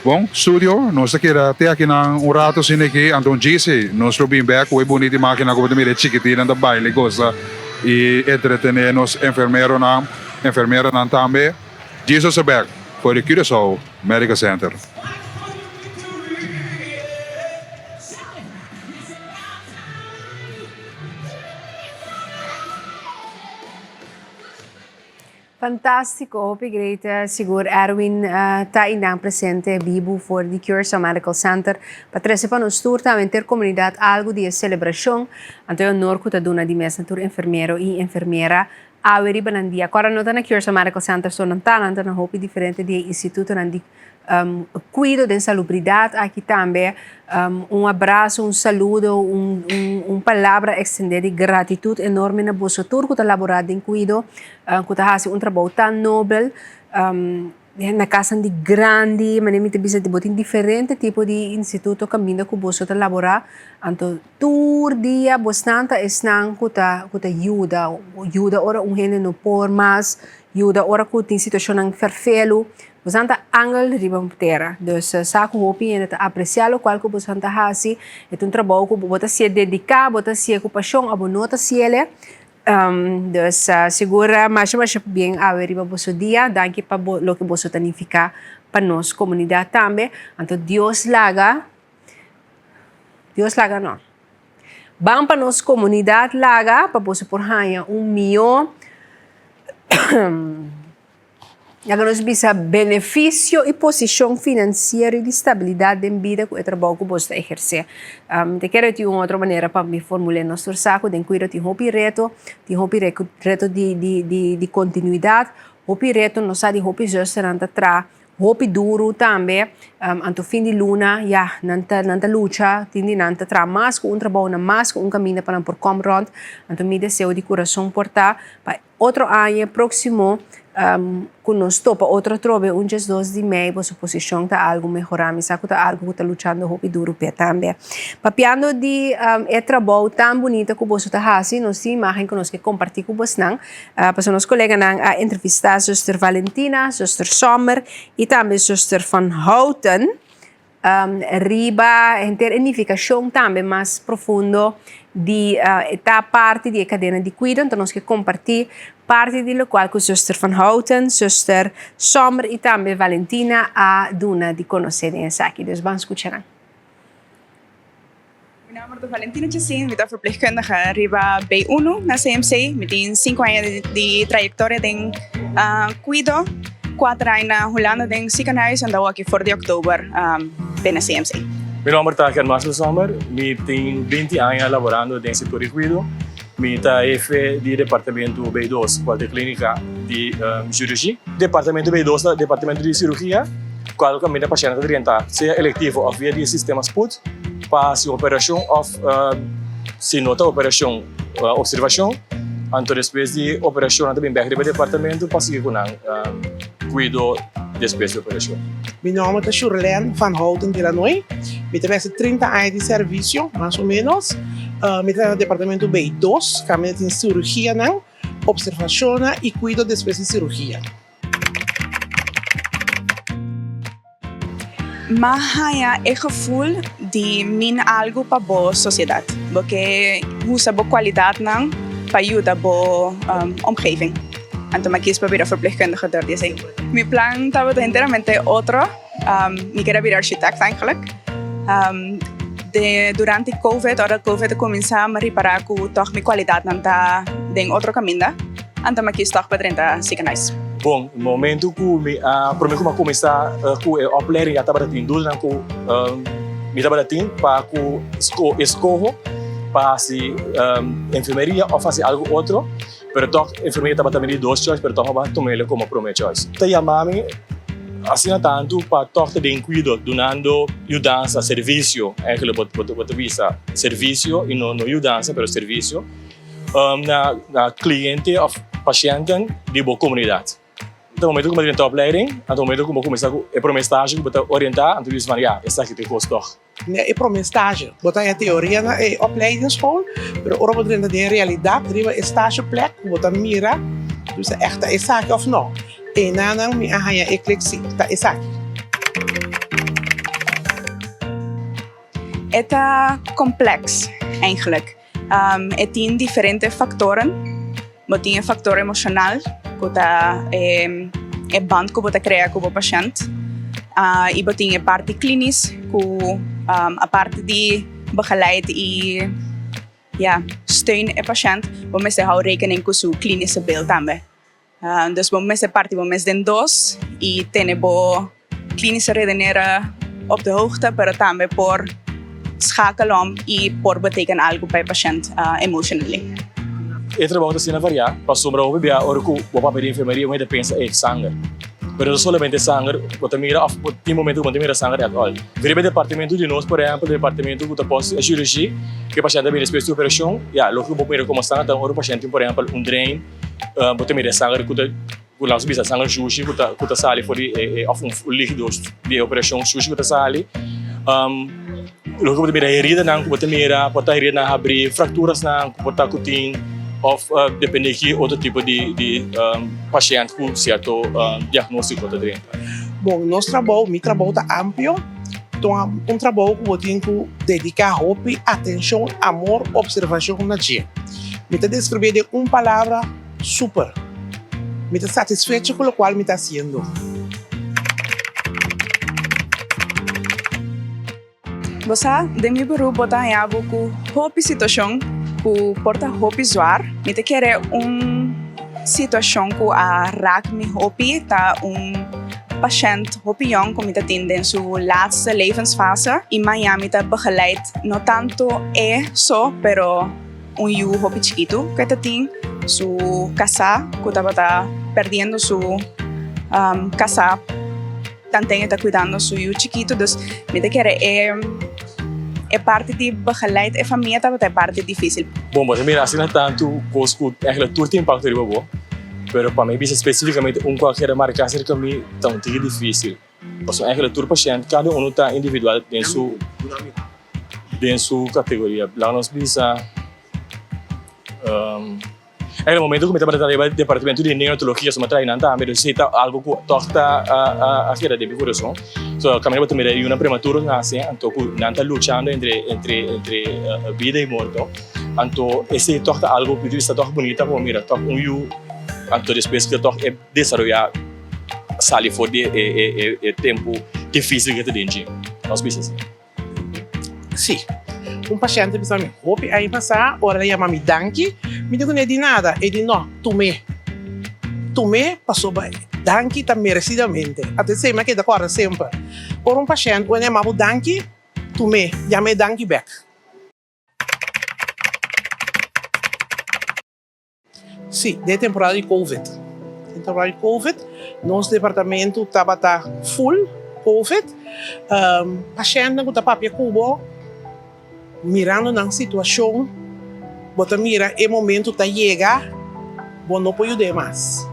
Bon studio nos ta keda te akinan un rato asina aki anto djisi nos lo bin bek ku e bunita imagennan ku bo ta mira e chikitinnan ta baila i gosa i entretene nos enfermeronan enfermeranan tambe. Jesus a bek for di Curaçao Medical Center.
Fantástiko, hopi great. Sigur Erwin ta einan presente bibu for di Curaçao Medical Center pa trese pa nos tur tambe henter komunidat algu di e selebrashon. Anto e honor ku ta duna di mes na tur enfermero i enfermera awe riba nan dia. Kòrda no ta na Curaçao Medical Center so nan ta, nan ta na hopi diferente di e institutonan di Kuido den salubridat aki tambe un abraso, un saludo, un palabra ekstendé di gratitut enorme na boso tur ku ta laborá den kuido, ku ta hasi un trabou tan nobel na kasnan di grandi, manera mi ta bisa bo tin diferente tipo di instituto kaminda ku boso ta laborá, anto tur dia bosnan ta esnan ku ta ku ta yuda, yuda ora un hende no por mas, yuda ora ku tin situashonnan ferfelu. Bosan ta angel riba un tera. Dus sa ku hopi hende ta apresiá lokual ku bosan ta hasi. E ta un trabou ku bo ta hasié dediká, bo ta hasié ku pashon òf bo no ta hasié. Dus sigur masha masha bien awe riba boso dia. Danki pa bo loke boso ta nifiká pa nos komunidat tambe. Anto Dios laga, Dios laga no. Ban pa nos komunidat laga pa boso por haña un mihó. Laga nos bisa benefisio i posishon finansiero i di stabilidat den bida ku e trabou ku boso ta ehersé. Mi ta kere tin un otro manera pa mi formul'é. Nos tur sa ku den kuido tin hopi reto, tin hopi reto di kontinuidat, hopi reto nos sa di hopi zusternan ta traha hopi duru tambe. Anto fin di luna ya nan ta nan ta lucha, tin di nan ta traha mas ku un trabou, nan mas ku un kaminda pa nan por kòm rònt. Anto mi deseo di kurason por ta pa Otro aña próksimo ku nos topa otro atrobe un djesdos di mei boso posishon ta algu mehorá. Mi sa ku ta algu ku ta luchando hopi duru p'e tambe. Papiando di e trabou tan bunita ku boso ta hasi, nos tin imágen ku nos ke kompartí ku bosnan. Pasobra nos koleganan a entrevistá zuster Valentina, zuster Sommer i tambe zuster Van Houten. Riba henter e nifikashon tambe mas profundo di e ta parti di e kadena di kuido, anto nos ke kompartí parti di lokual ku Zuster Van Houten, Zuster Sommer i tambe Valentina a duna di konosé den esaki. Dus ban skucha nan.
Mi nomber ta Valentina Chacin, mi ta verpleegkundige riba B1 na CMC. Mi tin sinku aña di trayektoria den kuido, kuater aña na Hulanda den ziekenhuis en awor aki for di oktober den CMC.
Mi nomber ta Germán Sommer, mi tin 20 aña laborando den sector di cuido. Mi ta hefe di departamento B2, cual ta e clinica di cirurgia. Departamento B2 ta departamento di cirurgia, cual caminda pashent ta drenta, sea electivo of via di e sistema spoed. Pa hasi operashon òf si no ta operashon opservashon, anto despues di operashon nan ta bin bèk riba e departamento pa sigui ku nan kuido despues di operashon.
Mi nòmber ta Shurlene van Houten de Lanoy. Mi ta mester 30 aña di servisio, mas o ménos. Mi ta na departamento B dos, kaminda tin sirugianan, opservashonnan i kuido despues di sirugia.
M'a haña e gevoel di min algu pa bo sosiedat. Bo ke usa bo kualidatnan. pa yuda bo omgeving. Anto mi a kies pa bira verpleegkundige dor di esei. Mi plan tabata henteramente otro, mi kere bira architect eigenlijk. De durante covid, ora covid a kuminsá mi a ripará ku tòg mi kualidatnan ta den otro kaminda, anto mi a kies tòg pa drenta ziekenhuis.
Bon, momento ku mi a promé ku mi a kuminsá ku e opleiding ya tabata tin dudanan ku mi tabata tin pa ku eskoho pa hasi enfermeria òf hasi algu otro. Pero tòg enfermeria tabata mi di dos choice, pero tòg mi a tum'el komo promé choice. Ta yama mi asina tantu pa tòg ta den kuido, dunando yudansa, servisio, eigenlijk bo bo ta bisa servisio i no no yudansa, pero servisio na na kliente òf pashènten di bo komunidat. Ta momento ku bo drenta opleiding, anto momento ku bo kuminsá ku e promé stage ku bo ta orientá, anto bo bisa van ya, esaki ta e kos tòg.
Na e prome stage bo ta haña teoria na e opleidingsschool, pero ora bo drenta den e realidat riba e stageplek ku bo ta mira bo bisa ègt ta esaki òf no. Einanan mi a haña e klik si ta esaki.
E ta kompleks eigenlijk. E tin diferente faktoren. Bo tin e faktor emoshonal ku ta e band ku bo ta krea ku bo pashènt i bo tin e parti klínis ku aparte di begeleid i ya steun e pashènt bo mester hou rekening ku su klínische beeld tambe. Dus bo mester parti bo mes den dos i tene bo klinische redeneren op de hoogte, pero tambe por schakel om i por beteken algu pa e pashènt emotionally.
E trabou ta asina variá, pasobra hopi bia ora ku bo papia di enfermeria un hende ta pensa e sanger. Pero no solamente sanger bo ta mira òf tin momento ku bo no ta mira sanger at all. Riba e departamento di nos por ehèmpel departamento ku ta pos shirurgi ku e pashènt ta bini despues di operashon, ya loke ku bo mira komo sanger ta ora un pashènt tin por ehèmpel un drain, Bo ta mira e sanger ku ta, ku laga nos bisa sanger shushi ku ta ku ta sali for di e òf un líkido di e operashon shushi ku ta sali. Loke bo ta mira heridanan ku bo ta mira por ta heridanan habrí, frakturasnan ku por ta ku tin òf depende ki otro tipo di di pashènt ku sierto diagnóstiko ta drenta.
Bon, nos trabou, mi trabou ta amplio, ta un trabou ku bo tin ku dediká hopi atenshon, amor, opservashon na dje. Mi ta describié den un palabra, super. Mi ta satisfecho cu locual mi ta haciendo.
Bo sa, den mi beroep bo ta haña bo ku hopi situashon ku por ta hopi zwar. Mi ta kere un situashon ku a rak mi hopi ta un pashènt hopi yòn ku mi ta tin den su laatste levensfase i maña mi ta begeleid no tantu e so pero Un yu hopi chikitu ku e ta tin, su kasá ku tabata perdiendo su kasá tanten e ta kuidando su yu chikitu. Dus mi ta kere e e parti di begeleid e famia tabata e parti difísil.
Bon, bo ta mira asina tantu kos ku eigenlijk tur tin impakto riba bo, pero pa mi bisa spesífikamente un ku a keda marká serka mi ta un tiki difísil. Pasobra eigenlijk tur pashènt kada unu ta individual den su den su kategoria. Laga nos bisa eigenlijk momento ku mi tabata riba departamento di neonatologia so mi a traha nan tambe dus esei ta algu ku tòg ta a keda den mi kurason. So kaminda bo ta mira e yunan prematuro nase anto ku nan ta luchando entre entre entre bida i morto anto esei tòg ta algu ku ta tòg bunita pa bo mira tòg un yu anto despues ke tòg e desaroyá sali for di e tempu difísil ku e ta den dje. Nos bisa asina.
Sí. Un pashènt a bisa mi hopi aña pasá, ora el a yama mi danki, mi di kuné di nada. E di no, tum'é. Tum'é pasobra danki ta meresidamente. Anto esei mi a keda kòrda semper. Ora un pashènt wende yama bo danki, tum'é, yam'é danki bèk. Sí, den e temporada di Covid. Den temporada di Covid, nos departamento tabata full Covid. Pashèntnan ku ta papia ku bo, mirando nan situashon, bo ta mira e momento ta yega, bo no por yud'é mas.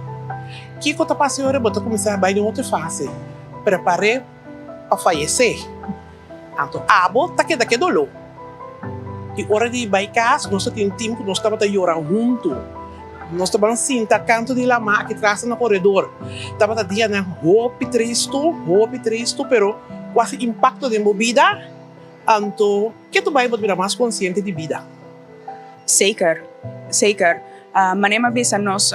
Kiko ta pasa e ora bo ta kuminsá bai den otro fase, prepar'é pa fayesé. Anto abo ta keda ke doló. I ora di bai kas, nos ta tin un tim ku nos tabata yora huntu. Nos ta ban sinta kantu di lamá aki tras na koredor. Tabata dianan hopi tristu, hopi tristu, pero ku hasi impakto den bo bida. Anto ke tu bai bo ta bira mas konsiente di bida.
Zeker, zeker. Manera mi a bisa nos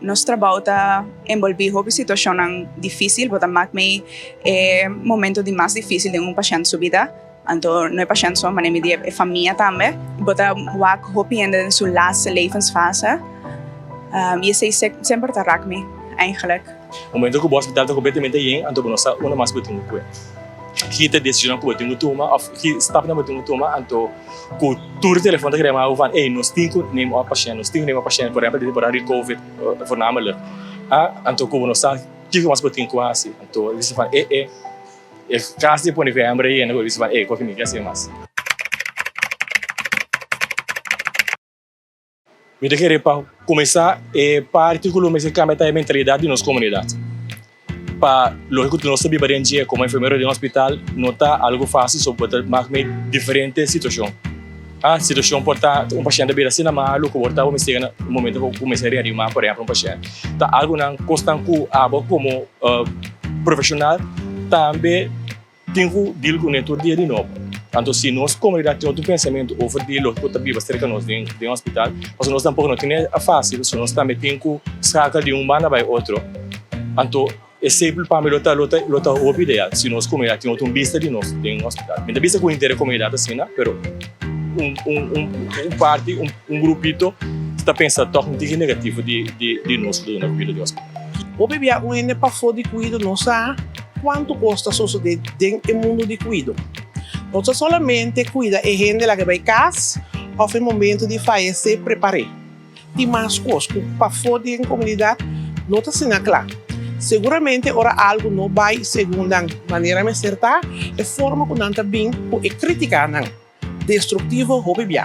nos trabou ta enbolbí hopi situashonnan difísil, bo ta mak mei e momento di mas difísil den un pashènt su bida. Anto no e pashènt so, manera mi di e famia tambe. Bo ta wak hopi hende den su laatste levensfase i esei semper ta rak mi eigenlijk.
Momento ku bo hospital ta kompletamente yen, anto bo no sa unda mas bo tin ku kue. Ki ta desishonnan ku bo tin ku tuma òf ki stapnan bo tin ku tuma, anto ku tur telefòn ta kere bo van ey nos tin ku neem òf pashènt, nos tin ku neem òf pashènt, por ehèmpel den temporada di covid voornamelijk, anto ku bo no sa kiko mas bo tin ku hasi, anto e bisa van e e e kas di pone ku e hèmber a yena, bo bisa van ey koki mi ke hasi mas. Mi ta kere pa kuminsá e parti ku lo mester kambia ta e mentalidat di nos komunidat. Pa loke ku nos ta biba den dje komo enfermero den hospital no ta algu fásil so bo ta mak mei diferente situashon. A situashon por ta un pashènt ta bira asina malu ku bo ta mester yega na un momento ku bo mester reanimá por ehèmpel un pashènt. Ta algunan kosnan ku abo komo profeshonal tambe. Tin ku deal ku ne tur dia di nobo. Anto si nos komunidat tin otro pensamentu over di loke ku ta biba serka nos den den hospital, pasobra nos tampoko no tene a fásil, so nos tambe tin ku skakel di un banda bai otro. Anto esei pa mi lo ta lo ta lo ta hopi ideal si nos komunidat tin otro un bista di nos den hospital. Mi ta bisa ku henter e komunidat asina, pero un un un un parti, un un grupito ta pensa tòg un tiki negativo di di di nos ku ta duna kuido di hospital.
Hopi bia un hende pafó di kuido no sa kuantu kos ta sosodé den e mundu di kuido. No ta solamente kuida e hende laga bai kas òf e momentu di fayesé prepar'é. Tin mas kos ku pafó den komunidat no ta asina kla. Seguramente ora algu no bai segun nan manera mester ta, e forma ku nan ta bin ku e kritikanan destruktivo hopi bia.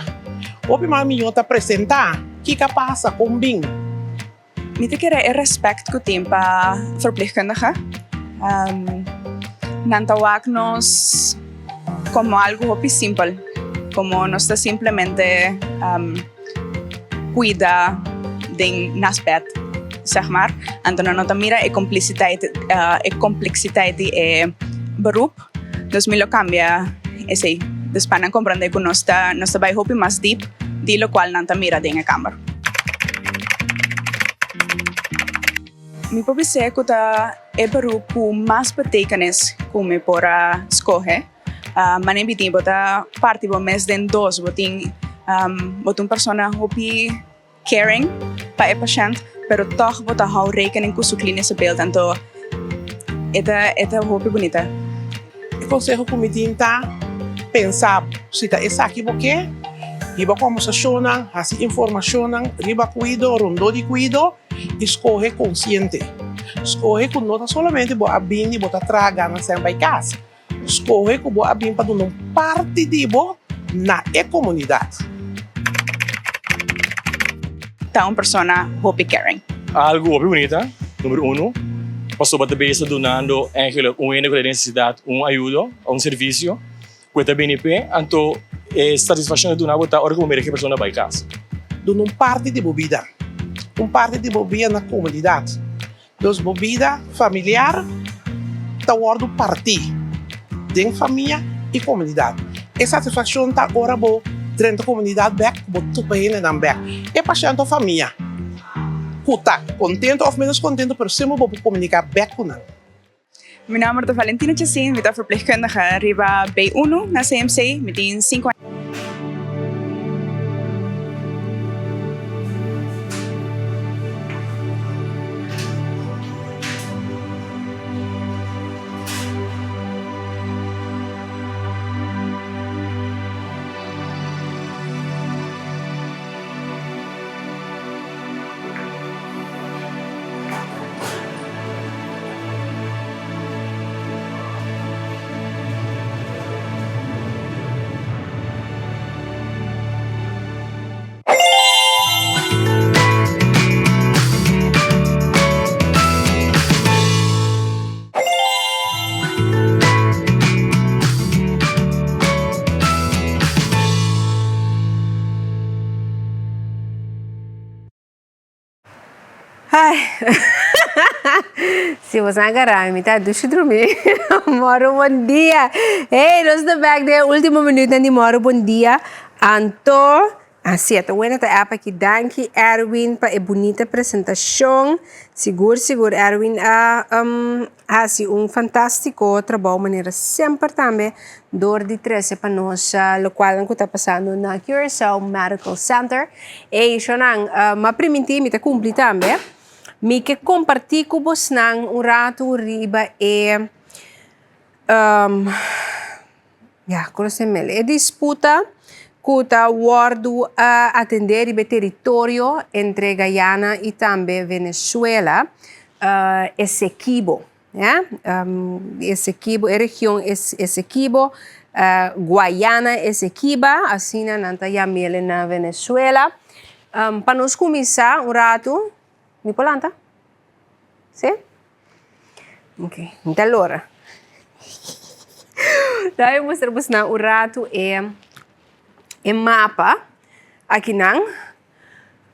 Hopi mas mihó ta presentá kiko a pasa, kon bin.
Mi ta kere e respect ku tin pa verpleegkundige. Nan ta wak nos komo algu hopi simpel, komo nos ta simplemente kuida den nas bed, zeg maar. Anto nan no ta mira e komplisiteit, e kompleksiteit di e beroep. Dus mi lo kambia esei. Dus pa nan komprende ku nos ta nos ta bai hopi mas dip di lokual nan ta mira den e kamber. Mi por bis'é ku ta e beroep ku mas betekenis ku mi por a skohe. Manera mi tin bo ta parti bo mes den dos. Bo tin bo ta un persona hopi caring pa e pashènt, pero tòg bo ta hou rekening ku su klinische beeld. Anto e ta e ta hopi bunita.
E konseho ku mi tin ta, pensa si ta esaki bo ke, hiba kòmbersashonnan, hasi informashonnan riba kuido, rondó di kuido i skohe konsiente. Skohe ku no ta solamente bo a bini bo ta traha gana sèn bai kas. Skohe ku bo a bin pa duna un parti di bo na e komunidat.
Ta un persona hopi caring.
Algu hopi bunita, numero uno, pasobra ta bes ta dunando eigenlijk un hende ku ta den nesesidat un ayudo, un servisio ku e ta bini p'e, anto e satisfakshon ku e duna bo ta ora ku bo mira ku e persona bai kas.
Duna un parti di bo bida, un parti di bo bia na komunidat. Dus bo bida familiar ta wòrdu partí den famia i komunidat. E satisfakshon ta ora bo drenta komunidat bèk ku bo topa hendenan bèk. E pashènt òf famia ku ta kontentu òf ménos kontentu pero semper bo por komuniká bèk ku nan.
Mi nòmber ta Valentina Chacin, mi ta verpleegkundige riba B1 na CMC. Mi tin sinku aña.
Ai Si bo sa agarra mi, mi ta dushi drumi. Moro bon dia. Hey, nos ta back den e ultimo minuutnan di Moro bon dia. Anto. Así ta wena ta app aki. Danki Erwin pa e bunita presentashon. Sigur sigur Erwin a um, hasi un fantástiko trabou manera semper tambe dor di trese pa nos lokualnan ku ta pasando na Curaçao Medical Center. Ey shonnan, uh, m'a primintí mi ta kumpli tambe. Mi ke kompartí ku bosnan un ratu riba e um, Ya, konosé E disputa ku ta wòrdu atendé riba e teritorio entre Guyana i tambe Venezuela, Esequibo, ya, Esequibo, e region Esequibo, Guayana Esequiba, asina nan ta yam'el na Venezuela. Pa nos kuminsá un ratu, mi por lanta? Sí? Ok, mi ta lora. Dai mustra bosnan un ratu e e mapa akinan.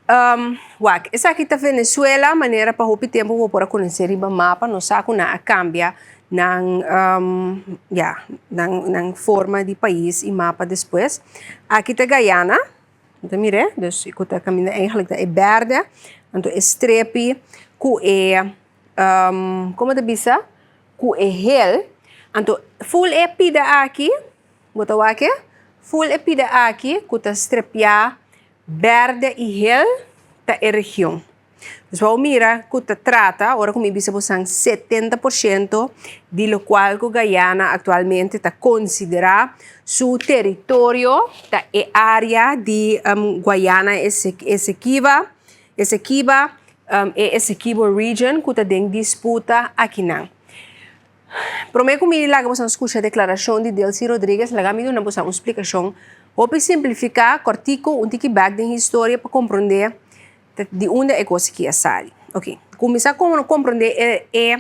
Um, wak, esaki ta Venezuela, manera pa hopi tempu bo por a konosé riba mapa, nos sa ku nan a kambia nan um, ya, nan nan forma di pais i mapa despues. Aki ta Guyana. Bo ta mir'é? Dus ku ta kaminda eigenlijk ta e bèrdè, anto e strepi ku e komo ta bisa? Ku e hel. Anto ful e pida aki, bo ta wak e? Ful e pida aki ku ta strepiá bèrdè i hel ta e region. Dus wou mira ku ta trata ora ku mi bisa bosan 70% di lokual ku Guyana aktualmente ta konsiderá su teritorio ta e área di Guayana Esequiba, Esequiba, e Essequibo Region ku ta den disputa akinan. Promé ku mi laga bosan skucha deklarashon di Delcy Rodriguez laga mi duna bosan un splikashon hopi simplifiká, kòrtiku, un tiki bèk den historia pa komprondé di unda e kos aki a sali. Ok, kuminsá komprondé e e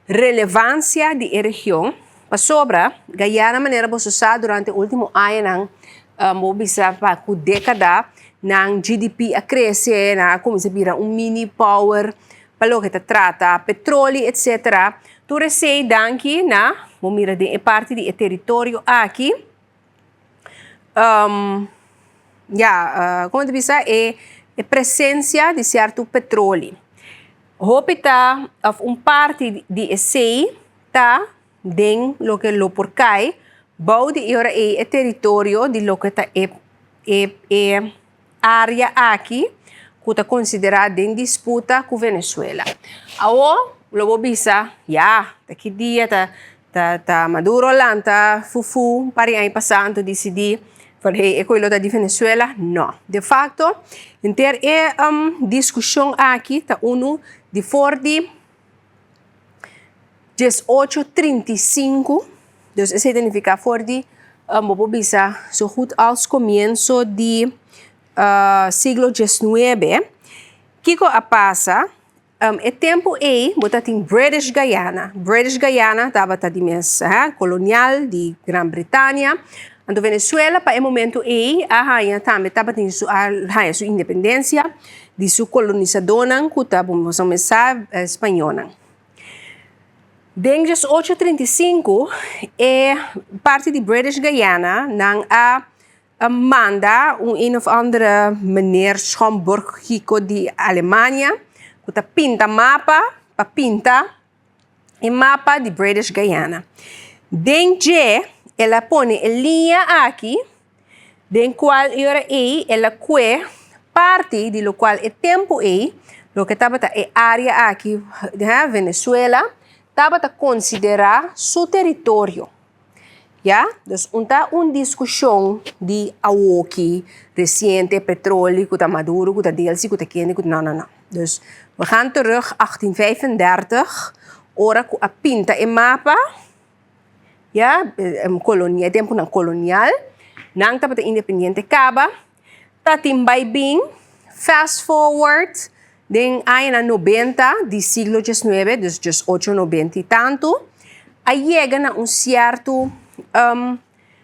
relevansia di e region pasobra Guyana manera boso sa durante último añanan bo bisa pa ku dékada nan GDP a krese, nan a kuminsá bira un mini power pa loke ta trata petroli etcetera. Tur esei danki na bo mira den e parti di e teritorio aki. Ya, como ta bisa, e e presencia di cierto petroli. Hopi ta, of un parti di esey ta den loke lo por cay bou di e ora ey e teritorio di loke ta e e e area aki cu ta considera den disputa cu Venezuela. Awo lo bo bisa, ya, ta ki dia ta ta ta Maduro lanta fufu un par di aña pasa anto dicidi van hey e koe lo ta di Venezuela? No. De facto henter e discusion aki ta unu di for di 1835, dus esei ta nifiká for di bo por bisa so goed als komienso di siglo diesnuebe. Kiko a pasa? E tempu ei bo ta tin British Guyana. British Guyana tabata di mes kolonial di Gran Bretania. Anto Venezuela pa e momentu ei a haña tambe tabatin su a haña su independensia di su kolonisadónan ku ta bo mes sa spañónan. Den 1835 e parti di British Guyana nan a manda un een of andere meneer Schomburg kiko di Alemania ku ta pinta mapa pa pinta e mapa di British Guyana. Den dje el a pone e liña aki den kual e ora ei el a kue parti di lokual e tempu ei loke tabata e área aki, Venezuela, tabata konsiderá su teritorio. Ya, dus un ta un diskushon di awoki resiente, petroli ku ta Maduro, ku ta Delcy, ku ta kende, ku ta no, no, no. Dus we gaan terug 1835 ora ku a pinta e mapa, ya, kolonia, e tempunan kolonial, nan tabata independiente kaba, ta tin bai bin, fast forward Den añanan nobenta di siglo diesnuebe, dus diesocho nobenta i tantu, a yega na un sierto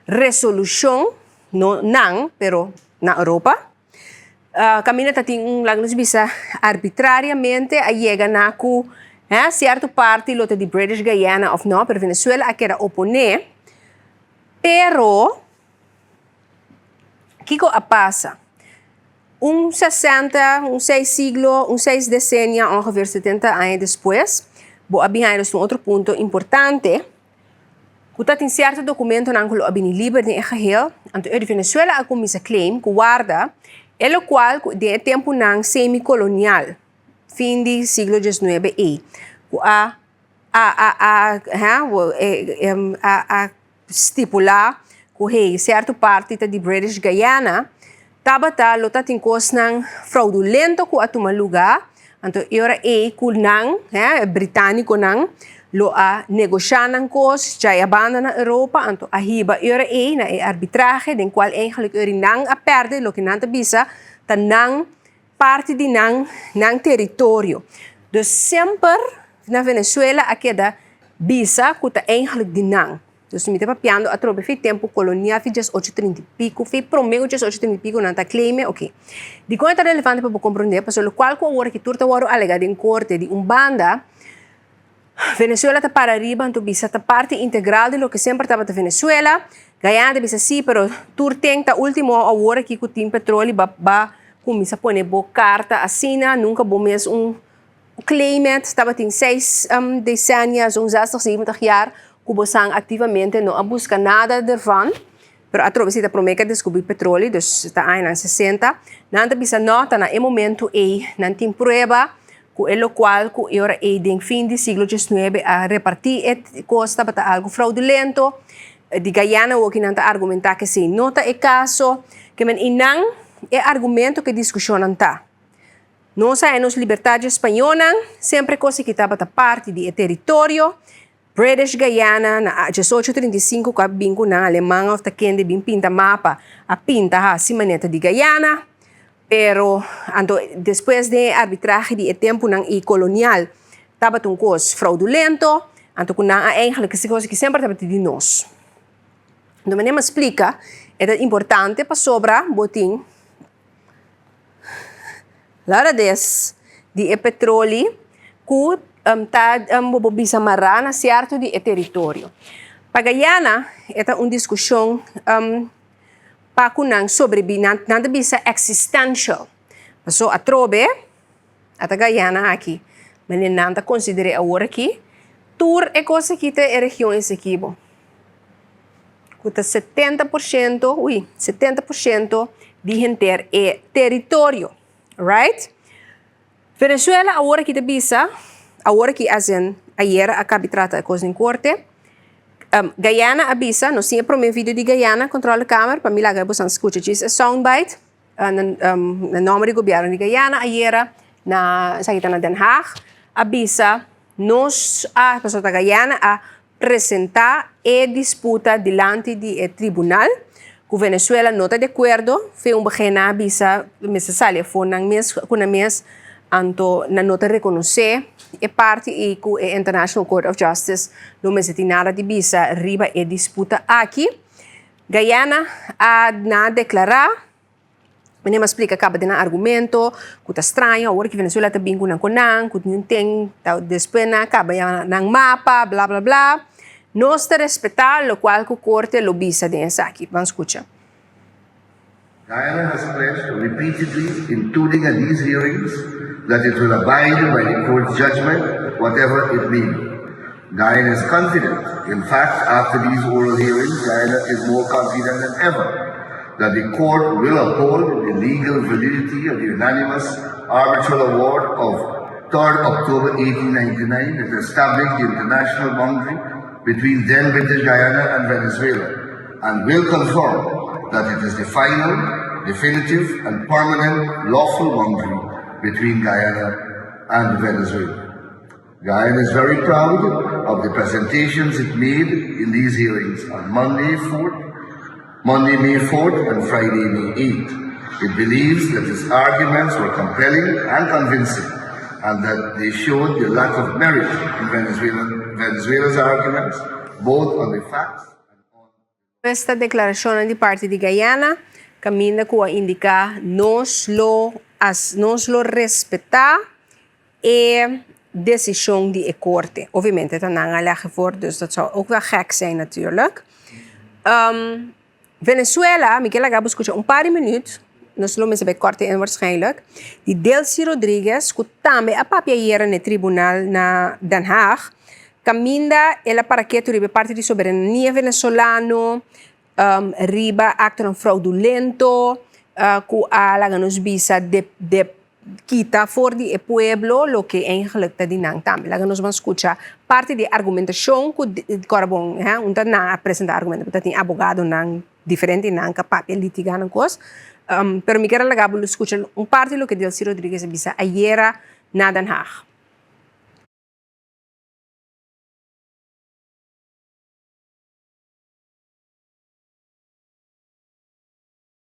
resolushon, no nan, pero na Europa, kaminda ta tin un, laga nos bisa, arbitrariamente a yega na ku sierto parti lo ta di British Guyana òf no, pero Venezuela a keda oponé, pero kiko a pasa? Un 60, un seis siglo, un seis desenia, ongeveer 70 aña despues, bo a bin haña dus un otro punto importante, ku ta tin sierto dokumentonan ku lo a bini liber den e geheel, anto e di Venezuela a kuminsá claim ku warda e lokual ku den e tempunan semi-kolonial, fin di siglo diesnuebe ei, ku a a a a a a stipulá ku hey sierto parti ta di British Guyana, tabata lo ta tin kosnan fraudulento ku a tuma lugá, anto e ora ei ku nan, he, e británikonan lo a negoshá nan kos djai a banda na Europa, anto a hiba e ora ei na e arbitrahe den kual eigenlijk e ora nan a pèrdè loke nan ta bisa ta nan parti di nan nan teritorio. Dus semper na Venezuela a keda bisa ku ta eigenlijk di nan. Dus mi ta papiando atrobe fi tempu kolonial fi diesocho trinta i piku, fi prome ku diesocho trinta i piku nan ta claim e, oke. Dikon e ta relevante pa bo komprondé? Pasobra lokual ku awor aki tur ta wòrdu alegá den korte di un banda, Venezuela ta para riba anto bisa ta parti integral di loke semper tabata Venezuela. Guyana ta bisa si, pero tur ten ta ultimo awor aki ku tin petroli ba ba kuminsa pone bo karta asina, nunka bo mes un claim it. Tabatin seis desenia, zo'n zestig, zeventig jaar ku bo san aktivamente no a buska nada dervan. Pero atrobe si ta prome ku a deskubrí petroli, dus ta añanan sesenta. Nan ta bisa no, ta na e momento ei nan tin prueba ku e lokual ku e ora ei den fin di siglo diesnuebe a repartí e kos tabata algu fraudulento. Di Guyana awoki nan ta argumentá ku esei no ta e kaso. Ke men i nan e argumento ku e diskushonnan ta. Nos a haña nos libertad dje spañónan, semper e kos aki tabata parti di e teritorio. British Guyana na diesocho trinta i sinku ku a bin ku nan aleman òf ta kende bin pinta mapa a pinta hasi maneta di Guyana pero anto despues den e arbitrahe di e tempunan i kolonial tabata un kos fraudulento anto ku nan a eigenlijk e kos aki semper tabata di nos. Anto manera mi a splika e ta importante pasobra bo tin Laura des di e petroli ku ta bo por bisa mará na sierto di e teritorio. Pa Guyana e ta un diskushon pa ku nan sobrebi nan nan ta bisa existential. Paso atrobe ata Guyana aki manera nan ta konsider'é awor aki tur e kos aki ta e region Esequibo. Ku ta 70%, ui, 70% di henter e teritorio. Right? Venezuela awor aki ta bisa, awor aki as in ayer a kabi trata e kos den korte. Um, Guyana a bisa, nos tin e prome video di Guyana, controlekamer, pa mi laga bosan skucha djis e soundbite. Uh, na, um, na nomber di gobierno di Guyana ayera na esaki ta na Den Haag, a bisa nos a, pasobra ta Guyana a presentá e disputa dilanti di e tribunal ku Venezuela no ta di akuerdo, fe un begena a bisa mester sali afó nan mes ku nan mes anto nan no ta rekonosé e parti i ku e International Court of Justice no mester tin nada di bisa riba e disputa aki. Guyana a na deklará. Meneer a splika kaba den nan argumento ku ta straño awor ki Venezuela ta bin ku nan konan ku niun ten ta despues nan a kaba ya nan mapa bla bla bla. Nos ta respetá lokual ku korte lo bisa den esaki. Ban skucha.
Guyana has pledged repeatedly, including at these hearings, that it will abide by the court's judgment, whatever it may be. Guyana is confident. In fact, after these oral hearings, Guyana is more confident than ever that the court will uphold the legal validity of the unanimous arbitral award of 3rd October 1899 that established the international boundary between then British Guyana and Venezuela and will confirm that it is the final, definitive and permanent lawful boundary between Guyana and Venezuela. Guyana is very proud of the presentations it made in these hearings on Monday 4th, Monday, May 4th and Friday, May 8th. It believes that its arguments were compelling and convincing and that they showed the lack of merit in Venezuela, Venezuela's arguments, both on the facts
Esta deklarashonnan di parti di Guyana kaminda ku a indiká nos lo nos lo respetá e desishon di e korte. Obviamente ta nan a lèg ervoor, dus dat zou ook wel gek zijn natuurlijk. Venezuela, mi ke laga bo skucha un par di minüt. Nos lo mester bai korte in waarschijnlijk. Di Delcy Rodriguez ku tambe a papia ayera na e tribunal na Den Haag. Kaminda el a para ketu riba e parti di soberania venezolano, riba aktonan fraudulento ku a laga nos bisa de de kita for di e pueblo loke eigenlijk ta di nan tambe. Laga nos ban skucha parti di e argumentashon ku kòrda bon un ta nan a presenta argumento pero ta tin abogadonan diferente nan ka papia litiga nan kos. Pero mi kier a laga bo lo skucha un parti di loke Delcy Rodriguez a bisa ayera na Den Haag.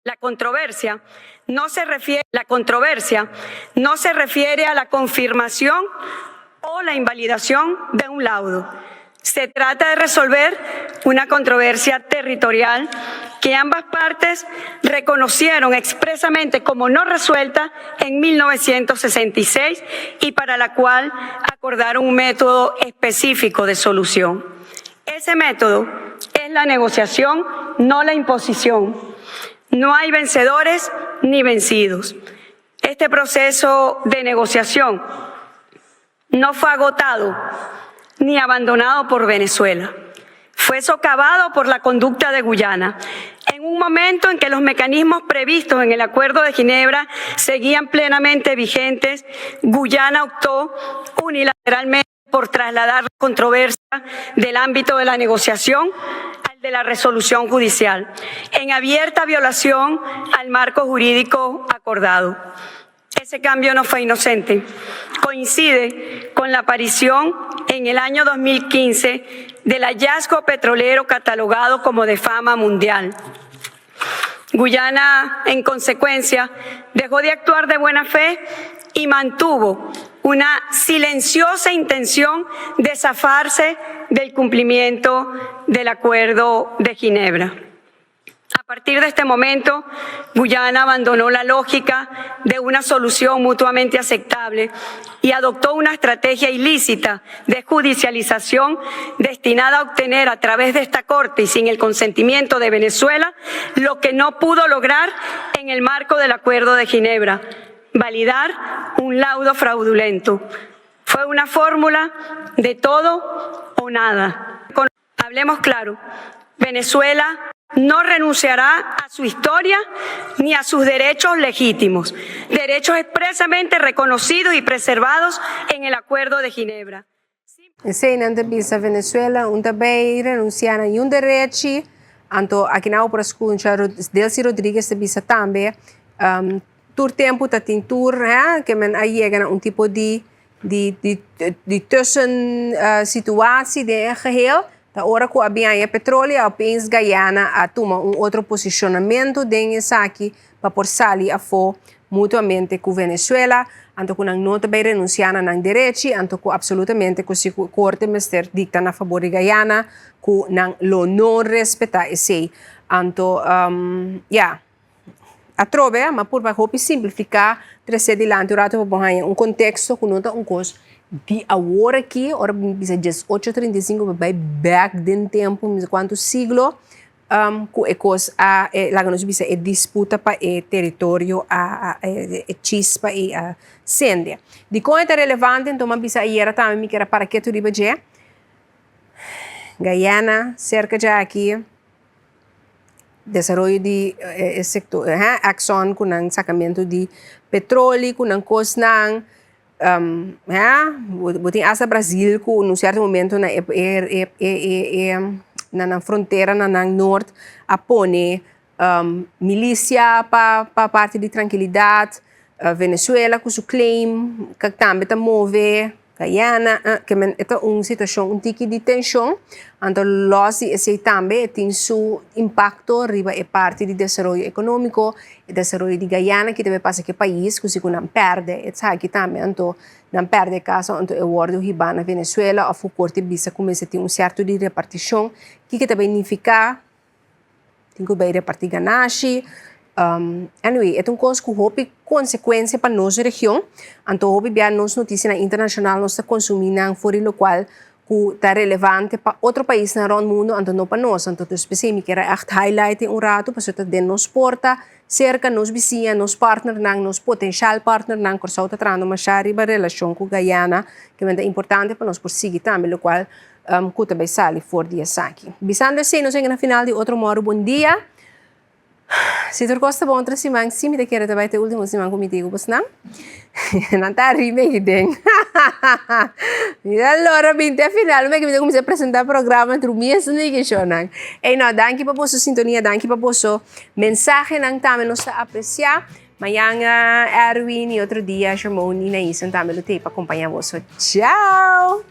La controversia no se refiere, la controversia no se refiere a la confirmación o la invalidación de un laudo. Se trata de resolver una controversia territorial que ambas partes reconocieron expresamente como no resuelta en 1966 y para la cual acordaron un método específico de solución. Ese método es la negociación, no la imposición. No hay vencedores ni vencidos. Este proceso de negociación no fue agotado ni abandonado por Venezuela. Fue socavado por la conducta de Guyana, en un momento en que los mecanismos previstos en el Acuerdo de Ginebra seguían plenamente vigentes, Guyana optó unilateralmente por trasladar la controversia del ámbito de la negociación al de la resolución judicial, en abierta violación al marco jurídico acordado. Ese cambio no fue inocente. Coincide con la aparición en el año 2015 del hallazgo petrolero catalogado como de fama mundial. Guyana, en consecuencia, dejó de actuar de buena fe y mantuvo una silenciosa intención de zafarse del cumplimiento del Acuerdo de Ginebra. A partir de este momento, Guyana abandonó la lógica de una solución mutuamente aceptable y adoptó una estrategia ilícita de judicialización destinada a obtener a través de esta Corte y sin el consentimiento de Venezuela lo que no pudo lograr en el marco del Acuerdo de Ginebra, validar un laudo fraudulento. Fue una fórmula de todo o nada. Hablemos claro, Venezuela no renunciará a su historia ni a sus derechos legítimos, derechos expresamente reconocidos y preservados en el Acuerdo de Ginebra.
Eseinan ta bisa Venezuela un ta bay renuncia na niun derechi, anto aki nan bo por a scucha Delcy Rodriguez ta bisa tambe tur tempo ta tin tur ke men a yega na un tipo di di di tussen situatie den e geheel, ta ora cu a bin haña petroleo opeens Guyana a tuma un otro posicionamento den esaki pa por sali afo mutuamente cu Venezuela, anto cu nan no ta bay renuncia na nan derechi, anto cu absolutamente cu si cu corte mester dicta na fabor di Guyana cu nan lo no respeta esey. Anto, ya. Atrobe, ma purba hopi simplifiká tresé dilanti un ratu pa bo haña un konteksto ku no ta un kos di awor aki, ora bo bisa diesocho trinta i sinku bo bai bèk den tempu mi sa kuantu siglo ku e kos a laga nos bisa e disputa pa e teritorio a e chispa ei a sende. Dikon e ta relevante? Nton mi a bisa ayera tambe mi kier a para ketu riba dje. Guyana serka djaki. Desaroyo di e sector ha Exxon cu nan sacamento di petroli cu nan cosnan ha bo tin hasta Brasil cu un cierto momento na e e e na nan frontera na nan noord a pone milicia pa pa parti di trankilidad Venezuela cu su claim tambe ta move. Guyana, ke men e ta un situashon un tiki di tenshon, anto lòs di esei tambe e tin su impakto riba e parti di desaroyo ekonómiko, e desaroyo di Guyana ki ta bai pasa ku e pais ku si ku nan pèrdè esaki tambe anto nan pèrdè e kaso anto e wòrdu hibá na Venezuela òf ku korte bisa ku mester tin un sierto di repartishon kiko ta bai nifiká. Tin ku bai repartí ganashi. Anyway, e ta un kos ku hopi konsekuensia pa nos region. Anto hopi bia nos notisianan internashonal nos ta konsumí nan for di lokual ku ta relevante pa otro paisnan rònt mundu anto no pa nos. Anto dus p'esei mi kier a ègt highlight un ratu pasobra ta den nos porta serka nos bisiña, nos partnernan, nos potenshal partnernan. Kòrsou ta trahando masha riba relashon ku Guyana ke ta importante pa nos por sigui tambe lokual ku ta bai sali for di esaki. Bisando esei nos a yega na final di otro Mòru Bon Dia. Si tur kos ta bon otro siman, si mi ta kere ta bai te ultimo siman ku mi tin ku bosnan. Nan ta riba ei den. Mi ta lora bin te final, mi ta kuminsá presentá programa tur mi esnan di shownan. Ey no, danki pa boso sintonia, danki pa boso mensahenan tambe nos ta apresiá. Mañan Erwin y otro dia Shermon y Naison tambe lo t'ei pa kompañá boso. Chao!